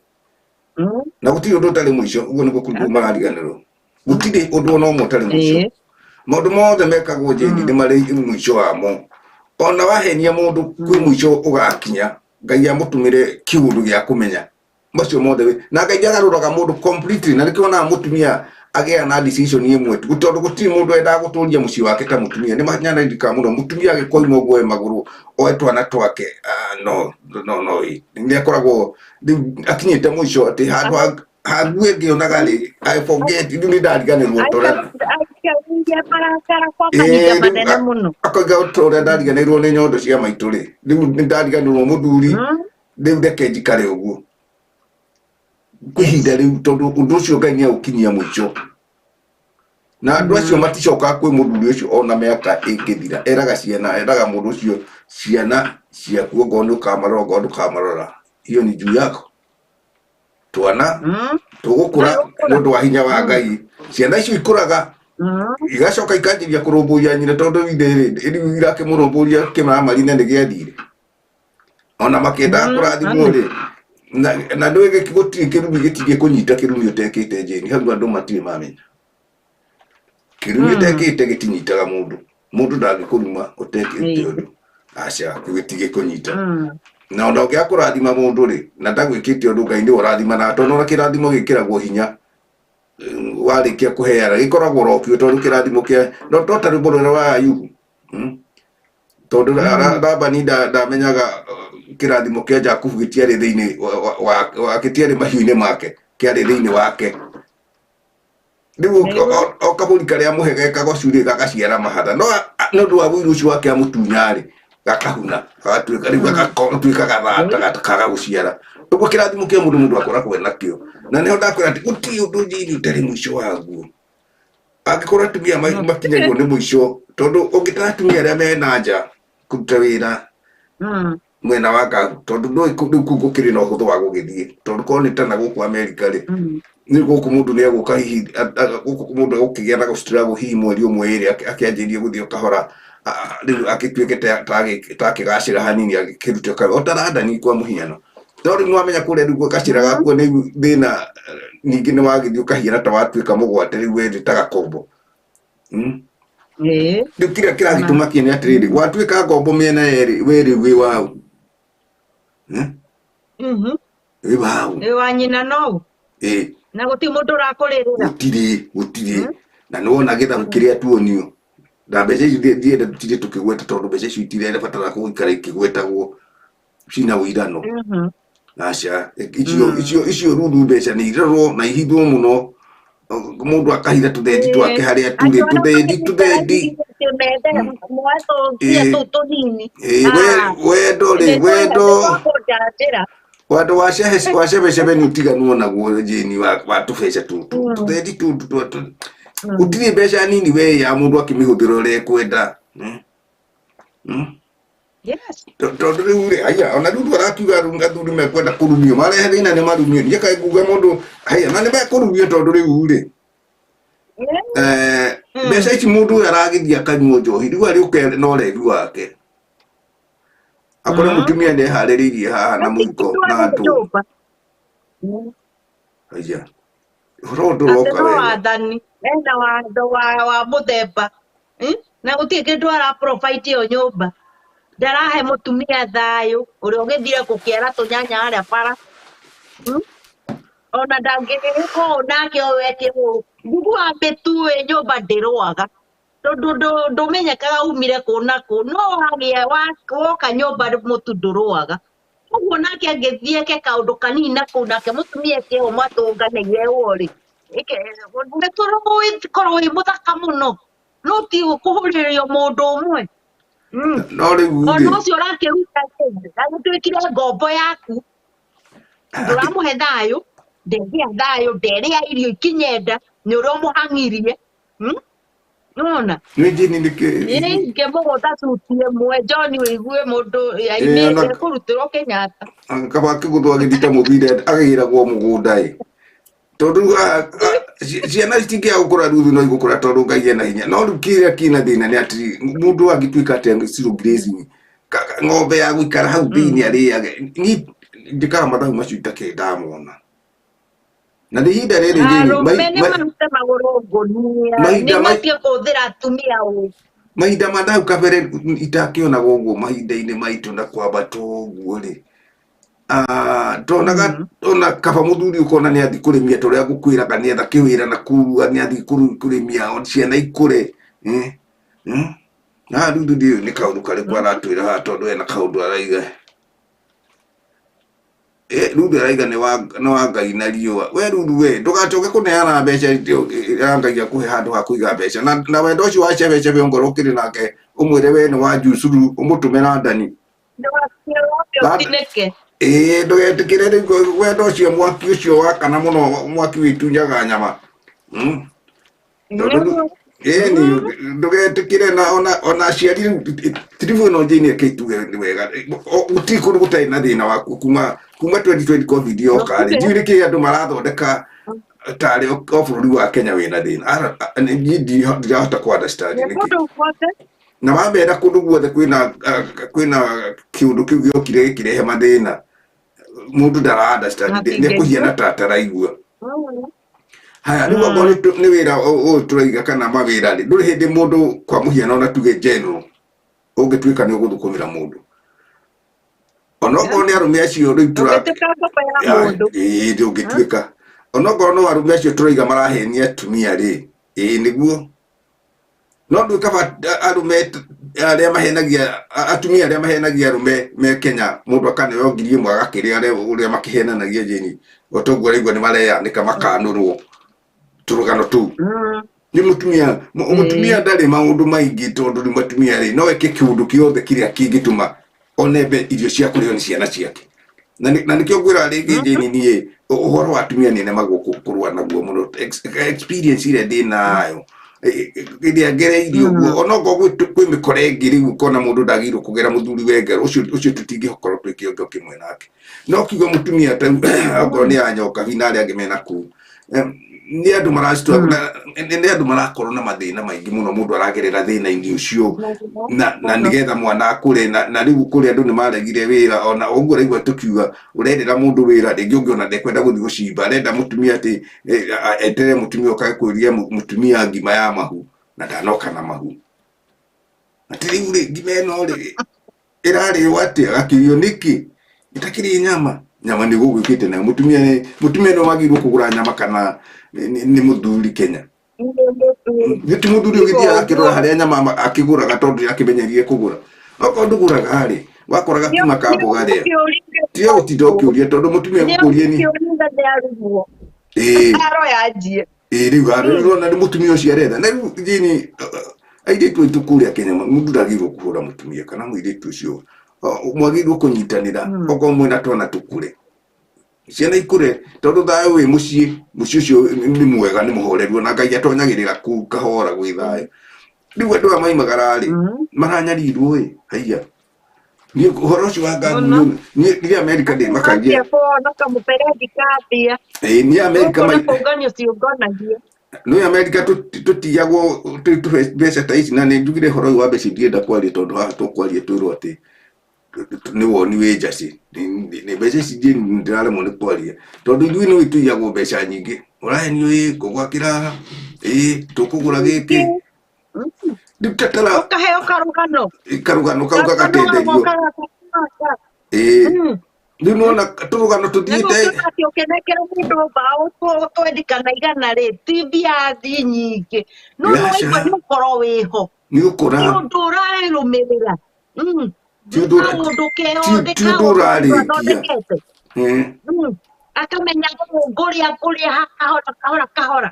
Speaker 1: Na gũtirĩ ũndũ ũtarĩ mũico, ũguo nĩguo kũrigwo marariganĩrwo. Gũtirĩ ũndũ ona ũmwe ũtarĩ mũico. Maũndũ mothe mekagwo Jane nĩ marĩ mũico wamo. Ona wahenia mũndũ kwĩ mũico ũgakinya, Ngai amũtũmĩre kĩũndũ gĩa kũmenya macio mothe. Na Ngai ndagarũraga mũndũ completely, na nĩkĩo wonaga mũtumia agĩa na decision ĩmwe tu, tondũ gũtirĩ mũndũ wendaga gũtũria mũciĩ wake ta mũtumia. Nĩ manyanarĩrĩkaga mũno mũtumia agĩkoima ũguo oe magũrũ oe twana twake, no no no nĩ akoragwo rĩu akinyĩte mũico atĩ handũ hangue ngĩonaga rĩ, I forget, rĩu nĩ ndariganĩrwo ta ũrĩa
Speaker 2: Aikarĩire marakara kwa mahinda manene mũno.
Speaker 1: Akoiga ta ũrĩa ndariganĩirwo nĩ nyondo cia maitũ rĩ, rĩu nĩ ndariganĩrwo mũthuri, rĩu reke njikare ũguo kwa ihinda rĩu, tondũ ũndũ ũcio Ngai nĩ aũkinyia mũico. Na andũ acio maticokaga kwĩ mũthuri ũcio ona mĩaka ĩngĩthira. Eraga ciana, eraga mũndũ ũcio ciana ciaku okorwo nĩ ũkamarora okorwo ndũkamarora, hiyo ni juu yako. Twana tũgũkũra nĩ ũndũ wa hinya wa Ngai. Ciana icio ikũraga Igacoka ikanjĩria kũrũmbũiya nyina tondũ ithe rĩ rĩu irakĩmũrũmbũiya kĩmaramari-inĩ nĩ gĩathire ona makĩendaga kũrathimwo rĩ na ndũĩ gũtirĩ kĩrumi gĩtirĩ kũnyita kĩrumi ũtekĩte Jane hau andũ matirĩ mamenya kĩrumi ũtekĩte gĩtinyitaga mũndũ mũndũ ndangĩkũruma ũtekĩte ũndũ aca kĩu gĩtigĩkũnyita na ona ũngĩaga kũrathima mũndũ rĩ na ndagwĩkĩte ũndũ Ngai nĩwe ũrathimanaga tondũ ona kĩrathimo gĩkĩragwo hinya warĩkia kũheana gĩkoragwo oro kĩo tondũ kĩrathimo kĩa no to ta rwĩmbo rũrĩa rwa Ayubu Tondũ Labani ndamenyaga kĩrathimo kĩa Jakubu gĩtiarĩ thĩinĩ wa gĩtiarĩ mahiũ-inĩ make kĩarĩ thĩinĩ wake rĩu o kabũri karĩa amũhe ge kagocu rĩ gagaciara mahatha no nĩ ũndũ wa ũiru ũcio wake amũtunya rĩ gakahuna gagatuĩka rĩu gagatuĩka gathata gakaga gũciara ũguo kĩrathimo kĩa mũndũ mũndũ akoragwo enakĩo na nĩho ndakwĩra atĩ gũtirĩ ũndũ njiri ũtarĩ mũico waguo angĩkorwo atumia makinyagĩrwo nĩ mũico tondũ ũngĩtara atumia arĩa me na nja kũruta wĩra mwena wa Gahu tondũ ndũĩ rĩu kũu gũkĩrĩ na ũhũthũ wa gũgĩthiĩ tondũ korwo nĩ ta na gũkũ Amerika rĩ nĩ gũkũ mũndũ nĩ egũka hihi gũkũ mũndũ egũkĩgĩa na gũ-struggle hihi mweri ũmwe ĩrĩ akĩanjĩrĩrie gũthiĩ o kahora rĩu agĩtuĩke ta akĩgacĩra hanini agĩkĩrute o ta London kwa mũhiano no rĩu nĩwamenya kũrĩa rĩu gacĩra gakuo nĩ thĩna ningĩ nĩ wagĩthiĩ ũkahiana ta watuĩka mũgwate rĩu we ta gakombo. Rĩu kĩrĩa kĩragĩtũmakia nĩ atĩrĩrĩ watuĩka ngombo mĩena yerĩ we rĩu wĩ waũ? Wĩ waũ?
Speaker 2: Wĩ wa nyina nou na gũtirĩ mũndũ ũrakũrĩrĩra.
Speaker 1: Gũtirĩ gũtirĩ na nĩwona gĩthabu kĩrĩa tuonio na mbeca ici ndienda tũtinde tũkĩgweta tondũ mbeca icio itirebatara gũikara ikĩgwetagwo cina ũirano. Aca icio icio icio ruru mbeca nĩ irorwo na ihithwo mũno mũndũ akahitha tũthendi twake harĩa tũrĩ tũthendi tũthendi wendo rĩ wendo wendo wa wa cebecebe nĩ ũtiganwo naguo Jane wa tũbeca tũtũ tũthendi tũtũ gũtirĩ mbeca nini we ya mũndũ akĩmĩhũthĩra ũrĩa ekwenda.
Speaker 2: Yes.
Speaker 1: Tondũ rĩu rĩ haiya ona rĩu arakiuga rĩu athuri mekwenda kũrumio marehe thĩna nĩ marumio niĩ kaĩ nguga mũndũ haiya na nĩ mekũrumio tondũ rĩu rĩ mbeca ici mũndũ ũyũ aragĩthiĩ akanyua njohi rĩu arĩũke na ũrevi wake akore mũtumia nĩ eharĩrĩirie haha na mũiko na andũ haiya ũhoro ũyũ ndũroka
Speaker 2: Atĩ no
Speaker 1: wega.
Speaker 2: wathani ena watho wa mũthemba na gũtirĩ kĩndũ ara provide ĩyo nyũmba ndarahe mũtumia thayũ ũrĩa ũgĩthire gũkĩara tũnyanya harĩa bara ona ndangĩgĩka ũũ nake ũyũ eke ũũ ngugu wa mĩtu ĩ nyũmba ndĩrũaga tondũ ndũmenyekaga umire kũ na kũ no wagĩa woka nyũmba mũtu ndũrũaga Ũguo nake angĩthiĩ eke kaũndũ kanini na kũu nake mũtumia eke ũũ matũnganeire ũũ rĩ, korwo wĩ mũthaka mũno no ti kũhũrĩrĩrio mũndũ ũmwe.
Speaker 1: No rĩu
Speaker 2: Ona ũcio ũrakĩruta agĩtuĩkire ngombo yaku, ndũramũhe thayũ, ndegĩa thayũ, nderĩa irio ikinye nda nĩ ũrĩa ũmũhang'irie. Nĩwona?
Speaker 1: Nĩ njini nĩkĩ?
Speaker 2: Niĩ ingĩmũgũtha cuti ĩmwe John ũigue mũndũ yaimĩte kũrutĩrwo Kenyatta.
Speaker 1: Kaba akĩgũthwo agĩthiĩ ta mũbira agĩragwo mũgũnda ĩ. Tondũ ciana citingĩaga gũkũra ruthu no igũkũra tondũ Ngai ena hinya. No rĩu kĩrĩa kĩna thĩna nĩ atĩ mũndũ angĩtuĩka atĩ zero grazing ng'ombe ya gũikara hau thĩinĩ arĩage. Niĩ njĩkaga mathabu macio itakĩrĩ ndamona. Na nĩ ihinda rĩrĩ rĩrĩ
Speaker 2: Arũme nĩ marute magũrũ ngũnia
Speaker 1: mahinda
Speaker 2: nĩ matige kũhũthĩra atumia ũru.
Speaker 1: Mahinda ma nahau kabere itakĩonaga ũguo mahinda-inĩ maitũ na kwambata ũguo rĩ tonaga ona kaba mũthuri ũkona nĩ athiĩ kũrĩmia ta ũrĩa ngũkwĩraga nĩ etha kĩwĩra na kũu nĩ athiĩ kũrĩmia ciana ikũre Na rĩu ndiũĩ nĩ kaũndũ karĩkũ aratwĩra haha tondũ ena kaũndũ araiga. Ruru araiga nĩ wa Ngai na riũa. We Ruru we, ndũgacoke kũneana mbeca ya Ngai akũhe handũ ha kũiga mbeca. Na wendo ũcio wa cebecebe ongorwo ũkĩrĩ nake, ũmwĩre we nĩ wa Jusuru, ũmũtũme London. Ĩĩ ndũgetĩkĩre rĩu wendo ũcio mwaki ũcio wakana mũno mwaki wĩtunyaga nyama. Tondũ ĩni ndũgetĩkĩre na ona ona aciari rĩu tiribũ ĩno njĩini reke ituge nĩ wega gũtirĩ kũndũ gũtarĩ na thĩna wakuo kuma 2020 covid yoka rĩ ndiũĩ nĩkĩ andũ marathondeka Tarĩ o bũrũri wa Kenya wĩna thĩna. Niĩ ndirahota kũ understand
Speaker 2: Nĩ
Speaker 1: nĩkĩ.
Speaker 2: kũndũ guothe.
Speaker 1: Na wamera kũndũ guothe kwĩna kwĩna kĩũndũ kĩu gĩokire gĩkĩrehe mathĩna, mũndũ ndara understand, nĩ
Speaker 2: Matingĩigua.
Speaker 1: kũhiana ta ataraigua. Haya, rĩu okorwo nĩ wĩra ũyũ tũraiga kana mawĩra rĩ, ndũrĩ hĩndĩ mũndũ, kwa mũhiano, ona tuge general, ũngĩtuĩka nĩ ũgũthũkũmĩra mũndũ, onokorwo nĩ arũme acio rĩu tũra
Speaker 2: Ndũngĩtuĩka ngombo ya mũndũ.
Speaker 1: Ĩĩ, ndũngĩtuĩka, onokorwo no arũme acio tũraiga marahenia atumia rĩ, ĩĩ nĩguo, no ndwĩ kaba arũme arĩa mahenagia atumia, arĩa mahenagia arũme me Kenya, mũndũ akaneo 1,000 agakĩrĩa ũrĩa makĩhenanagia njĩni, o toguo araigua nĩ mareyanĩka makanũrwo tũrũgano tũu. Nĩ mũtumia, mũtumia ndarĩ maũndũ maingĩ, tondũ rĩu atumia rĩ, no eke kĩũndũ kĩothe kĩrĩa kĩngĩtũma one irio cia kũrĩo nĩ ciana ciake. Na nĩkĩo ngwĩra rĩngĩ, Jane, niĩ ũhoro wa atumia nĩ nemagwo kũrũa naguo mũno. Experience ĩrĩa ndĩ nayo, ĩrĩa ngereirie ũguo, onokorwo kwĩ mĩkora ĩngĩ rĩu ũkona mũndũ ndagĩrĩirwo kũgera mũthuri wengero ũcio, ũcio tũtingĩkorwo twĩ kĩongo kĩmwe nake, no kiuga mũtumia ta okorwo nĩ ya nyokabi na arĩa angĩ mena kũu, nĩ andũ nĩ andũ marakorwo na mathĩna maingĩ mũno, mũndũ aragerera thĩna-inĩ ũcio na nĩgetha mwana akũre, na rĩu kũrĩ andũ nĩ maregire wĩra, ona ũguo ũraigua tũkiuga ũrerĩra mũndũ wĩra rĩngĩ ũngĩona ndekwenda gũthiĩ gũcimba, arenda mũtumia atĩ eterere mũtumia ũkage kũria mũtumia ngima ya mahu na ndanoka na mahu, atĩ rĩu rĩ, ngima ĩno rĩ, ĩrarĩo atĩa? Gakĩrio nĩkĩ ĩtakĩrĩ nyama? Nyama nĩ gũgĩũkĩte nayo mũtumia, nĩ mũtumia nĩ wagĩrĩirwo kũgũra nyama kana nĩ mũthuri Kenya? Nĩ ti mũthuri ũgĩthiaga akĩrora harĩa nyama akĩgũraga, tondũ akĩmenyerire kũgũra. Okorwo ndũgũraga rĩ, wakora gakima ka mboga rĩa, tiga gũtinda ũkĩũria, tondũ mũtumia gũkũria ni
Speaker 2: Nĩũkĩũringa nĩarugwo.
Speaker 1: Ĩĩ.
Speaker 2: Haro yanjie.
Speaker 1: Ĩĩ, rĩu ũrona nĩ mũtumia ũcio aretha. Na rĩu Jane, airĩtu aitũ kũrĩa Kenya, mũndũ ndagĩrĩirwo kũhũra mũtumia kana mũirĩtu ũcio. Mwagĩrĩirwo kũnyitanĩra. Okorwo mwĩna twana tũkũre, ciana ikũre, tondũ thayũ wĩ mũciĩ, mũciĩ ũcio nĩ mwega, nĩ mũhoreru, ona Ngai atonyagĩrĩra kũu kahora gwĩ thayũ. Rĩu andũ aya maimagara rĩ, maranyarirwo ĩ haiya. Niĩ ũhoro ũcio wa ngamu, niĩ niĩ Amerika ndĩ makagia.
Speaker 2: Atĩa kuona kamũberethi kathia.
Speaker 1: Ĩĩ, niĩ Amerika
Speaker 2: Gũkũ nĩ kũnganio ciũnganagia.
Speaker 1: Nĩ Amerika tũtiyagwo tũhe mbeca ta ici, na nĩ njugire ũhoro ũyũ wa mbeca ingĩenda kwaria, tondũ haha tũkwaria twĩrwo atĩ nĩ woni wĩ njacĩ. Nĩ mbeca ici ndĩraremwo nĩ kwaria, tondũ ithuĩ nĩ tũiyagwo mbeca nyingĩ, ũrahenio ĩ ngũgwakĩra, ĩ tũkũgũra gĩkĩ, rĩu tatara.
Speaker 2: Ũkaheo karũgano.
Speaker 1: Karũgano kau
Speaker 2: Karũgano
Speaker 1: gagatenderio.
Speaker 2: gagoka gaka.
Speaker 1: Ĩĩ. Rĩu nĩwona tũrũgano
Speaker 2: Rĩu
Speaker 1: tũthiĩte.
Speaker 2: ũngĩona atĩ ũkĩnengera mũndũ mbaũ twendi kana 100 rĩ, ti mbia thi nyingĩ, no nĩ
Speaker 1: Aca.
Speaker 2: waigua nĩ ũkoro wĩho.
Speaker 1: Nĩ ũkora.
Speaker 2: Ti ũndũ ũrarũmĩrĩra.
Speaker 1: Ti ũndũ
Speaker 2: Nĩ kaũndũ keho, nĩ
Speaker 1: ti ũndũ
Speaker 2: kaũndũ mũndũ
Speaker 1: ũrarĩkia.
Speaker 2: athondekete. Akamenya ũũ ngũrĩa ngũrĩa kahora kahora kahora.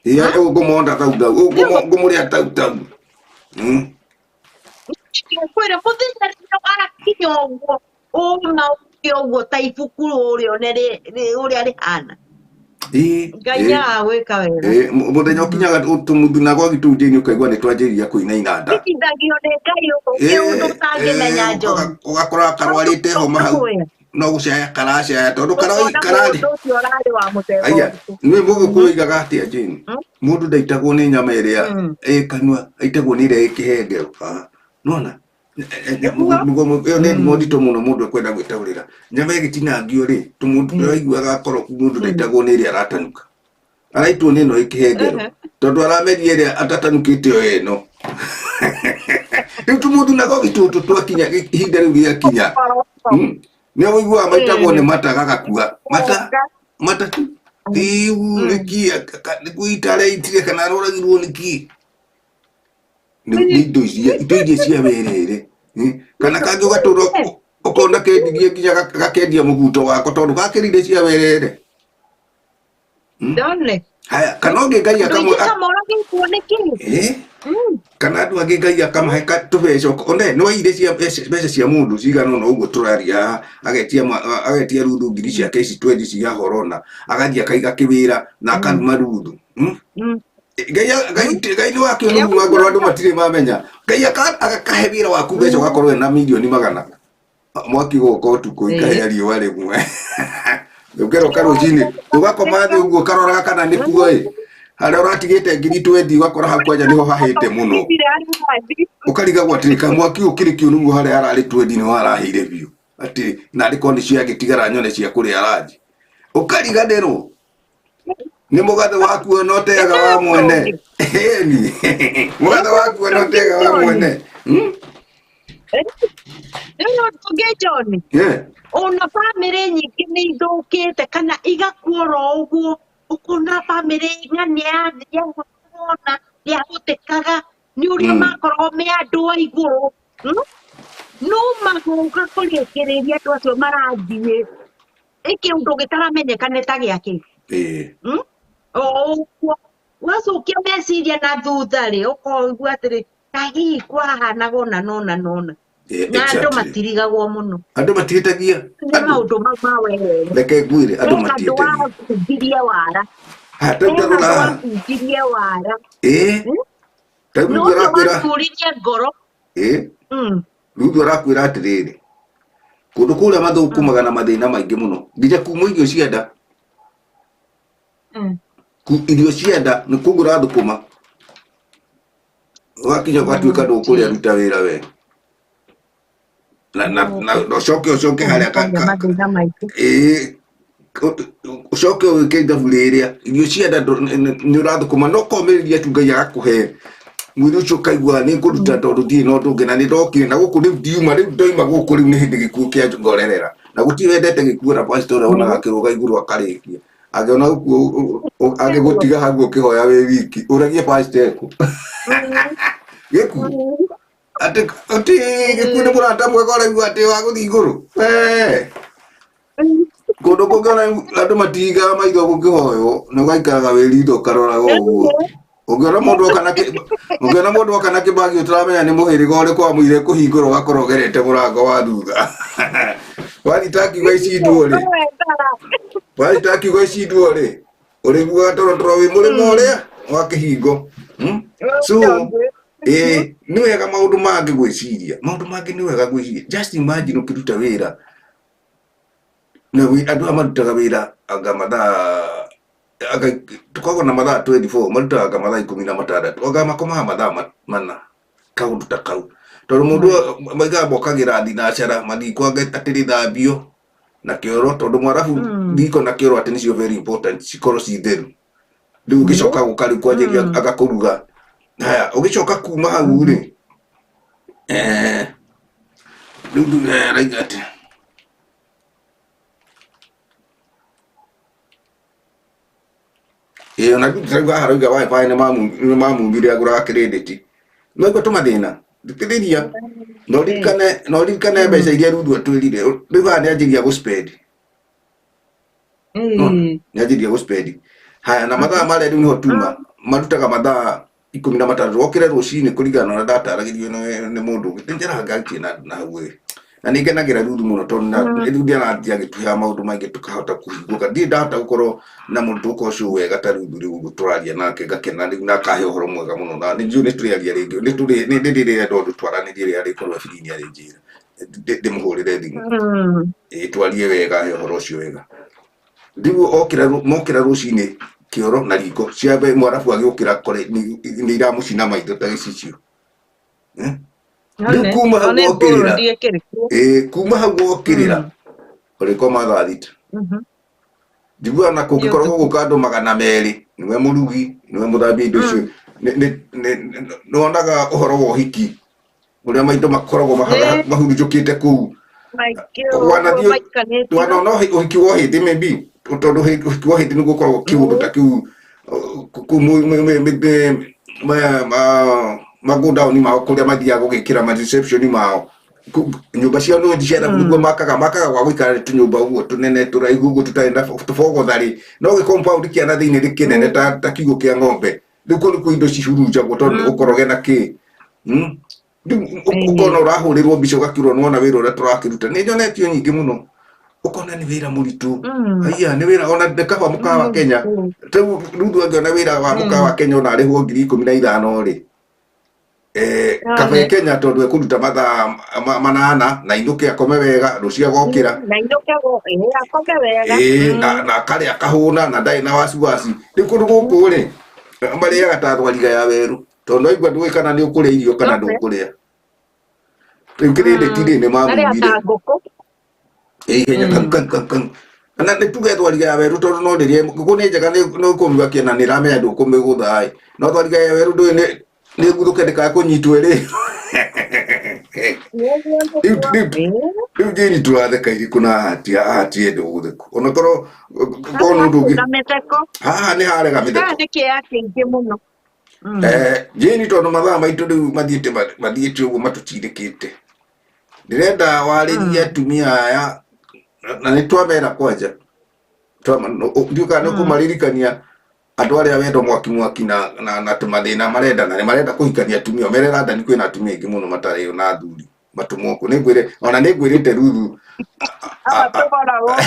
Speaker 1: Ĩĩ, ngũmonda tau tau, ngũmũrĩa tau tau.
Speaker 2: Kwĩra mũthenya rĩrĩa wakinya ũguo ũma ũke ũguo ta ibuku ũrĩone ũrĩa rĩhana. Ngai nĩagagwĩka wega.
Speaker 1: Ĩĩ, mũthenya ũkinyaga tũmũthuna gwa gĩtũu Jane, ũkaigua nĩ twanjĩrĩria kũinaina nda.
Speaker 2: Tithagio nĩ Ngai ũkĩ ũndũ ũtangĩmenya, John.
Speaker 1: Ũgakora karwarĩte homa hau, no gũcaya karacaya tondũ
Speaker 2: Ũkona
Speaker 1: kararĩ
Speaker 2: mũndũ ũcio ũrarĩ wa mũthemba
Speaker 1: Aya,
Speaker 2: ũrĩkũ.
Speaker 1: nĩ mũgĩkũyũ oigaga atĩa, Jane? Mũndũ ndaitagwo nĩ nyama ĩrĩa ĩ kanua, aitagwo nĩ ĩrĩa ĩ kĩhengero. Ah, nona
Speaker 2: Nĩguo.
Speaker 1: Ĩyo nĩ thimo nditũ mũno mũndũ ekwenda gwĩtaũrĩra. Nyama ĩgĩtinangio rĩ, tũmũndũ tũraiguaga koroku, mũndũ ndaitagwo nĩ ĩrĩa aratanuka, araitwo nĩ ĩno ĩ kĩhengero, tondũ arameria ĩrĩa atatanukĩte o ĩno. Rĩu tũmũthunago gĩtũtũ twakinya ihinda rĩu rĩakinya, nĩ ũiguaga maitagwo nĩ mata gagakua mata matatu rĩu nĩkĩ nĩkũita areitire kana aroragirwo nĩkĩ? Nĩ indo iria cia werere. Kana kangĩ ũgatũra ũkona kendirie nginya gakendia mũguto wako tondũ gakĩrire cia werere.
Speaker 2: Ndone.
Speaker 1: Haya, kana ũngĩ Ngai
Speaker 2: Andũ
Speaker 1: akamwe
Speaker 2: aingĩ ta moragĩtwo nĩkĩ?
Speaker 1: Eh? Kana andũ angĩ Ngai akamahe tũbeca, one nĩ waire cia mbeca mbeca cia mũndũ cigana ũna ũguo tũraria haha, agetia agetia Ruthu ngiri ciake ici twendi cia horona, agathiĩ akaiga kĩwĩra na akaruma Ruthu. Ngai Ngai Ngai nĩ wakĩona ũguo ngoro andũ matirĩ mamenya. Ngai agakahe wĩra waku mbeca, ũgakorwo wĩna milioni magana, mwaki gũka ũtukũ ikahĩa riũa rĩmwe. Ũkĩroka rũcinĩ ũgakoma thĩ ũguo ũkaroraga kana nĩ kuo ĩ harĩa ũratigĩte ngiri twendi ũgakora hau kwanja nĩho hahĩte mũno ũkarigagwo atĩrĩ kamwaki ũkĩrĩ kĩũ nĩguo harĩa hararĩ twendi nĩho harahĩire biũ atĩ narĩ korwo nĩ ciangĩtigara nyone cia kũrĩa ranji ũkariganĩrwo nĩ mũgathe waku ona ũteaga wa mwene ĩni mũgathe waku ona ũteaga wa mwene. Hmm?
Speaker 2: Rĩu ũngĩ John, ona bamĩrĩ nyingĩ nĩ ithũkĩte kana igakua oro ũguo, ũkona bamĩrĩ ng'ania yathiaga ona ndĩahũtĩkaga nĩ ũrĩa makoragwo me andũ a igũrũ. Hmm? No magoka kũrĩkĩrĩria andũ acio marathiĩ ĩ kĩũndũ gĩtaramenyeka nĩ ta gĩakĩ. Hmm? O ũguo wacokia meciria na thutha rĩ, ũkoigua atĩrĩ ta hihi kwahanaga ũna na ũna na ũna. Na andũ matirigagwo mũno
Speaker 1: Andũ matiĩtagia
Speaker 2: nĩ
Speaker 1: andũ
Speaker 2: maũndũ mau ma werũ.
Speaker 1: Reke ngwĩre andũ
Speaker 2: He handũ
Speaker 1: matiĩtagia
Speaker 2: wakungirie wara,
Speaker 1: Ha, ta
Speaker 2: he
Speaker 1: rĩu
Speaker 2: handũ
Speaker 1: ndarora haha.
Speaker 2: wakungirie wara. Hmm?
Speaker 1: Ta rĩu
Speaker 2: Na
Speaker 1: Ruthu
Speaker 2: ũcio
Speaker 1: arakwĩra
Speaker 2: waturirie ngoro.
Speaker 1: Ruthu arakwĩra atĩrĩrĩ, kũndũ kũrĩa mathũkũmaga na mathĩna maingĩ mũno nginya kuma irio cia nda. Irio cia nda nĩ kũgũra thũkũma ũgakinya ũgatuĩka ndũkũrĩa ruta wĩra we na na na na ũcoke ũcoke harĩa
Speaker 2: Kũgĩa mathĩna maingĩ.
Speaker 1: Ũcoke ũgĩke ithabu rĩrĩa irio cia nda nĩ ũrathũkũma no komĩrĩria tu Ngai agakũhe mwĩrĩ ũcio ũkaigua nĩ ngũruta tondũ ndirĩ na ũndũ ũngĩ na nĩ ndokire na gũkũ rĩu ndiuma rĩu ndoima gũkũ rĩu nĩ hĩndĩ gĩkuũ kĩa ngorerera na gũtirĩ wendete gĩkuũ na pastor ũrĩa wonaga akĩrũga igũrũ akarĩkia angĩona gũkuũ angĩgũtiga hau ũkĩhoya wĩ wiki ũragie pastor eku gĩkuũ atĩ atĩ gĩkuũ nĩ mũrata mwega ũraigua atĩ wa gũthiĩ igũrũ. Wee, kũndũ kũngĩ ona andũ matigaga maitho gũkĩhoywo nĩ ũgaikaraga wĩ ritho ũkaroraga ũguo ũngĩona mũndũ oka na ũngĩona mũndũ oka na kĩbagi ũtaramenya nĩ mũhĩrĩga ũrĩkũ amũire kũhingũra ũgakorwo ũgerete mũrango wa thutha wathita akiuga icindwo rĩ wathita akiuga icindwo rĩ ũrĩiguaga torotoro wĩ mũrĩmo ũrĩa wa kĩhingo. Hmm? So nĩ wega maũndũ mangĩ gwĩciria, maũndũ mangĩ nĩ wega gwĩciria. Just imagine ũkĩruta wĩra na andũ aya marutaga wĩra anga mathaa anga tũkoragwo na mathaa 24 marutaga anga mathaa 16 anga makomaga mathaa 4 kaũndũ ta kau tondũ mũndũ maigaga mokagĩra thinacara mathikwo atĩ rĩthambio na kĩoro tondũ mwarabu riko na kĩoro atĩ nĩcio very important cikorwo ci theru. Rĩu ũgĩcoka gũka rĩu kwanjĩria agakũruga haya ũgĩcoka kuma hau rĩ rĩu raiga atĩ ona rĩu ndĩrauga haha rauga wifi nĩ mamumire agũraga credit no igua tũmathĩna thikĩrĩria na ũririkane na ũririkane mbeca iria Ruthu atwĩrire rĩu haha nĩ anjĩria gũ spend. Nona nĩ anjĩria gũ spend haya na mathaa marĩa rĩu nĩho tuma marutaga mathaa 16 okĩre rũcinĩ kũringana na ũrĩa ndataragĩrio nĩ mũndũ ũngĩ nĩ njaraga na hau ĩ na nĩ ngenagĩra Ruthu mũno tondũ na rĩu nĩ arathiĩ agĩtũheaga maũndũ maingĩ tũkahota kũhingũka ndirĩ ndahota gũkorwo na mũndũ ũkorwo ũcio wega ta Ruthu rĩu ũguo tũraria nake ngakena rĩu na akahe ũhoro mwega mũno na nĩ njũĩ nĩ tũrĩaria rĩngĩ nĩ tũrĩ nĩ ndĩrenda ũndũ twaranĩrie rĩrĩa arĩkorwo e free nĩ arĩnjĩra ndĩmũhũrĩre thimũ twarie wega he ũhoro ũcio wega. Rĩu okĩra mokĩra rũcinĩ kĩoro na riko ciambe mwarabu agĩũkĩra kore nĩ iramũcina maitho ta gĩcicio. Eh? Rĩu kuma hau wokĩrĩra kuma hau wokĩrĩra ũrĩkoma thaa 6. Njiguaga na kũngĩkorwo gũgũka andũ 200 nĩwe mũrugi nĩwe mũthambia indo icio nĩwonaga ũhoro wa ũhiki ũrĩa maitho makoragwo mahurunjũkĩte kũu wanathiĩ wanona ũhiki wa ũhĩndĩ maybe tondũ ũhiki wa ũhĩndĩ nĩguo ũkoragwo kĩũndũ ta kĩu kũu magodown mao kũrĩa mathiaga gũgĩkĩra ma reception mao nyũmba ciao nĩ cia nĩguo makaga makaga gwa gũikara nĩ tũnyũmba ũguo tũnene tũraihu ũguo tũtarĩ na tũbogothari no gĩ compound kĩa na thĩinĩ nĩ kĩnene ta kiugũ kĩa ng'ombe rĩu kũu nĩkuo indo cihurunjagwo tondũ nĩ gũkoroge na kĩ. Rĩu ũkona ũrahũrĩrwo mbica ũgakĩrwo nĩwona wĩra ũrĩa tũrakĩruta nĩ nyonetio nyingĩ mũno ũkona nĩ wĩra mũritũ haiya nĩ wĩra ona nĩ kaba mũkawa Kenya rĩu Ruthu angĩona wĩra wa mũkawa Kenya ona arĩhwo 15,000 rĩ. Kabe
Speaker 2: None.
Speaker 1: Kenya tondũ ekũruta mathaa manana na inũke akome wega rũciũ agokĩra.
Speaker 2: Na inũke akome wega.
Speaker 1: Ĩĩ, na akarĩa akahũna na ndarĩ na wasiwasi. Rĩu kũndũ gũkũ rĩ marĩaga ta thwariga ya werũ tondũ waigua ndũĩ kana nĩ ũkũrĩa irio kana
Speaker 2: None.
Speaker 1: ndũkũrĩa. Rĩu kĩrĩndĩti rĩ nĩ
Speaker 2: Marĩa
Speaker 1: mamumire
Speaker 2: ta ngũkũ.
Speaker 1: Ihenya kang kang kang kang na nĩ tuge thwariga ya werũ tondũ no rĩrĩa ngũkũ nĩ njega nĩ kũmiuga kĩana nĩ ĩramenya ndũkũmĩgũtha ĩ no thwariga ya werũ ndũĩ nĩ nguthũke ndĩkae kũnyitwo ĩrĩ.
Speaker 2: Nĩguo
Speaker 1: Rĩu
Speaker 2: nĩguo.
Speaker 1: rĩu rĩu njĩri tũratheka irĩkũ na haha haha tiende gũthekwo onakorwo korwo nĩ
Speaker 2: Haha
Speaker 1: ũndũ ũngĩ
Speaker 2: kwĩna mĩtheko.
Speaker 1: Haha nĩ harega
Speaker 2: Haha
Speaker 1: mĩtheko.
Speaker 2: nĩ kĩeha kĩingĩ mũno.
Speaker 1: Jane tondũ mathaa maitũ rĩu mathiĩte ũguo matũtindĩkĩte ndĩrenda warĩrie atumia aya na nĩ twamera kwanja ndiũĩ kana nĩ ũkũmaririkania andũ arĩa wendo mwaki mwaki na tũmathĩna marenda na nĩ marenda kũhikania atumia mere London kwĩna atumia aingĩ mũno matarĩ na athuri matũmwo kũ nĩ ngwĩre ona nĩ ngwĩrĩte Ruthu.
Speaker 2: Haha tũgora gũkũ.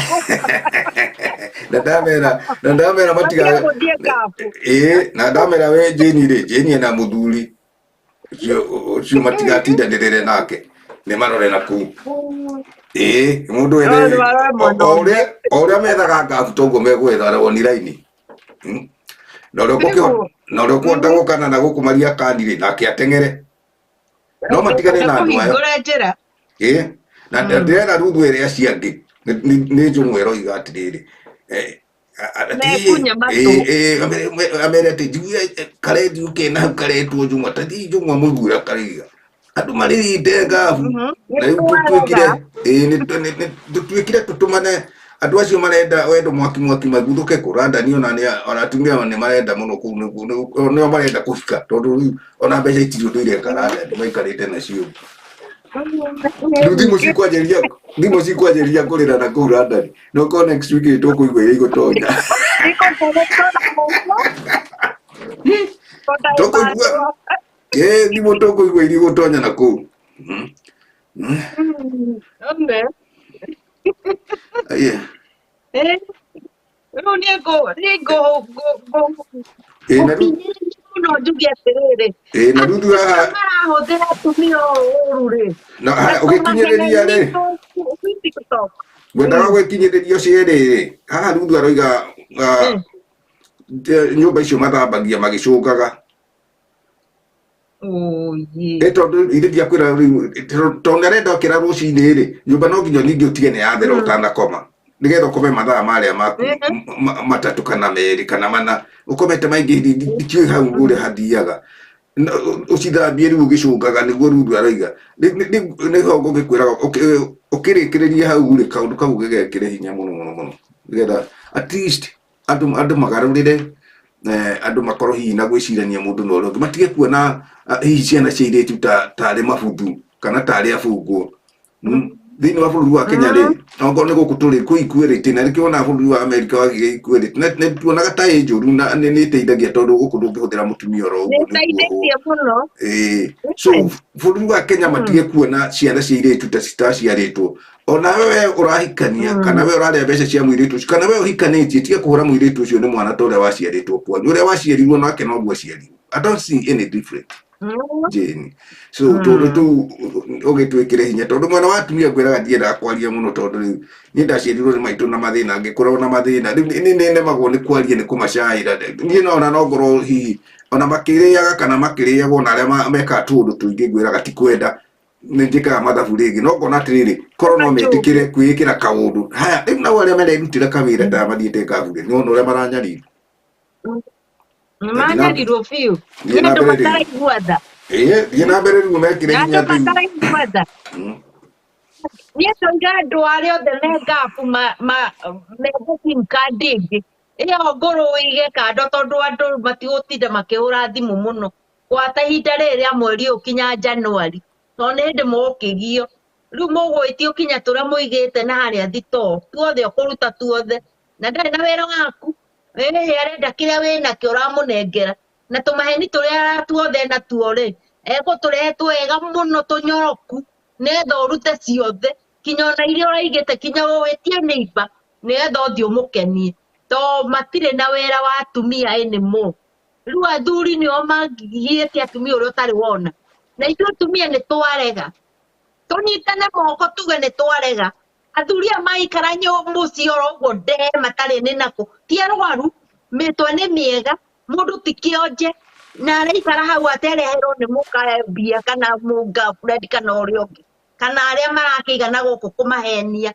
Speaker 1: Na ndamera matiga
Speaker 2: Matige gũthiĩ ngabu.
Speaker 1: Ĩĩ, na ndamera we Jane rĩ, Jane ena mũthuri ũcio matigatindanĩrĩre nake nĩ marore na kũu. Ĩĩ, mũndũ
Speaker 2: No
Speaker 1: wethe
Speaker 2: marore mwena
Speaker 1: o
Speaker 2: ũngĩ.
Speaker 1: ũrĩa o ũrĩa methaga ngabu toguo megwetha oni raini. Na ũrĩa ũkũkĩhota
Speaker 2: Nĩguo.
Speaker 1: na ũrĩa ũkũhota gũkana na gũkũ maria kandi rĩ nake ateng'ere no matigane
Speaker 2: Nĩ
Speaker 1: na andũ aya.
Speaker 2: kũhingũre njĩra.
Speaker 1: Ĩĩ, na ndĩrera Ruthu ĩrĩa acio angĩ nĩ njũng'wa ĩroiga atĩrĩrĩ
Speaker 2: Mekunye matũ.
Speaker 1: Amere atĩ njigue karendio kena hau karetwo njũng'wa ta thiĩ njũng'wa mũigue ũrĩa karĩiga andũ marĩrĩte ngabu. Na rĩu tũtuĩkire
Speaker 2: Nĩtwarega.
Speaker 1: Ĩĩ, tũtuĩkire tũtũmane andũ acio marenda wendo mwaki mwaki maguthũke kũ London ona ona atumia nĩ marenda mũno kũu nĩo marenda kũhika tondũ rĩu ona mbeca itirĩ ũndũ ireka London maikarĩte nacio. Rĩu thimũ cikwanjĩrĩria kũrĩra na kũu London no korwo next week nĩ tũkũigua iria igũtonya. Tũkũigua ĩĩ thimũ tũkũigua iria igũtonya na kũu.
Speaker 2: One.
Speaker 1: Aye.
Speaker 2: Rĩu niĩ
Speaker 1: Ĩĩ, na rĩu
Speaker 2: ngũkinyĩrĩria mũno njuge atĩrĩrĩ
Speaker 1: ĩĩ, na rĩu
Speaker 2: acio
Speaker 1: haha
Speaker 2: marahũthĩra atumia ũũ ũru rĩ
Speaker 1: na haya ũgĩkinyĩrĩria rĩ
Speaker 2: kwĩ TikTok.
Speaker 1: Ngwendaga gwĩkinyĩrĩria ũcio rĩ haha Ruthu aroiga nyũmba icio mathambagia magĩcũngaga.
Speaker 2: Oye.
Speaker 1: Ĩ tondũ ithe ndiakwĩra rĩu tondũ nĩarenda okĩra rũcinĩ rĩ nyũmba no nginya ningĩ ũtige nĩ yathera ũtanakoma nĩgetha ũkome mathaa marĩa maku 3 kana 2 kana 4 ũkomete maingĩ ndikĩũĩ hau ũrĩa hathiaga. Ũcithambie rĩu ũgĩcũngaga nĩguo Ruthu aroiga nĩho ngũgĩkwĩraga ũkĩrĩkĩrĩria hau rĩ kaũndũ kau gĩgekĩre hinya mũno mũno mũno nĩgetha at least andũ magarũrĩre andũ makorwo hihi na gwĩcirania mũndũ na ũrĩa ũngĩ matige kuona hihi ciana cia airĩtu ta tarĩ mabuthu kana tarĩ abungwo. Thĩinĩ wa bũrũri wa Kenya rĩ okorwo nĩ gũkũ tũrĩ kwĩ equality na nĩkĩo wonaga bũrũri wa Amerika wagĩire equality na tuonaga ta ĩ njũru na nĩ ĩteithagia tondũ gũkũ ndũngĩhũthĩra mũtumia oro
Speaker 2: Nĩ
Speaker 1: ũguo nĩguo
Speaker 2: ĩteithĩtie mũno.
Speaker 1: Ĩĩ, so bũrũri wa Kenya matige kuona ciana cia airĩtu ta citaciarĩtwo ona we ũrahikania kana we ũrarĩa mbeca cia mũirĩtu ũcio kana we ũhikanĩtie tiga kũhũra mũirĩtu ũcio nĩ mwana ta ũrĩa waciarĩtwo kwanyu ũrĩa waciarirwo nake noguo aciarirwo. I don't see any difference. Jane, so tũndũ tũu ũgĩtwĩkĩre hinya tondũ mwena wa atumia ngwĩraga ndiendaga kwaria mũno tondũ rĩu niĩ ndaciarirwo nĩ maitũ na mathĩna ngĩkũra na mathĩna rĩu nĩ nĩnemagwo nĩ kwaria nĩ kũmacaĩra niĩ no ona no ngorwo hihi ona makĩrĩaga kana makĩrĩagwo na arĩa mekaga tũũndũ tũingĩ ngwĩraga ti kwenda nĩ njĩkaga mathabu rĩngĩ no ngona atĩrĩrĩ korwo no metĩkĩre kwĩĩkĩra kaũndũ haya rĩu nao arĩa marerutĩra kawĩra ta mathiĩte ngabure nĩ wona ũrĩa maranyarirwo.
Speaker 2: Manyarirwo biũ.
Speaker 1: Thiĩ
Speaker 2: Nĩ
Speaker 1: na
Speaker 2: andũ
Speaker 1: mbere rĩu.
Speaker 2: mataraigua tha.
Speaker 1: Ĩĩ, thiĩ na mbere rĩu mekĩre
Speaker 2: Na
Speaker 1: hinya
Speaker 2: andũ
Speaker 1: rĩu.
Speaker 2: mataraigua tha. Niĩ ndoiga andũ arĩa othe me ngabu methe sim card ĩngĩ ĩyo ngũrũ ũige kando tondũ andũ matigũtinda makĩhũra thimũ mũno gwata ihinda rĩrĩ rĩa mweri ũyũ kinya January tondũ nĩ hĩndĩ mũgũkĩgio rĩu mũgwĩtio kinya tũrĩa mũigĩte na harĩa thitoo tuothe ũkũruta tuothe na ndarĩ na wĩra waku ĩĩ arenda kĩrĩa wĩnakĩo ũramũnengera na tũmaheni tũrĩa tuothe natuo rĩ egũtũrehe twega mũno tũnyoroku nĩgetha ũrute ciothe kinya ona iria ũraigĩte kinya ũwĩtie neighbor nĩgetha ũthiĩ ũmũkenie to matirĩ na wĩra wa atumia anymore. Rĩu athuri nĩo magiĩte atumia ũrĩa ũtarĩ wona. Na ithuĩ atumia nĩ twarega, tũnyitane moko tuge nĩ twarega. Athuri aya maikara mũciĩ oro ũguo ndee matarĩ nĩ nakũ, ti arwaru, mĩtwe nĩ mĩega, mũndũ ti kĩonje, na araikara hau atereherwo nĩ mũka mbia kana mũgirlfriend kana ũrĩa ũngĩ, kana arĩa marakĩiga na gũkũ kũmahenia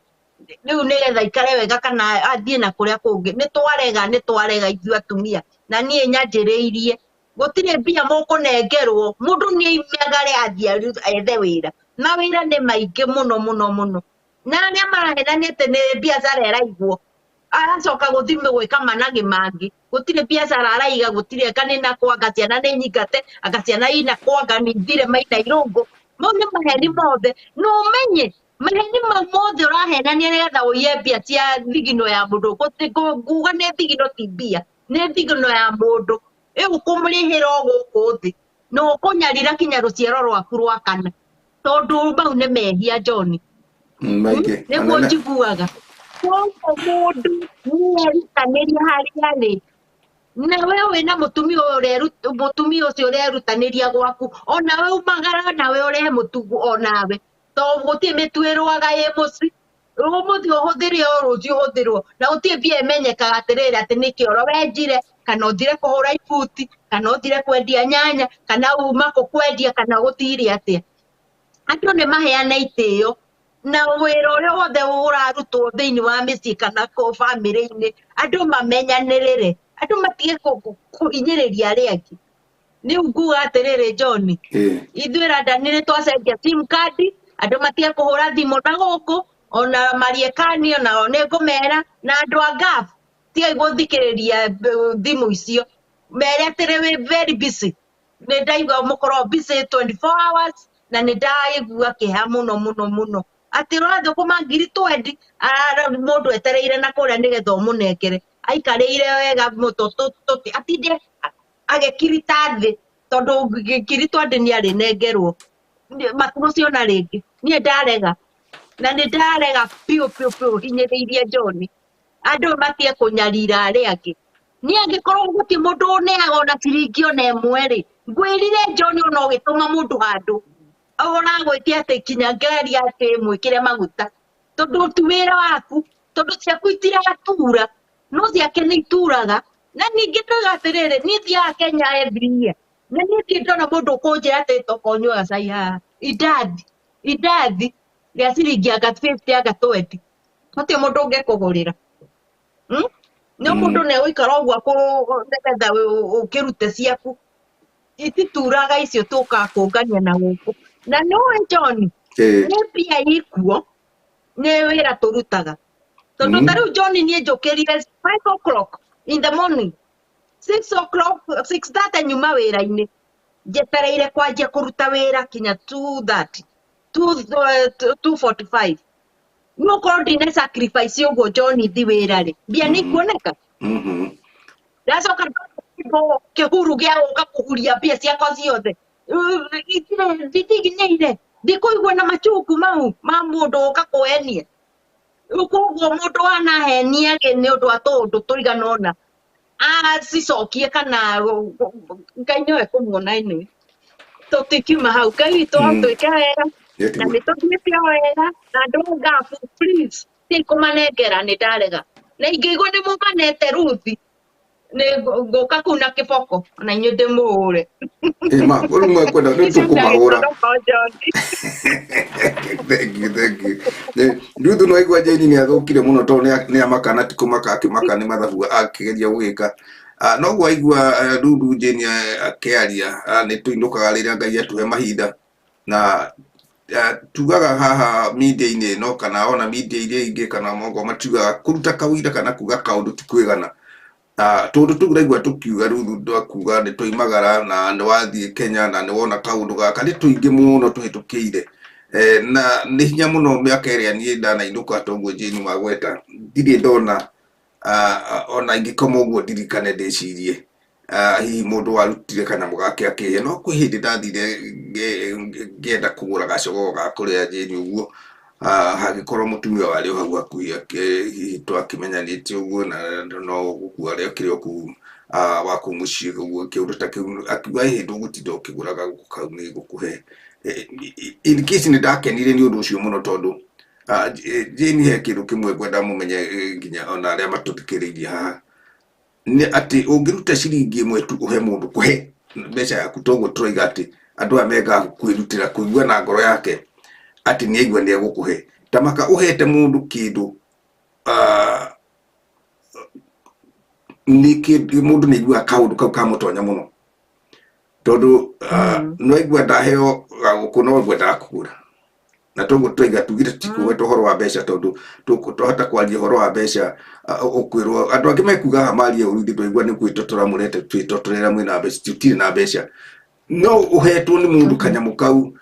Speaker 2: rĩu nĩgetha aikare wega kana athiĩ na kũrĩa kũngĩ. Nĩ twarega, nĩ twarega ithuĩ atumia, na niĩ nyanjĩrĩirie. Gũtirĩ mbia mũkũnengerwo, mũndũ nĩ aimagare athiĩ ethe wĩra. Mawĩra nĩ maingĩ mũno mũno mũno, na arĩa marahenania atĩ nĩ biacara ĩraigwo, aracoka gũthiĩ gwĩka managĩ mangĩ. Gũtirĩ biacara araiga, gũtirĩ anga nĩ nakũ, anga ciana nĩ nyingate, anga ciana ina kwanga nĩ ithire maina irũngũ. Mau nĩ maheni mothe. Na ũmenye maheni mau mothe ũrahenania nĩgetha ũiye mbia cia thigino ya mũndũ. Nguga nĩ thigino ti mbia, nĩ thigino ya mũndũ ĩgũkũmũrĩhĩra o gũkũ thĩ, na ũkũnyarira kinya rũciaro rwaku rwa kana, tondũ mau nĩ mehia John.
Speaker 1: Maingĩ
Speaker 2: Nĩguo
Speaker 1: manene.
Speaker 2: Njiguaga koguo mũndũ nĩerutanĩria harĩa arĩ, na we wĩna mũtumia ũyũ mũtumia ũcio ũrerutanĩria gwaku, onawe umagara nawe ũrehe mũtugo onawe, tondũ gũtirĩ mĩtu ĩrũaga ĩ mũciĩ. Ũmũthĩ ũhũthĩre o rũciũ ũhũthĩrwo, na gũtirĩ mbia ĩmenyekaga atĩrĩrĩ atĩ nĩ kĩoro wenjire, kana ũthire kũhũra ibuti, kana ũthire kwendia nyanya, kana uma kũ kwendia, kana gũthire atĩa. Andũ nĩ maheane itĩo, na wĩra ũrĩa wothe ũrarutwo thĩinĩ wa mĩciĩ kana bamĩrĩ-inĩ, andũ mamenyanĩrĩre, andũ matige kũhinyĩrĩria arĩa angĩ. Rĩu nguga atĩrĩrĩ John, ithuĩ London nĩ twacenjia sim card, andũ matige kũhũra thimũ na gũkũ, ona Mariekani onao nĩ ngũmera, na andũ a Gulf tigai gũthikĩrĩria thimũ icio, mere atĩrĩ wĩ very busy. Nĩ ndaigua mũkorwo busy 24 hours, na nĩ ndaigua kĩeha mũno mũno mũno atĩ ũrathũkũma ngiri twendi, mũndũ etereire na kũrĩa nĩgetha ũmũnengere, aikarĩire wega mũtũ atinde agĩkirita thĩ, tondũ ngiri twendi nĩ arĩnengerwo matigũciona rĩngĩ. Niĩ ndarega, na nĩ ndarega biũ biũ biũ, hinyĩrĩirie John. Andũ matige kũnyarira arĩa angĩ. Niĩ angĩkorwo gũtirĩ mũndũ ũneaga ona ciringi ona ĩmwe rĩ, ngwĩrire John, ona ũgĩtũma mũndũ handũ ũragwĩtia atĩ kinya ngari atĩ mwĩkĩre maguta, tondũ ti wĩra waku, tondũ ciaku itiratura, no ciake nĩ ituraga. Na ningĩ ndoiga atĩrĩrĩ, niĩ thiaga Kenya every year, na niĩ ndirĩ ndona mũndũ ũkũnjĩra atĩ toka ũnyue gacai haha, indathi indathi rĩa ciringi anga 50 anga 20, gũtirĩ mũndũ ũngĩkũgũrĩra. No mũndũ nĩ egũikara ũguo nĩgetha ũkĩrute ciaku itituraga icio tũkaga kũngania na gũkũ. Na nĩũĩ John, nĩ mbia ikuo, nĩ wĩra tũrutaga, tondũ ta rĩu John, niĩ njũkĩrire 5 o'clock in the morning, 6 o'clock, 6:30 nyuma wĩra-inĩ, njetereire kwanjia kũruta wĩra kinya 2:30, 2:45. No korwo ndina sacrifice ũguo John thi wĩra rĩ, mbia nĩ ikuoneka. Ndacoka ndona kĩhuru gĩa gũka kũhuria mbia ciakwa ciothe, ndikinyeire ndikũigua na machuku mau ma mũndũ ũka kũhenia. Rĩu koguo mũndũ wanahenia rĩ, nĩ ũndũ wa tũũndũ tũigana ũna acicokie, kana Ngai nĩwe kũmuona. Anyway, tũtikiuma hau. Ngai witũ atwĩke wega na nĩ tũthiĩte o wega. Na andũ a Gulf, please, tigai kũmanengera, nĩ ndarega. Na ingĩigua nĩ mũmanete Ruthi, nĩ ngũka kũu na kĩboko na inyuĩ ndĩmũhũre.
Speaker 1: Ma rĩu mwekwenda rĩu
Speaker 2: Icio cia
Speaker 1: tũkũmahũra.
Speaker 2: gĩconoko, John.
Speaker 1: Thank you, thank you. Ruthu, no aigua Jane nĩ athũkire mũno, tondũ nĩ amaka na ti kũmaka akĩmaka nĩ mathabu akĩgeria gwĩka. Noguo aigua Ruthu Jane akĩaria, nĩ tũinũkaga rĩrĩa Ngai atũhe mahinda, na tugaga haha media-inĩ ĩno kana ona media iria ingĩ kana mongo matiugaga kũruta kawĩra kana kuga kaũndũ ti kwĩgana. Tũndũ tũu ũraigua tũkiuga Ruthu ndwakuga nĩ twaimagara na nĩ wathiĩ Kenya na nĩ wona kaũndũ gaka nĩ tũingĩ mũno tũhĩtũkĩire. Na nĩ hinya mũno mĩaka ĩrĩa niĩ ndanainũka, toguo Jane wagweta, ndirĩ ndona ona ingĩkoma ũguo ndirikane ndĩcirie hihi mũndũ warutire kanyamũ gake akĩhe. No kwĩ hĩndĩ ndathire ngĩenda kũgũra gacogoo ga kũrĩa Jane ũguo, hagĩkorwo mũtumia warĩ o hau hakuhĩ, hihi twakĩmenyanĩte ũguo na no gũkua rĩokire o kũu. Wa kũu mũciĩ ũguo kĩũndũ ta kĩu akiuga ĩhĩ ndũgũtinda ũkĩgũra gagũkũ kau nĩ ngũkũhe. In case nĩ ndakenire nĩ ũndũ ũcio mũno tondũ Jane he kĩndũ kĩmwe ngwenda mũmenye nginya ona arĩa matũthikĩrĩirie haha nĩ atĩ ũngĩruta ciringi ĩmwe tu ũhe mũndũ kũhe mbeca yaku toguo tũroiga atĩ andũ aya mengaga kwĩrutĩra kũigua na ngoro yake atĩ nĩ aigua nĩ egũkũhe ta maka ũhete mũndũ kĩndũ nĩ kĩndũ mũndũ nĩ aiguaga kaũndũ kau kamũtonya mũno tondũ no aigua ndaheo gagũkũ no ngwendaga kũgũra na toguo twaiga tugire tũtikũgweta ũhoro wa mbeca tondũ twahota kwaria ũhoro wa mbeca ũkwĩrwo andũ angĩ mekuga haha marie ũru ithuĩ twaigua nĩ gwĩtotora mũrete twĩtotorera mwĩna mbeca tũtirĩ na mbeca no ũhetwo nĩ mũndũ kanyamũ kau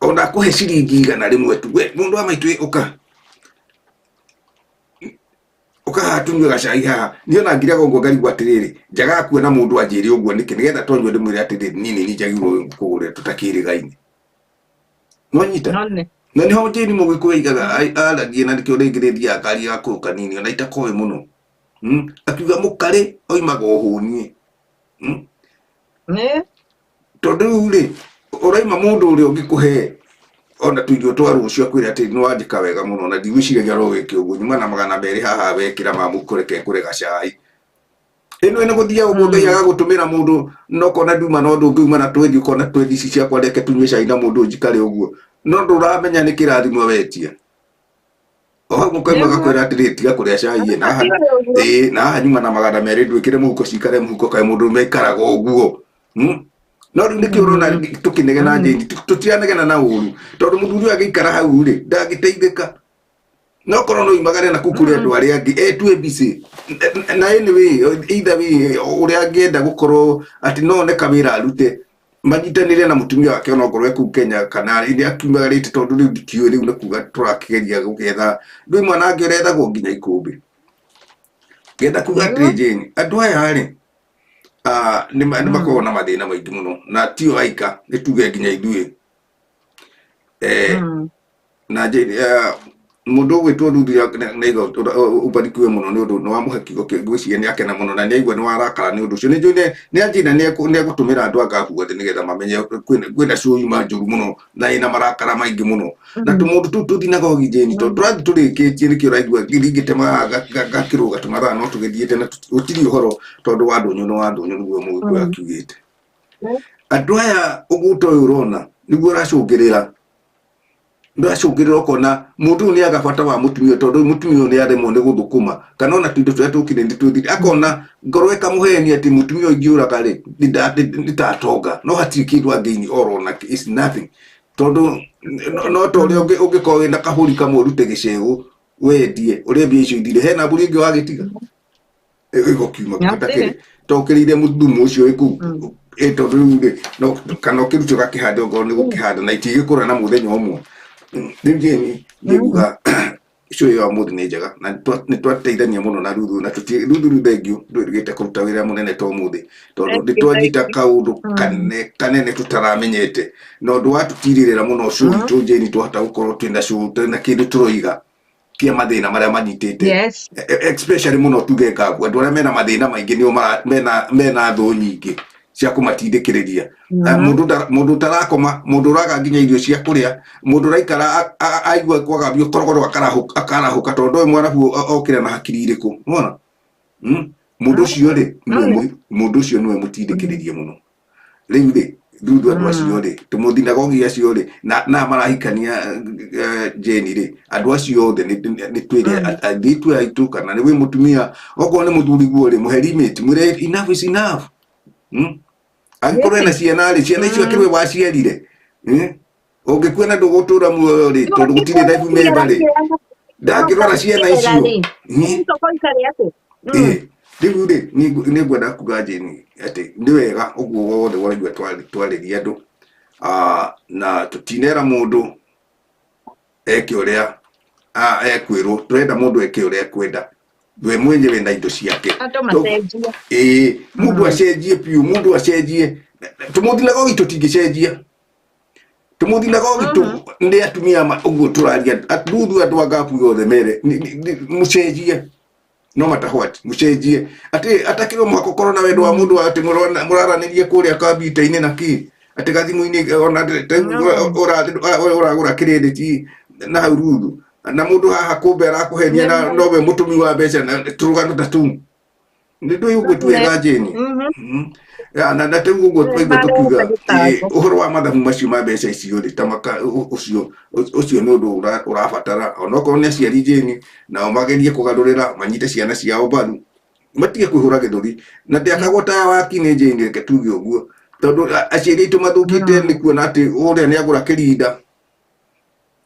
Speaker 1: ona akũhe ciringi 100 tu we mũndũ wa maitũ ũka ũka haha tũnyue gacai haha niĩ ona ngiraga ũguo ngarigwo atĩrĩrĩ njagaga kuona mũndũ anjĩre ũguo nĩkĩ nĩgetha twanyua ndĩmwĩre atĩrĩrĩ niĩ nĩ niĩ njagĩrĩirwo kũgũrĩra tũtakĩrĩgaine nwanyita
Speaker 2: None.
Speaker 1: Na nĩho Jane Mũgĩkũyũ aigaga aragia na nĩkĩo rĩngĩ rĩthiaga akaria gakũyũ kanini ona itakoĩ mũno. Akiuga mũkarĩ oimaga ũhũniĩ.
Speaker 2: Nĩ
Speaker 1: Tondũ rĩu rĩ ũraima mũndũ ũrĩa ũngĩkũhe ona tũirio twa rũciũ akwĩre atĩ nĩ wanjĩka wega mũno na ndigwĩciragia no wĩke ũguo nyuma na 200 haha wekĩra ma mũhuko reke ngũre gacai. Ĩno nĩ gũthiaga ũguo Ngai agagũtũmĩra mũndũ no kona nduma no ndũngiuma na twendi ũkona twendi ici ciakwa reke tũnyue cai na mũndũ njikare ũguo no ndũramenya nĩ kĩrathimo wetia o hau mũkauma
Speaker 2: Nĩguo.
Speaker 1: gakwĩra atĩrĩ tiga kũrĩa cai ĩ, na haha ĩĩ na haha nyuma na 200 ndwĩkĩre mũhuko cikare mũhuko kaĩ mũndũ mekaraga ũguo. No rĩu nĩkĩo ũrona tũkĩnegena Jane tũtiranegena na ũru tondũ mũthuri ũyũ angĩikara hau rĩ ndangĩteithĩka no korwo no imagare na kũu kũrĩ andũ arĩa angĩ etue busy na anyway either way ũrĩa angĩenda gũkorwo atĩ no one kawĩra arute manyitanĩre na mũtumia wake ona ongorwo e kũu Kenya kana nĩ akiumagarĩte tondũ rĩu ndikĩũĩ rĩu nĩ kuga tũrakĩgeria gũkĩetha ndũĩ mwana angĩ ũrethagwo nginya ikũmbĩ ngenda kuga atĩrĩ Jane andũ aya rĩ nĩ makoragwo na mathĩna maingĩ mũno na tio aika nĩ tuge nginya ithuĩ na Jane mũndũ ũgwĩtwo Ruthu naiga ũbarikiwe mũno nĩ ũndũ nĩ wamũhe kiugo kĩu ngwĩciria nĩ akena mũno na nĩ aigua nĩ warakara nĩ ũndũ ũcio nĩ njũĩ nĩ anjĩra nĩ egũtũmĩra andũ anga guothe nĩgetha mamenye kwĩna show yuma njũru mũno na ĩna marakara maingĩ mũno na tũmũndũ tũu tũthinagogi Jane tondũ tũrathiĩ tũrĩkĩtie nĩkĩo ũraigua ngĩringĩte gakĩrũga tũmathaa no tũgĩthiĩte na gũtirĩ ũhoro tondũ wa ndũnyũ nĩ wa ndũnyũ nĩguo mũgĩkũyũ akiugĩte andũ aya ũguta ũyũ ũrona nĩguo ũracũngĩrĩra ndacũngĩrĩra ũkona mũndũ ũyũ nĩ aga bata wa mũtumia tondũ mũtumia ũyũ nĩ aremwo nĩ gũthũkũma kana ona tũindo tũrĩa tũkire nĩ twĩthire akona ngoro ĩkamũhenia atĩ mũtumia ũyũ ingĩũraga rĩ nĩtatonga no hatirĩ kĩndũ angĩini orona is nothing tondũ no ta ũrĩa ũngĩkorwo wĩna kabũri kamwe ũrute gĩcegũ wendie ũrĩe mbia icio ithire hena mbũri ĩngĩ wagĩtiga ĩgũkiuma
Speaker 2: Nyathire.
Speaker 1: tokĩrĩire mũthumu ũcio wĩ kũu tondũ rĩu rĩ no kana ũkĩrute ũgakĩhande ongorwo nĩ gũkĩhanda na itigĩkũra na mũthenya ũmwe. Rĩu Jane niĩ nguga show ĩyo ya ũmũthĩ nĩ njega na nĩ twateithania mũno na Ruthu na tũti Ruthu rĩu thengiũ ndwĩrĩgĩte kũruta wĩra mũnene ta ũmũthĩ tondũ nĩ twanyita kaũndũ kane kanene tũtaramenyete na ũndũ wa tũtirĩrĩra mũno show itũ Jane twahota gũkorwo twĩna show twĩna kĩndũ tũroiga kĩa mathĩna marĩa manyitĩte
Speaker 2: Yes.
Speaker 1: Especially mũno tuge ngabu andũ arĩa mena mathĩna maingĩ nĩo mena thũ nyingĩ cia kũmatindĩkĩrĩria. Mũndũ ũtarakoma mũndũ ũraga nginya irio cia kũrĩa mũndũ ũraikara aigua kwagambio korogoro akarahũka tondũ ndoĩ mwarabu okĩra na hakiri irĩkũ nĩwona? Mũndũ ũcio rĩ mũndũ ũcio nĩwe mũtindĩkĩrĩrie mũno rĩu rĩ rĩu andũ acio rĩ tũmũthinagogi acio rĩ na marahikania Jane rĩ andũ acio othe nĩ twĩre athitũ aitũ kana nĩ wĩ mũtumia okorwo nĩ mũthuri guo rĩ mũhe limit mwĩre enough is enough. Angĩkorwo ena ciana rĩ ciana icio akĩrĩ we waciarire ũngĩkua na ndũgũtũra muoyo rĩ tondũ gũtirĩ life member rĩ ndangĩrora ciana icio. Rĩu rĩ nĩ ngwenda kuga Jane atĩ nĩ wega ũguo wothe waraigua twarĩria andũ na tũtinera mũndũ eke ũrĩa ekwĩrwo tũrenda mũndũ eke ũrĩa ekwenda we mwenyewe na indo ciake
Speaker 2: Andũ macenjie.
Speaker 1: Mũndũ acenjie biũ mũndũ acenjie tũmũthinagogi tũtingĩcenjia tũmũthinagogi nĩ atumia ũguo tũraria Ruthu andũ a ngabu yothe mere mũcenjie. No matter what mucenjie ati atakirwo mũhaka ũkorwo na wendo wa mũndũ atĩ mũraranĩrie kũrĩa kambita-inĩ na kĩ atĩ gathimũ-inĩ ona ũragũra credit na hau ruthu na mũndũ haha kumbe arakũhenia na nowe mũtũmi wa mbeca na tũrũgano ta tũu nĩ ndũĩ ũguo tuwega Jane. Ya, na rĩu ũguo twaigua tũkiuga ũhoro wa mathabu macio ma mbeca icio rĩ ta maka ũcio ũcio nĩ ũndũ ũrabatara onokorwo nĩ aciari Jane nao magerie kũgarũrĩra manyite ciana ciao mbaru matige kwĩhũra gĩthũri na ndĩakagwo taya wa kinĩ Jane, reke tuge ũguo tondũ aciari aitũ mathũkĩte nĩ kuona atĩ ũrĩa nĩ agũra kĩrinda,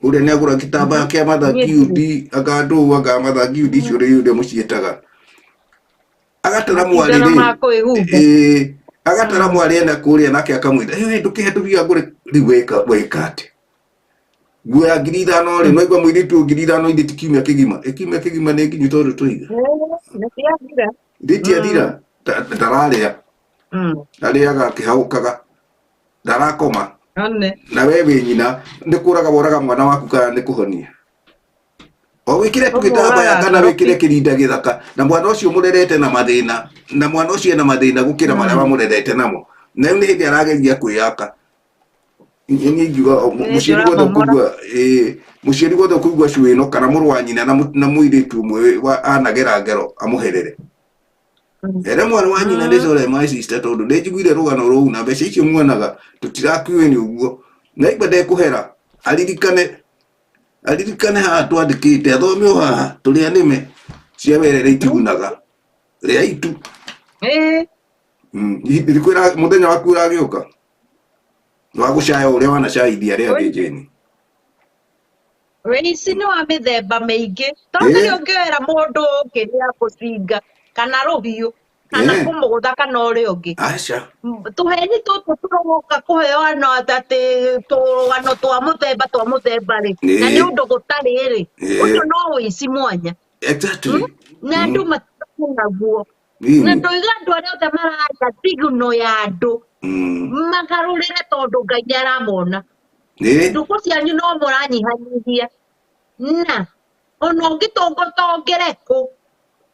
Speaker 1: ũrĩa nĩ agũra gĩtambaya kĩa Mother Guild, anga ndũ anga Mother Guild icio rĩ ũrĩa mũciĩtaga, agatara mwarĩ
Speaker 2: Matindano
Speaker 1: rĩ
Speaker 2: ma kwĩhumba.
Speaker 1: Ĩĩ, agatara mwarĩ ena kũrĩa nake akamwĩra, "Ĩ, ndũkĩhe tũbia ngũre." Rĩu weka weka atĩ nguo ya 5,000 rĩ, no igua mũirĩtu 5,000 ithe ti kiumia kĩgima, ĩ kiumia kĩgima nĩ nginyu tondũ tũiga
Speaker 2: Nĩ ciathira.
Speaker 1: Ndĩtiathira, ndararĩa, arĩaga akĩhaũkaga, ndarakoma.
Speaker 2: One.
Speaker 1: Na we wĩ nyina nĩ kũraga woraga mwana waku kana nĩ kũhonia o wĩkĩre tu gĩtambaya
Speaker 2: Ũmũraga
Speaker 1: kana
Speaker 2: ngoro
Speaker 1: wĩkĩre kĩrinda gĩthaka na mwana ũcio mũrerete na mathĩna, na mwana ũcio ena mathĩna gũkĩra marĩa mamũrerete namo, na rĩu nĩ hĩndĩ arageria kwĩyaka. Niĩ ingiuga
Speaker 2: Nĩ
Speaker 1: mũciari wothe
Speaker 2: ndũramomora.
Speaker 1: ũkũigua, ĩĩ, mũciari wothe ũkũigua cuĩ ĩno kana mũrũ wa nyina na mũirĩtu ũmwe anagera ngero amũherere ere mwana wa nyina nĩ sorry my sister, tondũ nĩ njiguire rũgano rũu na mbeca icio muonaga tũtirakuĩ nĩ ũguo na igua ndekũhera aririkane aririkane haha twandĩkĩte athome o haha tũrĩa nĩme cia werere itigunaga rĩa itu. Thikũ mũthenya waku ũragĩũka wa gũcaya ũrĩa wanacaithia arĩa angĩ Jane.
Speaker 2: Wĩici nĩ wa mĩthemba mĩingĩ tondũ rĩrĩa ũngĩoera mũndũ kĩrĩa kũcinga kana rũhiũ kana kũmũgũtha kana ũrĩa ũngĩ.
Speaker 1: Aca.
Speaker 2: Tũheni tũtũ tũroka kũheo ano atĩ tũrũgano twa mũthemba rĩ, na nĩ ũndũ gũtarĩ rĩ, ũcio no wĩici mwanya. Na andũ matirĩ naguo. Na ndoiga andũ arĩa othe maraya thiguno ya andũ magarũrĩre tondũ Ngai nĩ aramona. Ndũkũ cianyu no mũranyihanyihia na ona ũngĩtongotongereko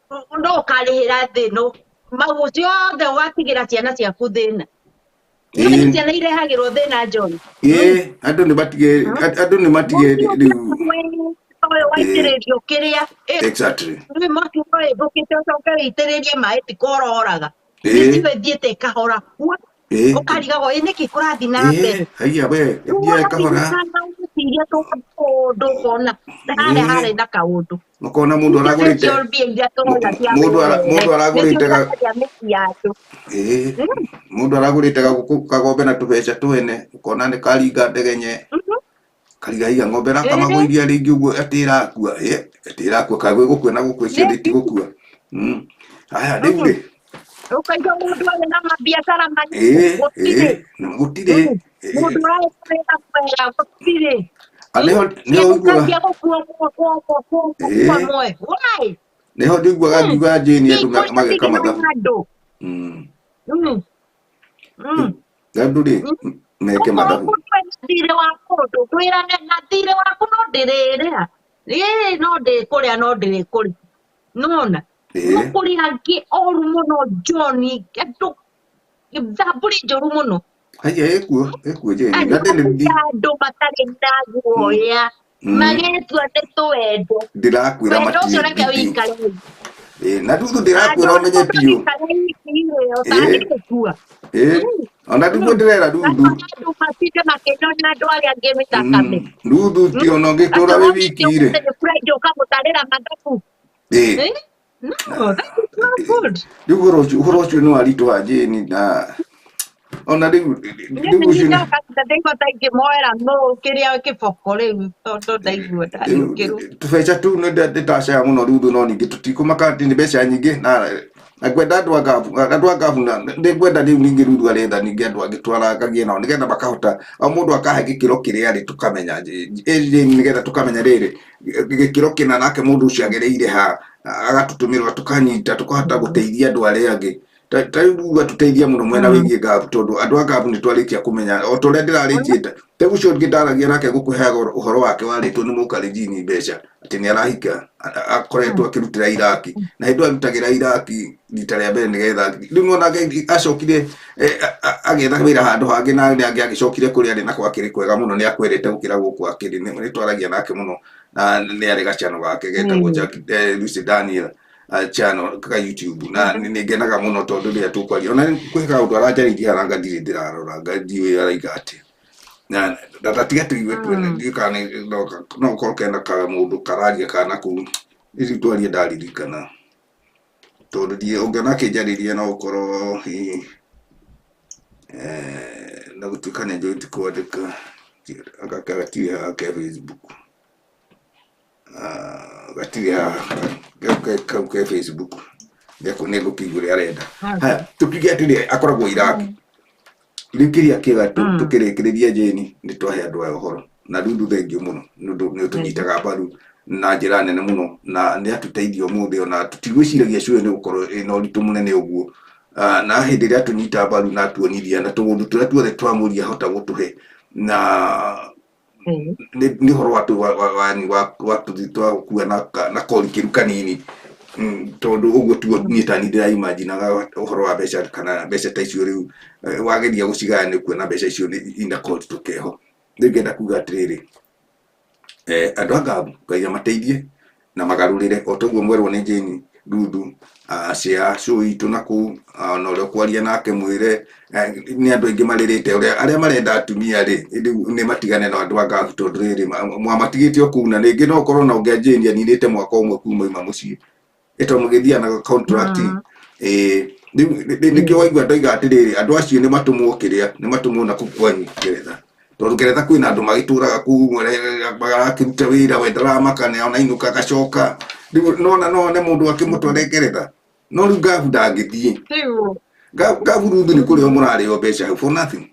Speaker 2: kũ no ũkarĩhĩra thĩ ĩno maguo ciothe ũgatigĩra ciana ciaku thĩna. Nĩ ciana irehagĩrwo thĩna, John.
Speaker 1: Ĩĩ, andũ nĩ matige, andũ nĩ matige rĩu.
Speaker 2: Ũyũ waitĩrĩrio kĩrĩa rĩu mwaki ũrĩmbũkĩte ũcoke wĩitĩrĩrie maĩ ti kũroraga mĩcigo ĩthiĩte ĩkahora ũkarigagwo ĩ nĩkĩ kũrathiĩ na mbere.
Speaker 1: Haiya we, ĩthiaga ĩkahora.
Speaker 2: Ũgeciria tũkaũndũ ũkona harĩa harĩ na kaũndũ.
Speaker 1: Ũkona mũndũ aragũrĩte
Speaker 2: Nĩcio mbia iria tũrona cia
Speaker 1: mũndũ mũndũ aragũrĩte
Speaker 2: nĩcio ciakagia mĩciĩ ya andũ.
Speaker 1: Ĩĩ, mũndũ aragũrĩte gagũkũ kagombe na tũbeca twene, ũkona nĩ karinga ndegenye, karigaiga ng'ombe rakamagwo iria rĩngĩ ũguo atĩ ĩrakua, ĩ atĩ ĩrakua kagwe gũkua na gũkua icio itigũkua. Haya rĩu rĩ
Speaker 2: Ũkaigua mũndũ arĩ na mabiacara manene, gũtirĩ.
Speaker 1: Gũtirĩ.
Speaker 2: Mũndũ ũrarĩ wĩra mwega gũtirĩ.
Speaker 1: Ah, nĩho nĩho ũiguaga
Speaker 2: Ciana gũkua gũkua mwe. Why?
Speaker 1: Nĩho ndiguaga ngiuga Jane andũ mageka mathabu.
Speaker 2: Andũ.
Speaker 1: Andũ rĩ meke mathabu.
Speaker 2: Okorwo mũndũ ena thirĩ wa mũndũ, twĩrane na thirĩ waku no ndĩrĩrĩha. Ĩĩ no ndĩkũrĩa no ndĩrĩkũrĩha. Nona? No kũrĩ angĩ oru mũno John, andũ thamburi njũru mũno.
Speaker 1: Haiya, ĩkuo ĩkuo Jane. Na
Speaker 2: Andũ andũ matarĩ na guoya magĩtua nĩ tũwendo.
Speaker 1: Ndĩrakwĩra
Speaker 2: Wendo ũcio
Speaker 1: matirĩ
Speaker 2: reke
Speaker 1: nditi.
Speaker 2: ũikare.
Speaker 1: Ĩĩ, na rĩu ndĩrakwĩra ũmenye biũ.
Speaker 2: Ũtangĩkua.
Speaker 1: Ĩĩ, ona ndiguo ndĩrera Ruthu.
Speaker 2: Andũ matinde makĩnyonia andũ arĩa angĩ mĩthakame.
Speaker 1: Ruthu ti ona ũngĩtũra wĩ wiki rĩ.
Speaker 2: Friday ũkamũtarĩra mathabu.
Speaker 1: Ĩĩ.
Speaker 2: No, that is not good.
Speaker 1: Rĩu ũhoro ũcio nĩ waritũha Jane, na ona rĩu
Speaker 2: Niĩ
Speaker 1: rĩu ũcio nĩ
Speaker 2: ndoka ndaigua ta ingĩmoera nũ kĩrĩa kĩboko rĩu tondũ ndaigua ndariũkĩrwo.
Speaker 1: Tũbeca tũu nĩ ndĩtacaya mũno Ruthu, no ningĩ tũtikũmaka atĩ nĩ mbeca nyingĩ na ngwenda andũ a ngabu, andũ a ngabu, na nĩ ngwenda rĩu ningĩ Ruthu aretha ningĩ andũ angĩ twarangagie nao nĩgetha makahota o mũndũ akahe gĩkĩro kĩrĩa arĩ, tũkamenya ĩ nĩgetha tũkamenya rĩrĩ gĩkĩro kĩna nake mũndũ ũcio agereire ha, agatũtũmĩra tũkanyita tũkahota gũteithia andũ arĩa angĩ. Ta rĩu Ruthu atũteithia mũno mwena wĩgiĩ ngabu, tondũ andũ a ngabu nĩ twarĩkia kũmenya o ta ũrĩa ndĩrarĩtie. Ta ũcio ũngĩ ndaragia nake gũkũheaga ũhoro wake warĩtwo nĩ mũkalenjini mbeca atĩ nĩ arahika, akoretwo akĩrutĩra Iraki, na hĩndĩ ĩyo arutagĩra Iraki rita rĩa mbere nĩgetha rĩu nĩwona acokire agĩetha wĩra handũ hangĩ, na nĩ agĩcokire kũrĩa arĩ nako akĩrĩ kwega mũno, nĩ akwendete gũkĩra gũkũ akĩrĩ. Nĩ twaragia nake mũno na nĩ arĩ gacano gake getagwo Jack Lucy Daniel channel ka YouTube, na nĩ ngenaga mũno tondũ rĩrĩa tũkwaria ona kwĩ kaũndũ aranjarĩirie haha nga ndirĩ ndĩrarora, nga ndiũĩ araiga atĩa, na ndatiga tũigue tuone. Ndiũĩ kana no gũkorwo kena kamũndũ kararia kana kũu rĩu twarie, ndaririkana tondũ ndiĩ ũngĩona akĩnjarĩria no ũkorwo hihi na gũtuĩka nĩ njũĩ ti kwandĩka, anga gatirĩ haha ke Facebook. Ah, gatirĩ haha kau ke Facebook, nĩ ngũkĩigua ũrĩa arenda. Haya, tũkiuge atĩrĩ, akoragwo Iraki. Rĩu kĩrĩa kĩega tũkĩrĩkĩrĩria, Jane, nĩ twahe andũ aya ũhoro, na Ruthu thengiũ mũno nĩ ũndũ nĩ ũtũnyitaga mbaru na njĩra nene mũno, na nĩ atũteithia ũmũthĩ, ona tũtigwĩciragia cũĩ nĩ gũkorwo ĩna ũritũ mũnene ũguo. Ah, na hĩndĩ ĩrĩa atũnyita mbaru na atuonithia na tũũndũ tũrĩa tuothe twamũria ahota gũtũhe na nĩ ũhoro wa tũthiĩ twagũkua na korikĩru kanini. Tondũ ũguo tiguo niĩ tani ndĩraimaginaga ũhoro wa mbeca kana mbeca ta icio. Rĩu wageria gũcigaya nĩ ũkuona mbeca icio nĩ ina koritũ keho. Rĩu ngenda kuga atĩrĩrĩ, andũ a Ngabu, Ngai amateithie na magarũrĩre o toguo mwerwo nĩ Jane Ruthu, cia show itũ na kũu, na ũrĩa ũkwaria nake mwĩre nĩ andũ aingĩ marĩrĩte ũrĩa arĩa marenda atumia rĩ, rĩu nĩ matigane na andũ a Ngabu, tondũ rĩrĩ mwamatigĩte o kũu, na rĩngĩ no ũkorwo na ũngĩa Jane aninĩte mwaka ũmwe kuma oima mũciĩ ĩto mũgĩthiĩ na contract. Rĩu nĩkĩo waigua ndoiga atĩrĩrĩ, andũ acio nĩ matũmwo kĩrĩa nĩ matũmwo na kũu kwanyu Ngeretha, tondũ Ngeretha kwĩna andũ magĩtũraga kũu marakĩruta wĩra, we ndaramaka nĩ ona inũka agacoka. Rĩu nona no one mũndũ akĩmũtware Ngeretha, no rĩu Ngabu ndangĩthiĩ.
Speaker 2: Tiguo.
Speaker 1: Ngabu Ruthu nĩ kũrĩo mũrarĩo mbeca hau for nothing,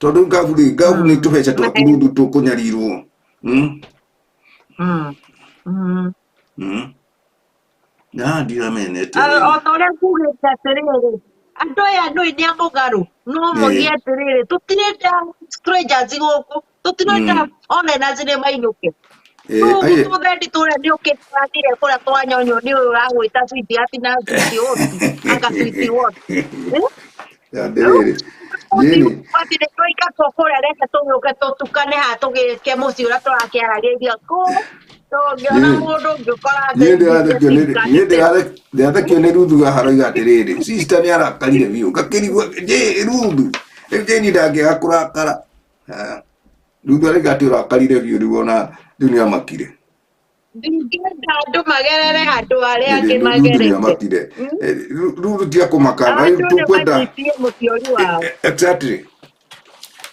Speaker 1: tondũ Ngabu rĩ, Ngabu nĩ tũbeca twaku Ruthu tũkũnyarirwo. Na ndiramenete.
Speaker 2: O ta ũrĩa ngugĩte atĩrĩrĩ, andũ aya nũĩ nĩ a mũgarũ, no moige atĩrĩrĩ, tũtirenda strangers gũkũ, tũtirenda foreigners nĩ mainũke. Tũthendi tũrĩa nĩ ũkĩte wathire kũrĩa twanyonywo nĩ ũyũ ũragwĩta sweetheart na sweet what, anga sweet what.
Speaker 1: Atĩrĩrĩ Jane,
Speaker 2: Atĩ twaingatwo kũrĩa, reke tũgĩũke tũtukane haha tũgĩke mũciĩ ũrĩa tũrakĩaragĩria kũ tũngĩona mũndũ ũngĩ ũkora.
Speaker 1: Niĩ ndĩrathekio nĩ Ruthu haha aroiga atĩrĩrĩ, sister nĩ arakarire biũ, ngakĩrigwo Ruthu rĩu Jane ndangĩaga kũrakara. Ah, Ruthu arauga atĩ ũrakarire biũ, rĩu ona rĩu nĩ amakire.
Speaker 2: Ndingĩenda andũ magerere handũ arĩa angĩ
Speaker 1: Ruthu nĩ
Speaker 2: magerete.
Speaker 1: amakire. Ruthu tiga kũmaka na rĩu
Speaker 2: Andũ nĩ
Speaker 1: tũkwenda
Speaker 2: manyitie mũtiori wao.
Speaker 1: Exactly.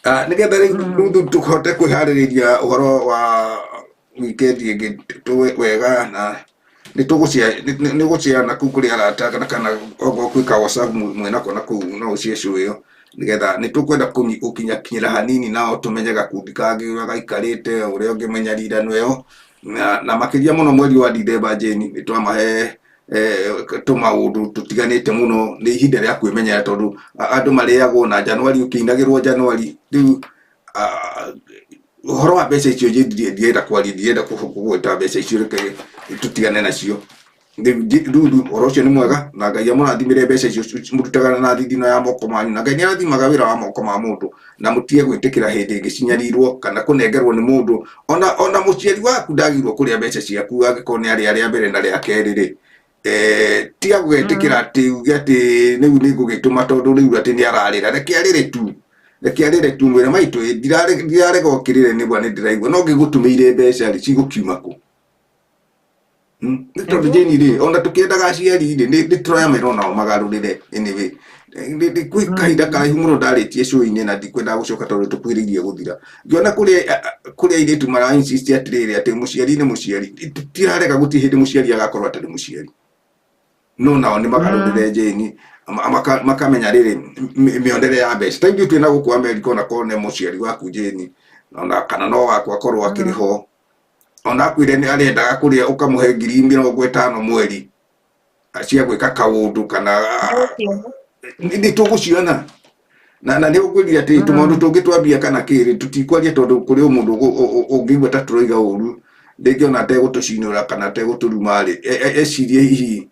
Speaker 1: Ah, nĩgetha rĩu Ruthu tũhote kwĩharĩrĩria ũhoro wa weekend ĩngĩ tũwe wega, na nĩ gũciana kũu kũrĩ arata kana okorwo kwĩ ka WhatsApp mwĩnako na kũu no ũcie show ĩyo, nĩgetha nĩ tũkwenda gũkinyakinyĩra hanini nao tũmenye gakundi kangĩ ũrĩa gaikarĩte, ũrĩa ũngĩmenyarirano ĩyo, na makĩria mũno mweri wa Dithemba, Jane, nĩ twamahe tũmaũndũ tũtiganĩte mũno. Nĩ ihinda rĩa kwĩmenyera tondũ andũ marĩagwo na Januari, ũkĩinagĩrwo Januari. Rĩu ũhoro wa mbeca icio ndirenda kwaria, ndirenda kũgweta mbeca icio, reke tũtigane nacio. Rĩu Ruthu, ũhoro ũcio nĩ mwega na Ngai amũrathimĩre mbeca icio mũrutaga na thithino ya moko manyu, na Ngai nĩ arathimaga wĩra wa moko ma mũndũ, na mũtige gwĩtĩkĩra hĩndĩ ĩngĩ cinyarirwo kana kũnengerwo nĩ mũndũ ona mũciari waku ndagĩrĩirwo kũrĩa mbeca ciaku angĩkorwo nĩ arĩa rĩa mbere na rĩa kerĩ rĩ, tiga gwĩtĩkĩra atĩ uge atĩ rĩu nĩ ngũgĩtũma, tondũ rĩu atĩ nĩ ararĩra. Reke arĩre tu, reke arĩre tu, mwĩre maitũ ĩ, ndirarega ũkĩrĩre nĩgua nĩ ndĩraigua no ngĩgũtũmĩire mbeca rĩ, cigũkiuma kũ? Nĩ tondũ Jane rĩ, ona tũkĩendaga aciari rĩ, nĩ tũramera onao magarũrĩre. Anyway, kwĩ kahinda karaihu mũno ndarĩtie show-inĩ na ndikwendaga gũcoka tondũ tũkuhĩrĩirie gũthira. Ngĩona kũrĩ airĩtu mara insist atĩrĩrĩ, atĩ mũciari nĩ mũciari. Tirarega, gũtirĩ hĩndĩ mũciari agakorwo atarĩ mũciari, no nao nĩ magarũrĩre, Jane, makamenya rĩrĩ mĩonere ya mbeca. Ta ithuĩ twĩna gũkũ Amerika, ona korwo nĩ mũciari waku, Jane, ona kana no wakwa akorwo akĩrĩ ho, ona akwĩre nĩ arendaga kũrĩa ũkamũhe 50,000 mweri. Cia gwĩka kaũndũ kana nĩ tũgũciona na nĩ ũkwĩrire atĩ tũmaũndũ tũngĩ twambia kana kĩrĩ tũtikwaria tondũ kũrĩ o mũndũ ũngĩigua ta tũroiga ũru rĩngĩ ona ategũtũcinũra kana ategũtũruma rĩ ecirie hihi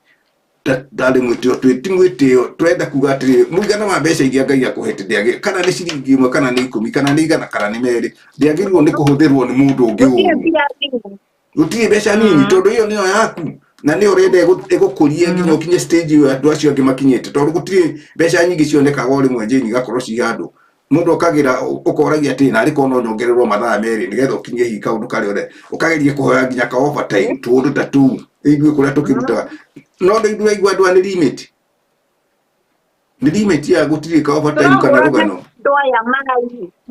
Speaker 1: ndarĩ mwĩtĩo twĩ ti mwĩtĩo twenda kuga atĩrĩ mũigana wa mbeca iria Ngai akũhete ndĩagĩ kana nĩ ciringi 1 kana nĩ 10 kana nĩ 100 kana nĩ 2 ndĩagĩrĩirwo nĩ kũhũthĩrwo nĩ mũndũ ũngĩ
Speaker 2: Gũtirĩ
Speaker 1: ũru
Speaker 2: mbia nini.
Speaker 1: Gũtirĩ mbeca nini tondũ ĩyo nĩyo yaku na nĩyo ũrenda ĩgũkũrie nginya ũkinye stage ĩyo andũ acio angĩ makinyĩte tondũ gũtirĩ mbeca nyingĩ cionekaga o rĩmwe njĩni igakorwo ci handũ mũndũ okagĩra ũkoragia atĩ narĩ korwo no nyongererwo mathaa 2 nĩgetha ũkinye hihi kaũndũ karĩa ũrenda ũkageria kũhoya nginya ka overtime tũũndũ ta tũu ithuĩ kũrĩa tũkĩrutaga no rĩu ndũraigua andũ aya nĩ limit nĩ limit ya gũtirĩ ka overtime kana
Speaker 2: Tũrahũrana
Speaker 1: rũgano
Speaker 2: andũ aya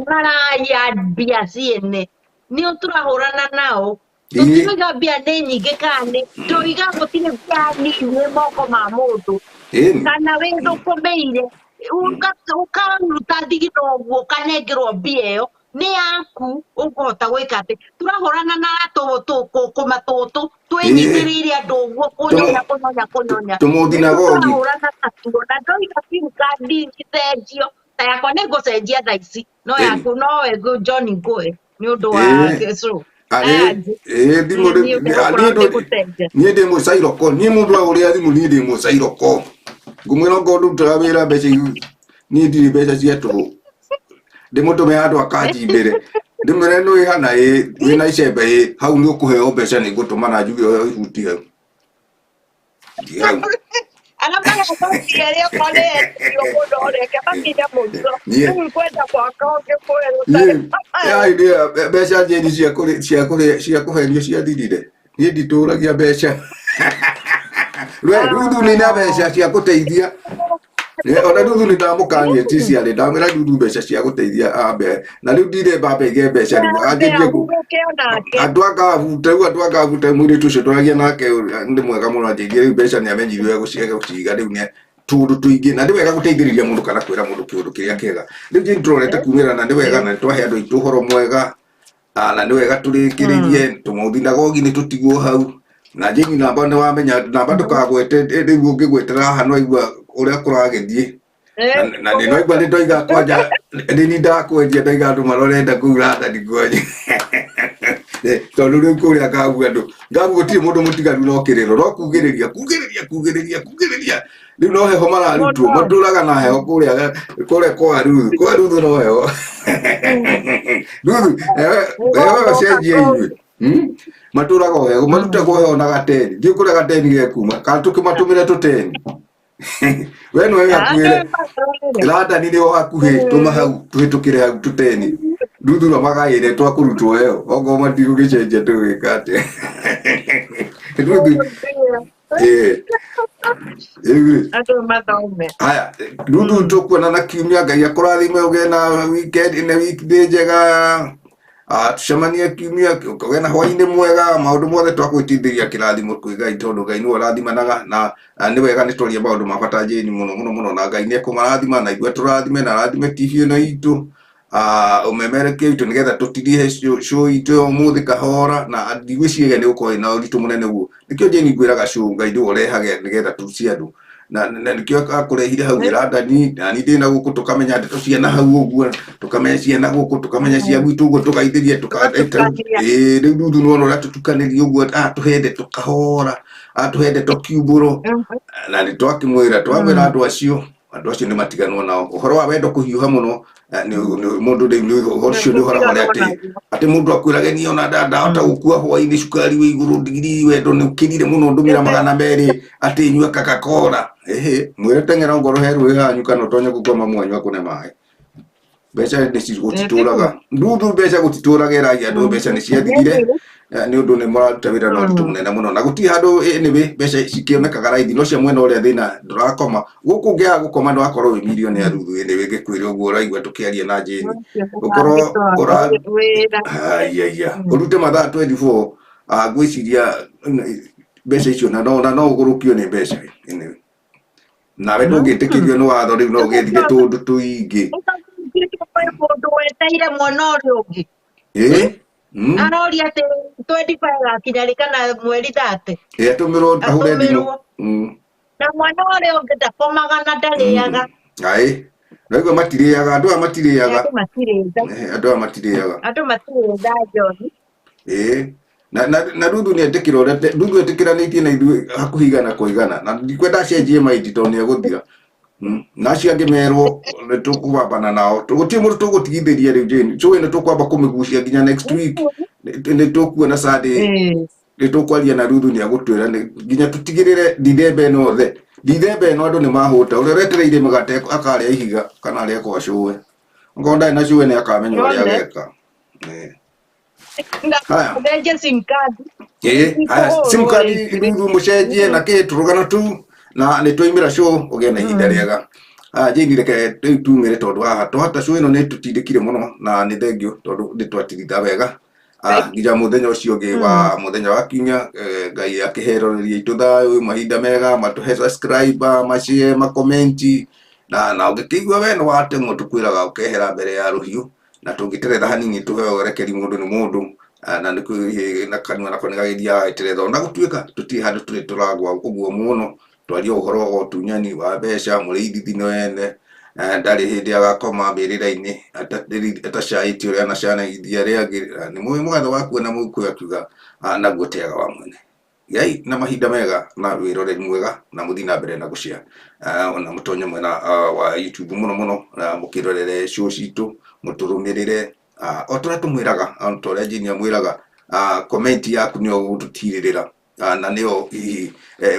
Speaker 2: maraiya mbia ciene nĩo tũrahũrana nao. Tũtirauga mbia nĩ nyingĩ kana nĩ tũiga gũtirĩ mbia nini moko ma mũndũ kana wĩthũkũmĩire ũkaruta thigino ũguo ũkanengerwo mbia ĩyo nĩ yaku ũkũhota gwĩka atĩ tũrahũrana na kũmatũtũ twĩnyitĩrĩire andũ ũguo kũnyonya kũnyonya kũnyonya
Speaker 1: Tũmũthinagogi.
Speaker 2: Tũrahũrana natuo na ndoiga sim card icenjio ta yakwa nĩ ngũcenjia thaa ici no yaku nowe John ngũe nĩ ũndũ wa so aya njĩ
Speaker 1: Thimũ
Speaker 2: niĩ ndĩgũkorwo ndĩgũcenjia.
Speaker 1: Niĩ ndĩ mũcairoko niĩ mũndũ agũrĩra thimũ niĩ ndĩ mũcairoko ngũmwĩra okorwo ndutaga wĩra mbeca niĩ ndirĩ mbeca cia tũhũ ndĩmũtũme handũ akanjimbĩre ndĩmwĩre nĩ wĩhana ĩ wĩna icembe ĩ hau nĩ ũkũheo mbeca nĩ ngũtũma na njuge oya ibuti hau Thiĩ hau.
Speaker 2: Arĩa marathomire rĩ okorwo nĩ endio mũno reke makinye mũico rĩu kwenda mwaka ũngĩ mwerũ
Speaker 1: Niĩ ya niĩ mbeca njĩni cia kũrĩ cia kũrĩ cia kũhenio ciathirire niĩ nditũragia mbeca we Ruthu nĩ na mbeca cia gũteithia ona Ruthu nĩ ndamũkania ti ciarĩ ndamwĩra Ruthu mbeca cia gũteithia ambe na rĩu ndiremba ambe ige mbeca rĩu anjĩrie
Speaker 2: ahurũke onake
Speaker 1: andũ angabuta rĩu andũ angabuta mũirĩtu ũcio twaragia nake nĩ mwega mũno anjĩrie rĩu mbeca nĩ amenyire ũrĩa gũciga rĩu nĩ tũũndũ tũingĩ na nĩ wega gũteithĩrĩria mũndũ kana kwĩra mũndũ kĩũndũ kĩrĩa kĩega rĩu njĩ tũrorete kumĩra na nĩ wega na nĩ twahe andũ aitũ ũhoro mwega na nĩ wega tũrĩkĩrĩrie tũmaũthinagogi nĩ tũtigwo hau na njĩni namba nĩ wamenya namba ndũkagwete rĩu ũngĩgwetera haha no aigua ũrĩa kũragĩthiĩ na nĩ naigua nĩ ndoiga kwanja nĩ ni ndakwendia ndoiga andũ marorenda kũu rathani kwanyu tondũ rĩu kũrĩa ngagu andũ ngagu gũtirĩ mũndũ mũtigaru no kĩrĩro no kugĩrĩria kugĩrĩria kugĩrĩria kugĩrĩria rĩu no heho mararutwo
Speaker 2: Mũno.
Speaker 1: matũraga na heho kũrĩa kũrĩa kwa Ruthu kwa Ruthu no heho Ruthu ewe cenjia inyuĩ matũraga o heho marutagwo heho na gateni ndiũ kũrĩa gateni gekuma kana tũkĩmatũmĩre tũteni we nĩwe wĩ hakuhĩ London nĩ o hakuhĩ tũma hau tũhĩtũkĩre hau tũteni Ruthu no magaĩre twa kũrutwo heho okorwo matigũgĩcenjia tũgwĩka atĩa Ruthu rĩu rĩ
Speaker 2: Andũ mathome.
Speaker 1: Haya Ruthu tũkuonana kiumia Ngai akũrathime ũgĩe na weekend na weekday njega tucemanie kiumia ũgĩe na hwainĩ mwega maũndũ mothe twagwĩtithĩria kĩrathimo kwĩ Ngai tondũ Ngai nĩwe ũrathimanaga na nĩ wega nĩ twaria maũndũ ma bata njĩni mũno mũno mũno na Ngai nĩ ekũmarathima na ithuĩ atũrathime na arathime TV ĩno itũ ũmemerekie witũ nĩgetha tũtirie show itũ ya ũmũthĩ kahora na ndigwĩciria nĩ gũkorwo ĩna ũritũ mũnene ũguo nĩkĩo njĩni ngwĩraga show Ngai nĩwe ũrehage nĩgetha tũrucie andũ na nĩkĩo akũrehire hau ĩrandani na niĩ ndĩ na gũkũ tũkamenya ndeto ciana hau ũguo tũkamenya ciana gũkũ tũkamenya cia gwitũ ũguo tũgaithĩria
Speaker 2: Tũgatukania.
Speaker 1: rĩu Ruthu nĩwona ũrĩa tũtukanĩria ũguo atũhe ndeto kahora atũhe ndeto kiumbũro na nĩ twakĩmwĩra twamwĩra andũ acio nĩ matiganwo nao ũhoro wa wendo kũhiũha mũno nĩ mũndũ rĩu ũhoro ũcio nĩ ũhoro marĩa atĩ mũndũ akwĩrage niĩ ona ndahota gũkua hwainĩ cukari wĩ igũrũ ndigiri wendo nĩ ũkĩrire mũno ndũmĩra 200 atĩ nyue Coca-Cola ĩhĩ mwĩre teng'era ongorwo he rũĩ hanyu kana ũtonye gũkua mamu wanyu akũne maĩ mbeca nĩ gũtitũraga ndundu mbeca gũtitũraga ĩragia andũ mbeca nĩ ciathirire nĩ ũndũ nĩ mũraruta wĩra na ũritũ mũnene mũno na gũtirĩ handũ anyway mbeca cikĩonekaga raithi no cia mwena ũrĩa thĩna ndũrakoma gũkũ ũngĩaga gũkoma ndũgakorwo wĩ milionea Ruthu anyway ngĩkwĩra ũguo ũraigua tũkĩaria na Jane ũkorwo ũra
Speaker 2: wĩra
Speaker 1: aiya ũrute mathaa 24 ngwĩciria mbeca icio na no ũgũrũkio nĩ mbeca anyway nawe ndũngĩtĩkĩrio nĩ watho rĩu no ũgĩthire tũndũ tũingĩ
Speaker 2: kwĩ mũndũ weteire mwena ũrĩa ũngĩ
Speaker 1: ĩ
Speaker 2: aroria atĩ 25 gakinya rĩ kana mweri 30
Speaker 1: ĩ atũmĩrwo ahũre thimũ
Speaker 2: Atũmĩrwo. Na mwana ũrĩa ũngĩ ndakomaga na ndarĩaga.
Speaker 1: Aĩ, naigua matirĩaga, andũ aya matirĩaga.
Speaker 2: Andũ matirĩ tha.
Speaker 1: Andũ aya matirĩaga.
Speaker 2: Andũ matirĩ tha, John.
Speaker 1: Ĩĩ. Na Ruthu nĩ etĩkĩra ũrĩa Ruthu etĩkĩranĩtie na ithuĩ hakuhĩ igana kwa igana, na ndikwenda acenjie maindi tondũ nĩ egũthira. Na acio angĩ merwo nĩ tũkũbambana nao, gũtirĩ mũndũ tũgũtigithĩria rĩu. Jane, show ĩno tũkwamba kũmĩgucia nginya next week. Nĩ tũkuona Sunday, nĩ tũkwaria na Ruthu, nĩ agũtwĩra nginya tũtigĩrĩre Dithemba ĩno othe, Dithemba ĩno andũ nĩ mahũta. Ũrĩa ũretereire mĩgate akarĩa ihiga kana arĩa kwa cũwe, okorwo ndarĩ na cũwe nĩ akamenya ũrĩa
Speaker 2: Yone.
Speaker 1: ageka. Haya.
Speaker 2: Thenje sim card.
Speaker 1: Ĩĩ, haya, sim card.
Speaker 2: Rĩngĩ.
Speaker 1: Ruthu mũcenjie na kĩ tũrũgano tu na nĩ twaimĩra show. Ũgĩe na ihinda rĩega. Ah, Jane, reke rĩu tumĩre tondũ haha twahota show ĩno nĩ tũtindĩkire mũno, na nĩ thengiũ tondũ nĩ twatiritha wega. Ah, nginya mũthenya ũcio ũngĩ wa mũthenya wa kiumia, Ngai akĩheroreria itũ thayũ, mahinda mega, matũhe subscriber, mashare, makomenti, na ũngĩkĩigua we nĩ watemwo, tũkwĩraga ũkehera mbere ya rũhiũ, na tũngĩteretha hanini tũheo ũrekeri, mũndũ nĩ mũndũ. Ah, na nĩ na kanua nako nĩ gagĩthiaga gagĩteretha, ona gũtuĩka tũtirĩ handũ tũrĩ tũragwa ũguo mũno. Twarie ũhoro wa ũtunyani wa mbeca, mũrĩithi thino ene ndarĩ hĩndĩ agakoma mbĩrĩra-inĩ atacaĩtie ũrĩa anacanaithia arĩa angĩ. Nĩ mũĩ mũgathe wa kuona mũgĩkũyũ akiuga, ah, naguo teaga wa mwene. Gĩai na mahinda mega na wĩroreri mwega, na mũthiĩ na mbere na gũshare, na mũtonye mwena wa YouTube mũno mũno na mũkĩrorere show citũ, mũtũrũmĩrĩre o ta ũrĩa tũmwĩraga, o ta ũrĩa Jane amwĩraga, comment yaku nĩyo gũtũtirĩrĩra, na nĩyo hihi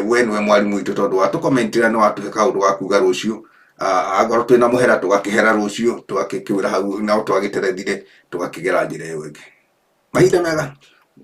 Speaker 1: we nĩwe mwarimũ witũ, tondũ watũkomentĩra nĩ watũhe kaũndũ ga kuga rũciũ. Angorwo twĩna mũhera tũgakĩhera rũciũ, tũgakĩkwĩra hau nao twagĩterethire, tũgakĩgera njĩra ĩyo ĩngĩ. Mahinda mega.